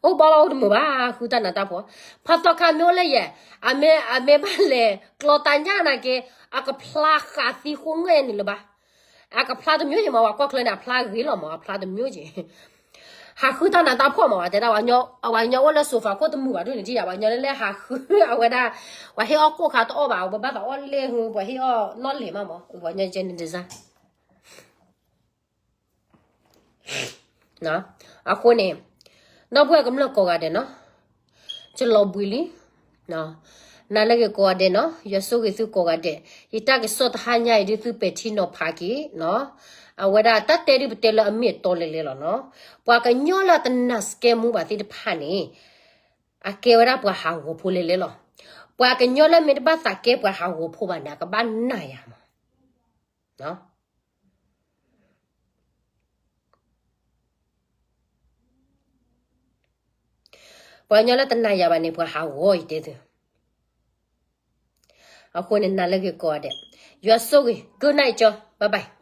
အိၣ်ဘီဘၣ်အိၣ်တမုာ်ဘၣ် ဃုတၢ်နးတၢ်ဖှီၣ်, ဖးသီခါမ့ၢ်အိၣ်လၢယဲ, အမ့ၢ်, အမ့ၢ်ဘၣ်လဲၤကျီတၢ်ညၣ်နာ်က့, အကဖျါဃးသံဃိငဲၢ်န့ၣ်လၢၤဘၣ်. အကဖျါတမျိုးယံၤမး ပှၤကီၢ်ချၢန့ၣ် အဖျါဂ့ၤလီၤမး အဖျါတမျိုးယံၤ. ဟးဃုတၢ်နးတၢ်ဖှီၣ်မး ပှၤတဲဒၣ်, ပှၤကညီအိၣ်လၢ sofa ခိၣ်တမုာ်ဘၣ်ဒ်န့ၣ် ထံၣ်ယၤ ပှၤကညီလၢဟးဃုအဝဲဒၣ်, ပှၤဟ့ၣ်အီၣ်ကိၣ်ခါတအီၣ်ဘၣ် ပဘၣ်သးအီၣ်လဲၢ်ဟူ ပှၤဟ့ၣ်အီၣ်နီၣ်လဲၢ်မးမး ပှၤကညီကဲန့ၣ်ဒ်စၢ် အဃိန့ၣ်, ဒီပုၢ်ဝဲၢ်ကမျၢၢ်ကိးဂၤဒဲးနီၤ, ကလီၤဘှံးလံ, နၤလၢဂ့ၤကိးဂၤဒဲးနီၤ ယွၤဆိၣ်ဂ့ၤသုကိးဂၤဒဲး, ယတၢ်ကစီၣ်တဟါညါအံၤဒ်သုပဲာ်ထံနီၤဖးက့ၤနီၤ, အဝဲဒၣ်တၢ်တဲဒ်ပတဲလၢအမ့ၢ်အတီလဲၤလဲၤလီၤနီၤ, ပှၤကညီလၢအတနၢ်စကဲမူဘၣ်သ့ၣ်တဖၣ်န့ၣ်, အကဲဝဲဒၣ်ပှၤဟးဂီၤဖိလဲၤလဲၤလီၤ, ပှၤကညီလၢမ့ၢ်တဘၣ်သးကဲပှၤဟးဂီၤဖိဘၣ်န့ၣ် အကဘၣ်နာ်ယၤမး ပှၤကညီလၢတနာ်ယၤဘၣ်န့ၣ် ပှၤဟးဂီၤယတဲသု, အဃိန့ၣ် နၤလၢဂ့ၤကိးဂၤဒဲး, ယွၤဆိၣ်ဂ့ၤ good night ကၠီ bye bye.